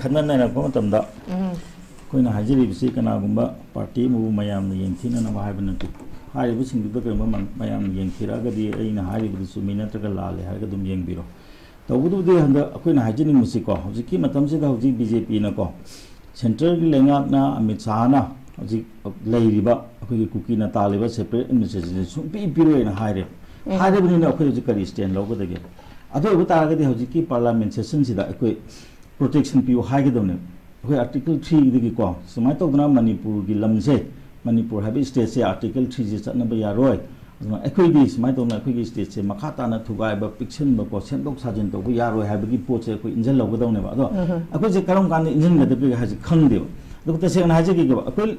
ꯈꯟꯅ ꯅꯩꯅꯔꯛꯄ ꯃꯇꯝꯗ ꯑꯩꯈꯣꯏꯅ ꯍꯥꯏꯖꯔꯤꯕꯁꯤ ꯀꯅꯥꯒꯨꯝꯕ ꯄꯥꯔꯇꯤ ꯑꯃꯕꯨ ꯃꯌꯥꯝꯅ ꯌꯦꯡꯊꯤꯅꯅꯕ ꯍꯥꯏꯕ ꯅꯠꯇꯦ꯫ ꯍꯥꯏꯔꯤꯕꯁꯤꯡꯗꯨꯗ ꯀꯔꯤꯒꯨꯝꯕ ꯃ-, ꯃꯌꯥꯝꯅ ꯌꯦꯡꯊꯤꯔꯛꯑꯒꯗꯤ ꯑꯩꯅ ꯍꯥꯏꯔꯤꯕꯗꯨ ꯆꯨꯝꯃꯤ ꯅꯠꯇ꯭ꯔꯒ ꯂꯥꯜꯂꯦ ꯍꯥꯏꯔꯒ ꯑꯗꯨꯝ ꯌꯦꯡꯕꯤꯔꯣ꯫ ꯇꯧꯕꯗꯨꯕꯨꯗꯤ ꯍꯟꯗꯛ ꯑꯩꯈꯣꯏꯅ ꯍꯥꯏꯖꯅꯤꯡꯕꯁꯤꯀꯣ, ꯍꯧꯖꯤꯛꯀꯤ ꯃꯇꯝꯁꯤꯗ ꯍꯧꯖꯤꯛ ꯕꯤ ꯖꯦ ꯄꯤꯅꯀꯣ, ꯁꯦꯟꯇ꯭ꯔꯦꯜꯒꯤ ꯂꯩꯉꯥꯛꯅ ꯑꯃꯤꯠ ꯁꯥꯍꯅ ꯍꯧꯖꯤꯛ ꯂꯩꯔꯤꯕ ꯑꯩꯈꯣꯏꯒꯤ ꯀꯨꯀꯤꯅ ꯇꯥꯜꯂꯤꯕ ꯁꯦꯄꯔꯦꯠ ꯑꯦꯗꯃꯤꯅꯤꯁꯇ꯭ꯔꯦꯁꯟꯁꯦ ꯁꯨꯡꯄꯤ ꯄꯤꯔꯣꯏꯅ ꯍꯥꯏꯔꯦ꯫ ꯍꯥꯏꯔꯕꯅꯤꯅ ꯑꯩꯈꯣꯏ ꯍꯧꯖꯤꯛ ꯀꯔꯤ ꯁ꯭ꯇꯦꯟ ꯂꯧꯒꯗꯒꯦ? ꯑꯗꯨ ꯑꯣꯏꯕ ꯇꯥꯔꯒꯗꯤ ꯍꯧꯖꯤꯛꯀꯤ ꯄꯥꯔꯂꯥꯃꯦꯟ ꯁꯦꯁꯟꯁꯤꯗ ꯑꯩꯈꯣꯏ ꯄ꯭ꯔꯣꯇꯦꯛꯁꯟ ꯄꯤꯌꯨ ꯍꯥꯏꯒꯗꯕꯅꯦꯕ꯫ ꯑꯩꯈꯣꯏ ꯑꯥꯔꯇꯤꯀꯜ ꯊ꯭ꯔꯤꯗꯒꯤꯀꯣ, ꯁꯨꯃꯥꯏꯅ ꯇꯧꯗꯅ ꯃꯅꯤꯄꯨꯔꯒꯤ ꯂꯝꯁꯦ, ꯃꯅꯤꯄꯨꯔ ꯍꯥꯏꯕ ꯁ꯭ꯇꯦꯠꯁꯦ ꯑꯥꯔꯇꯤꯀꯜ ꯊ꯭ꯔꯤꯁꯦ ꯆꯠꯅꯕ ꯌꯥꯔꯣꯏ꯫ ꯑꯗꯨꯅ ꯑꯩꯈꯣꯏꯗꯤ ꯁꯨꯃꯥꯏꯅ ꯇꯧꯗꯅ ꯑꯩꯈꯣꯏꯒꯤ ꯁ꯭ꯇꯦꯠꯁꯦ ꯃꯈꯥ ꯇꯥꯅ ꯊꯨꯒꯥꯏꯕ, ꯄꯤꯛꯁꯟꯕꯀꯣ, ꯁꯦꯝꯗꯣꯛ ꯁꯥꯖꯤꯟ ꯇꯧꯕ ꯌꯥꯔꯣꯏ ꯍꯥꯏꯕꯒꯤ ꯄꯣꯠꯁꯦ ꯑꯩꯈꯣꯏ ꯏꯟꯁꯤꯜꯍꯧꯒꯗꯧꯅꯦꯕ꯫ ꯑꯗꯣ ꯑꯩꯈꯣꯏꯁꯦ ꯀꯔꯝ ꯀꯥꯟꯗ ꯏꯟꯁꯤꯟꯒꯗꯒꯦ ꯍꯥꯏꯁꯦ ꯈꯪꯗꯦꯕ꯫ ꯑꯗꯨꯒ ꯇꯁꯦꯡꯅ ꯍꯥꯏꯖꯒꯦꯕ, ꯑꯩꯈꯣꯏ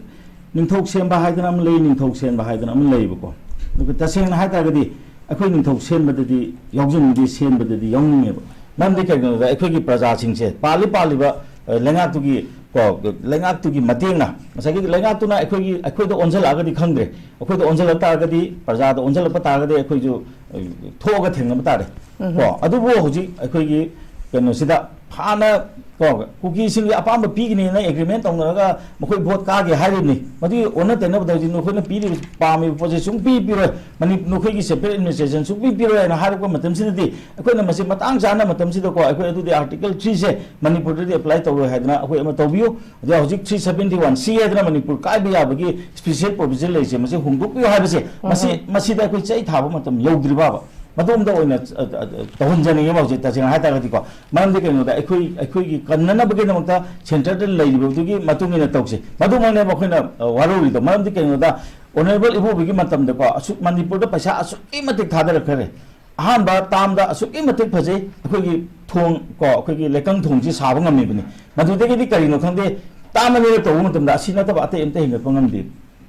ꯅꯤꯡꯊꯧ ꯁꯦꯝꯕ ꯍꯥꯏꯗꯅ ꯑꯃ ꯂꯩ, ꯅꯤꯡꯊꯧ ꯁꯦꯝꯕ ꯍꯥꯏꯗꯅ ꯑꯃ ꯂꯩꯌꯦꯕꯀꯣ꯫ ꯑꯗꯨꯒ ꯇꯁꯦꯡꯅ ꯍꯥꯏ ꯇꯥꯔꯒꯗꯤ ꯑꯩꯈꯣꯏ ꯅꯤꯡꯊꯧ ꯁꯦꯝꯕꯗꯗꯤ ꯌꯥꯎꯖꯅꯤꯡꯗꯦ, ꯁꯦꯝꯕꯗꯗꯤ ꯌꯥꯎꯅꯤꯡꯉꯦꯕ꯫ ꯃꯔꯝꯗꯤ ꯀꯩꯒꯤꯅꯣꯗ ꯑꯩꯈꯣꯏꯒꯤ ꯄ꯭ꯔꯖꯥꯁꯤꯡꯁꯦ, ꯄꯥꯜꯂꯤ ꯄꯥꯜꯂꯤꯕ, ꯑ, ꯂꯩꯉꯥꯛꯇꯨꯒꯤ ꯀꯣ, ꯂꯩꯉꯥꯛꯇꯨꯒꯤ ꯃꯇꯦꯡꯅ, ꯉꯁꯥꯏꯒꯤ ꯂꯩꯉꯥꯛꯇꯨꯅ ꯑꯩꯈꯣꯏꯒꯤ, ꯑꯩꯈꯣꯏꯗ ꯑꯣꯟꯁꯤꯜꯂꯛꯑꯒꯗꯤ ꯈꯪꯗ꯭ꯔꯦ, ꯑꯩꯈꯣꯏꯗ ꯑꯣꯟꯁꯤꯜꯂꯛ ꯇꯥꯔꯒꯗꯤ, ꯄ꯭ꯔꯖꯥꯗ ꯑꯣꯟꯁꯤꯜꯂꯛꯄ ꯇꯥꯔꯒꯗꯤ ꯑꯩꯈꯣꯏꯁꯨ, ꯑ, ꯊꯣꯛꯑꯒ ꯊꯦꯡꯅꯕ ꯇꯥꯔꯦ꯫ ꯎꯝ꯫ ꯀꯣ, ꯑꯗꯨꯕꯨ ꯍꯧꯖꯤꯛ ꯑꯩꯈꯣꯏꯒꯤ ꯀꯩꯅꯣꯁꯤꯗ ꯍꯥꯟꯅ, ꯀꯣ, ꯀꯨꯀꯤꯁꯤꯡꯒꯤ ꯑꯄꯥꯝꯕ ꯄꯤꯒꯅꯤꯅ ꯑꯦꯒ꯭ꯔꯤꯃꯦꯟ ꯇꯧꯅꯔꯒ ꯃꯈꯣꯏ ꯚꯣꯠ ꯀꯥꯒꯦ ꯍꯥꯏꯔꯤꯕꯅꯤ꯫ ꯃꯗꯨꯒꯤ ꯑꯣꯟꯅ ꯇꯩꯅꯕꯗ ꯍꯧꯖꯤꯛ ꯅꯈꯣꯏꯅ ꯄꯤꯔꯤꯕ, ꯄꯥꯝꯃꯤꯕ ꯄꯣꯠꯁꯦ ꯁꯨꯡꯄꯤ ꯄꯤꯔꯣꯏ, ꯃꯅꯤ-, ꯅꯈꯣꯏꯒꯤ ꯁꯦꯄꯔꯦꯠ ꯑꯦꯗꯃꯤꯅꯤꯁꯇ꯭ꯔꯦꯁꯟ ꯁꯨꯡꯄꯤ ꯄꯤꯔꯣꯏ ꯍꯥꯏꯅ ꯍꯥꯏꯔꯛꯄ ꯃꯇꯝꯁꯤꯗꯗꯤ, ꯑꯩꯈꯣꯏꯅ ꯃꯁꯤ ꯃꯇꯥꯡ ꯆꯥꯅ ꯃꯇꯝꯁꯤꯗꯀꯣ, ꯑꯩꯈꯣꯏ ꯑꯗꯨꯗꯤ ꯑꯥꯔꯇꯤꯀꯜ ꯊ꯭ꯔꯤꯁꯦ ꯃꯅꯤꯄꯨꯔꯗꯗꯤ ꯑꯦꯄ꯭ꯂꯥꯏ ꯇꯧꯔꯣꯏ ꯍꯥꯏꯗꯅ ꯑꯩꯈꯣꯏ ꯑꯃ ꯇꯧꯕꯤꯌꯨ꯫ ꯑꯗ ꯍꯧꯖꯤꯛ ꯊ꯭ꯔꯤ ꯁꯕꯦꯟꯇꯤ ꯋꯥꯟ ꯁꯤ ꯍꯥꯏꯗꯅ ꯃꯅꯤꯄꯨꯔ ꯀꯥꯏꯕ ꯌꯥꯕꯒꯤ ꯁ꯭ꯄꯤꯁꯦꯜ ꯄ꯭ꯔꯣꯚꯤꯖꯟ ꯂꯩꯔꯤꯁꯦ, ꯃꯁꯤ ꯍꯣꯡꯗꯣꯛꯄꯤꯌꯨ ꯍꯥꯏꯕꯁꯦ, ꯃꯁꯤ, ꯎꯝ꯫ ꯃꯁꯤꯗ ꯑꯩꯈꯣꯏ ꯆꯩ ꯊꯥꯕ ꯃꯇꯝ ꯌꯧꯗ꯭ꯔꯤꯕꯕ? ꯃꯗꯣꯝꯗ ꯑꯣꯏꯅ, ꯑ, ꯑ, ꯇꯧꯍꯟꯖꯅꯤꯡꯉꯦꯕ ꯍꯧꯖꯤꯛ, ꯇꯁꯦꯡꯅ ꯍꯥꯏ ꯇꯥꯔꯒꯗꯤꯀꯣ꯫ ꯃꯔꯝꯗꯤ ꯀꯩꯅꯣꯗ, ꯑꯩꯈꯣꯏ, ꯑꯩꯈꯣꯏꯒꯤ ꯀꯟꯅꯅꯕꯒꯤꯗꯃꯛꯇ ꯁꯦꯟꯇꯔꯗ ꯂꯩꯔꯤꯕꯗꯨꯒꯤ ꯃꯇꯨꯡ ꯏꯟꯅ ꯇꯧꯁꯦ꯫ ꯃꯗꯨꯃꯛꯅꯦꯕ ꯑꯩꯈꯣꯏꯅ, ꯑ, ꯋꯥꯔꯧꯔꯤꯗꯣ꯫ ꯃꯔꯝꯗꯤ ꯀꯩꯅꯣꯗ, ꯑꯣꯅꯔꯦꯕꯜ ꯏꯕꯣꯕꯤꯒꯤ ꯃꯇꯝꯗꯀꯣ, ꯑꯁꯨꯛ, ꯃꯅꯤꯄꯨꯔꯗ ꯄꯩꯁꯥ ꯑꯁꯨꯛꯀꯤ ꯃꯇꯤꯛ ꯊꯥꯗꯔꯛꯈ꯭ꯔꯦ꯫ ꯑꯍꯥꯟꯕ ꯇꯥꯝꯗ ꯑꯁꯨꯛꯀꯤ ꯃꯇꯤꯛ ꯐꯖꯩ, ꯑꯩꯈꯣꯏꯒꯤ ꯊꯣꯡ ꯀꯣ, ꯑꯩꯈꯣꯏꯒꯤ ꯂꯩꯀꯪ ꯊꯣꯡꯁꯤ ꯁꯥꯕ ꯉꯝꯃꯤꯕꯅꯤ꯫ ꯃꯗꯨꯗꯒꯤꯗꯤ ꯀꯔꯤꯅꯣ ꯈꯪꯗꯦ, ꯇꯥꯝ ꯑꯅꯤꯔꯛ ꯇꯧꯕ ꯃꯇꯝꯗ ꯑꯁꯤ ꯅꯠꯇꯕ ꯑꯇꯩ ꯑꯝꯇ ꯍꯦꯟꯒꯠꯄ ꯉꯝꯗꯦ꯫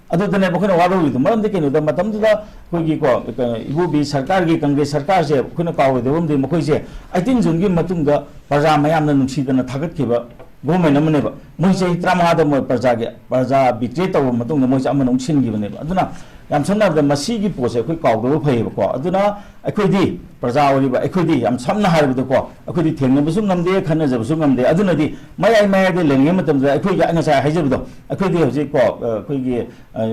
ꯑꯗꯨꯗꯅꯦꯕ ꯑꯩꯈꯣꯏꯅ ꯋꯥꯔꯧꯔꯤꯗꯣ꯫ ꯃꯔꯝꯗꯤ ꯀꯩꯅꯣꯗ, ꯃꯇꯝꯗꯨꯗ ꯑꯩꯈꯣꯏꯒꯤ ꯀꯣ, ꯀꯩꯅꯣ, ꯏꯕꯣꯕꯤ ꯁꯔꯀꯥꯔꯒꯤ, ꯀꯪꯒ꯭ꯔꯦꯁ ꯁꯔꯀꯥꯔꯁꯦ ꯑꯩꯈꯣꯏꯅ ꯀꯥꯎꯔꯣꯏꯗꯕ ꯑꯃꯗꯤ, ꯃꯈꯣꯏꯁꯦ ꯑꯩꯇꯤꯟ ꯖꯨꯟꯒꯤ ꯃꯇꯨꯡꯗ ꯄ꯭ꯔꯖꯥ ꯃꯌꯥꯝꯅ ꯅꯨꯡꯁꯤꯗꯅ ꯊꯥꯒꯠꯈꯤꯕ ꯒꯣꯔꯃꯦꯟ ꯑꯃꯅꯦꯕ꯫ ꯃꯣꯏ ꯆꯍꯤ ꯇꯔꯥꯃꯉꯥꯗ ꯃꯣꯏ ꯄ꯭ꯔꯖꯥꯒꯤ, ꯄ꯭ꯔꯖꯥ ꯕꯤꯇ꯭ꯔꯦ ꯇꯧꯔꯕ ꯃꯇꯨꯡꯗ ꯃꯣꯏꯁꯦ ꯑꯃꯅ ꯑꯃꯨꯛ ꯁꯤꯟꯈꯤꯕꯅꯦꯕ꯫ ꯑꯗꯨꯅ ꯌꯥꯝ ꯁꯝꯅ ꯍꯥꯏꯔꯕꯗ ꯃꯁꯤꯒꯤ ꯄꯣꯠꯁꯦ ꯑꯩꯈꯣꯏ ꯀꯥꯎꯗꯕ ꯐꯩꯌꯦꯕꯀꯣ꯫ ꯑꯗꯨꯅ ꯑꯩꯈꯣꯏꯗꯤ ꯄ꯭ꯔꯖꯥ ꯑꯣꯏꯔꯤꯕ ꯑꯩꯈꯣꯏꯗꯤ ꯌꯥꯝ ꯁꯝꯅ ꯍꯥꯏꯔꯕꯗꯀꯣ, ꯑꯩꯈꯣꯏꯗꯤ ꯊꯦꯡꯅꯕꯁꯨ ꯉꯝꯗꯦ, ꯈꯟꯅꯖꯕꯁꯨ ꯉꯝꯗꯦ꯫ ꯑꯗꯨꯅꯗꯤ ꯃꯌꯥꯏ ꯃꯌꯥꯏꯗ ꯂꯩꯔꯤꯉꯩ ꯃꯇꯝꯗ ꯑꯩꯈꯣꯏꯒꯤ, ꯑꯩ ꯉꯁꯥꯏ ꯍꯥꯏꯖꯕꯗꯣ, ꯑꯩꯈꯣꯏꯗꯤ ꯍꯧꯖꯤꯛ ꯀꯣ, ꯑꯩꯈꯣꯏꯒꯤ, ꯑ,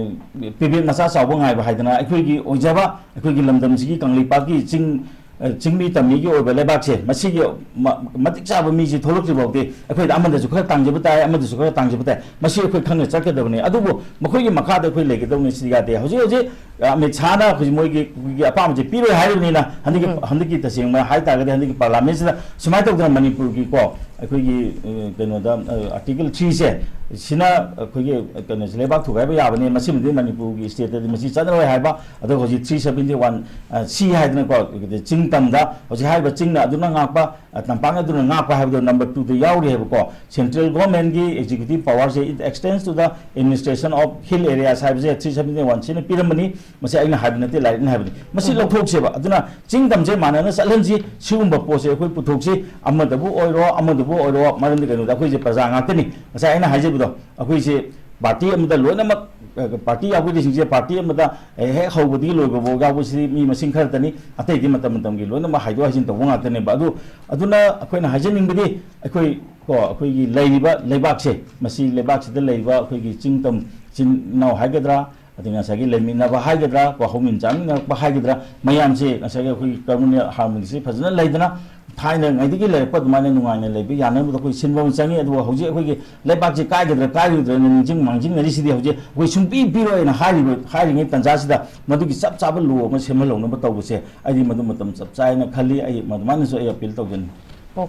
ꯄꯦꯕꯦꯛ ꯃꯆꯥ ꯆꯥꯎꯕ ꯉꯥꯏꯕ ꯍꯥꯏꯗꯅ ꯑꯩꯈꯣꯏꯒꯤ ꯑꯣꯏꯖꯕ, ꯑꯩꯈꯣꯏꯒꯤ ꯂꯝꯗꯝꯁꯤꯒꯤ ꯀꯪꯂꯩꯄꯥꯛꯀꯤ ꯆꯤꯡ, ꯑ, ꯆꯤꯡꯃꯤ ꯇꯝꯃꯤꯒꯤ ꯑꯣꯏꯕ ꯂꯩꯕꯥꯛꯁꯦ, ꯃꯁꯤꯒꯤ ꯃ-, ꯃꯇꯤꯛ ꯆꯥꯕ ꯃꯤꯁꯤ ꯊꯣꯛꯂꯛꯇ꯭ꯔꯤ ꯐꯥꯎꯗꯤ ꯑꯩꯈꯣꯏꯗ ꯑꯃꯗꯁꯨ ꯈꯔ ꯇꯥꯡꯖꯕ ꯇꯥꯏ, ꯑꯃꯗꯁꯨ ꯈꯔ ꯇꯥꯡꯖꯕ ꯇꯥꯏ꯫ ꯃꯁꯤ ꯑꯩꯈꯣꯏ ꯈꯪꯅ ꯆꯠꯀꯗꯕꯅꯤ꯫ ꯑꯗꯨꯕꯨ ꯃꯈꯣꯏꯒꯤ ꯃꯈꯥꯗ ꯑꯩꯈꯣꯏ ꯂꯩꯒꯗꯕꯅꯤ, ꯁꯤꯗꯤ ꯌꯥꯗꯦ꯫ ꯍꯧꯖꯤꯛ ꯍꯧꯖꯤꯛ, ꯑ, ꯑꯃꯤꯠ ꯁꯥꯍꯅ ꯍꯧꯖꯤꯛ ꯃꯣꯏꯒꯤ, ꯑꯩꯈꯣꯏꯒꯤ ꯑꯄꯥꯝꯕꯁꯦ ꯄꯤꯔꯣꯏ ꯍꯥꯏꯔꯤꯕꯅꯤꯅ, ꯍꯟꯗꯛꯀꯤ, ꯎꯝ꯫ ꯍꯟꯗꯛꯀꯤ ꯇꯁꯦꯡꯅ ꯍꯥꯏꯇꯥꯔꯒꯗꯤ ꯍꯟꯗꯛꯀꯤ ꯄꯥꯔꯂꯥꯃꯦꯟꯁꯤꯗ ꯁꯨꯃꯥꯏꯅ ꯇꯧꯗꯅ ꯃꯅꯤꯄꯨꯔꯒꯤꯀꯣ, ꯑꯩꯈꯣꯏꯒꯤ, ꯑ, ꯀꯩꯅꯣꯗ, ꯑ, ꯑꯥꯔꯇꯤꯀꯜ ꯊ꯭ꯔꯤꯁꯦ, ꯁꯤꯅ ꯑꯩꯈꯣꯏꯒꯤ, ꯑ, ꯀꯩꯅꯣꯁꯦ, ꯂꯩꯕꯥꯛ ꯊꯨꯒꯥꯏꯕ ꯌꯥꯕꯅꯤ, ꯃꯁꯤꯃꯗꯤ ꯃꯅꯤꯄꯨꯔꯒꯤ ꯁ꯭ꯇꯦꯠꯇꯗꯤ ꯃꯁꯤ ꯆꯠꯅꯔꯣꯏ ꯍꯥꯏꯕ꯫ ꯑꯗꯣ ꯍꯧꯖꯤꯛ ꯊ꯭ꯔꯤ ꯁꯕꯦꯟꯇꯤ ꯋꯥꯟ, ꯑ, ꯁꯤ ꯍꯥꯏꯗꯅꯀꯣ, ꯆꯤꯡ ꯇꯝꯗ ꯍꯧꯖꯤꯛ ꯍꯥꯏꯔꯤꯕ ꯆꯤꯡꯅ ꯑꯗꯨꯅ ꯉꯥꯛꯄ, ꯑ, ꯇꯝꯄꯥꯛꯅ ꯑꯗꯨꯅ ꯉꯥꯛꯄ ꯍꯥꯏꯕꯗꯣ ꯅꯝꯕꯔ ꯇꯨꯗ ꯌꯥꯎꯔꯤ ꯍꯥꯏꯕꯀꯣ꯫ ꯁꯦꯟꯇ꯭ꯔꯦꯜ ꯒꯣꯔꯃꯦꯟꯒꯤ ꯑꯦꯛꯖꯤꯀ꯭ꯌꯨꯇꯤꯚ ꯄꯋꯥꯔꯁꯦ, "It extends to the administration of hill areas" ꯍꯥꯏꯕꯁꯦ ꯊ꯭ꯔꯤ ꯁꯕꯦꯟꯇꯤ ꯋꯥꯟ ꯁꯤꯅ ꯄꯤꯔꯝꯕꯅꯤ꯫ ꯃꯁꯤ ꯑꯩꯅ ꯍꯥꯏꯕ ꯅꯠꯇꯦ, ꯂꯥꯏꯔꯤꯛꯅ ꯍꯥꯏꯕꯅꯤ꯫ ꯃꯁꯤ ꯎꯝ꯫ ꯂꯧꯊꯣꯛꯁꯦꯕ꯫ ꯑꯗꯨꯅ ꯆꯤꯡ ꯇꯝꯁꯦ ꯃꯥꯟꯅꯅ ꯆꯠꯍꯟꯁꯤ꯫ ꯁꯤꯒꯨꯝꯕ ꯄꯣꯠꯁꯦ ꯑꯩꯈꯣꯏ ꯄꯨꯊꯣꯛꯁꯤ, ꯑꯃꯗꯕꯨ ꯑꯣꯏꯔꯣ, ꯑꯃꯗꯕꯨ ꯑꯣꯏꯔꯣ꯫ ꯃꯔꯝꯗꯤ ꯀꯩꯅꯣꯗ, ꯑꯩꯈꯣꯏꯁꯦ ꯄ꯭ꯔꯖꯥ ꯉꯥꯛꯇꯅꯤ꯫ ꯉꯁꯥꯏ ꯑꯩꯅ ꯍꯥꯏꯖꯕꯗꯣ, ꯑꯩꯈꯣꯏꯁꯦ ꯄꯥꯔꯇꯤ ꯑꯃꯗ ꯂꯣꯏꯅꯃꯛ, ꯑ, ꯄꯥꯔꯇꯤ ꯌꯥꯎꯕꯤꯔꯤꯁꯤꯡꯁꯦ, ꯄꯥꯔꯇꯤ ꯑꯃꯗ ꯍꯦꯛ ꯍꯧꯕꯗꯒꯤ ꯂꯣꯏꯕꯐꯥꯎ ꯌꯥꯎꯕꯁꯤꯗꯤ ꯃꯤ ꯃꯁꯤꯡ ꯈꯔꯇꯅꯤ꯫ ꯑꯇꯩꯗꯤ ꯃꯇꯝ ꯃꯇꯝꯒꯤ ꯂꯣꯏꯅꯃꯛ ꯍꯥꯏꯗꯣꯛ ꯍꯥꯏꯖꯤꯟ ꯇꯧꯕ ꯉꯥꯛꯇꯅꯦꯕ꯫ ꯑꯗꯨ, ꯑꯗꯨꯅ ꯑꯩꯈꯣꯏꯅ ꯍꯥꯏꯖꯅꯤꯡꯕꯗꯤ, ꯑꯩꯈꯣꯏ ꯀꯣ, ꯑꯩꯈꯣꯏꯒꯤ ꯂꯩꯔꯤꯕ ꯂꯩꯕꯥꯛꯁꯦ, ꯃꯁꯤ ꯂꯩꯕꯥꯛꯁꯤꯗ ꯂꯩꯔꯤꯕ ꯑꯩꯈꯣꯏꯒꯤ ꯆꯤꯡ ꯇꯝ ꯏꯆꯤꯟ ꯏꯅꯥꯎ ꯍꯥꯏꯒꯗ꯭ꯔꯥ, ꯑꯗꯩ ꯉꯁꯥꯏꯒꯤ ꯂꯩꯃꯤꯟꯅꯕ ꯍꯥꯏꯒꯗ꯭ꯔꯥ, ꯀꯣ, ꯍꯧꯃꯤꯟ ꯆꯥꯃꯤꯟꯅꯔꯛꯄ ꯍꯥꯏꯒꯗ꯭ꯔꯥ, ꯃꯌꯥꯝꯁꯦ ꯉꯁꯥꯏꯒꯤ ꯑꯩꯈꯣꯏꯒꯤ communal harmony ꯁꯤ ꯐꯖꯅ ꯂꯩꯗꯅ, ꯊꯥꯏꯅꯉꯩꯗꯒꯤ ꯂꯩꯔꯛꯄ ꯑꯗꯨꯃꯥꯏꯅ ꯅꯨꯡꯉꯥꯏꯅ ꯂꯩꯕ ꯌꯥꯅꯕꯗ ꯑꯩꯈꯣꯏ ꯁꯤꯟꯕ ꯑꯃ ꯆꯪꯉꯤ꯫ ꯑꯗꯨꯒ ꯍꯧꯖꯤꯛ ꯑꯩꯈꯣꯏꯒꯤ ꯂꯩꯕꯥꯛꯁꯦ ꯀꯥꯏꯒꯗ꯭ꯔꯥ ꯀꯥꯏꯔꯣꯏꯗ꯭ꯔꯥꯅ ꯅꯤꯡꯁꯤꯡ ꯃꯥꯡꯖꯤꯡꯅꯔꯤꯁꯤꯗꯤ ꯍꯧꯖꯤꯛ ꯑꯩꯈꯣꯏ ꯁꯨꯡꯄꯤ ꯄꯤꯔꯣꯏꯅ ꯍꯥꯏꯔꯤꯕ, ꯍꯥꯏꯔꯤꯉꯩ ꯇꯥꯟꯖꯥꯁꯤꯗ ꯃꯗꯨꯒꯤ ꯆꯞ ꯆꯥꯕ law ꯑꯃ ꯁꯦꯝꯍꯜꯍꯧꯅꯕ ꯇꯧꯕꯁꯦ ꯑꯩꯗꯤ ꯃꯗꯨ ꯃꯇꯝ ꯆꯞ ꯆꯥꯏꯅ ꯈꯜꯂꯤ꯫ ꯑꯩ ꯃꯗꯨꯃꯥꯏꯅꯁꯨ ꯑꯩ appeal ꯇꯧꯖꯅꯤꯡꯉꯤ꯫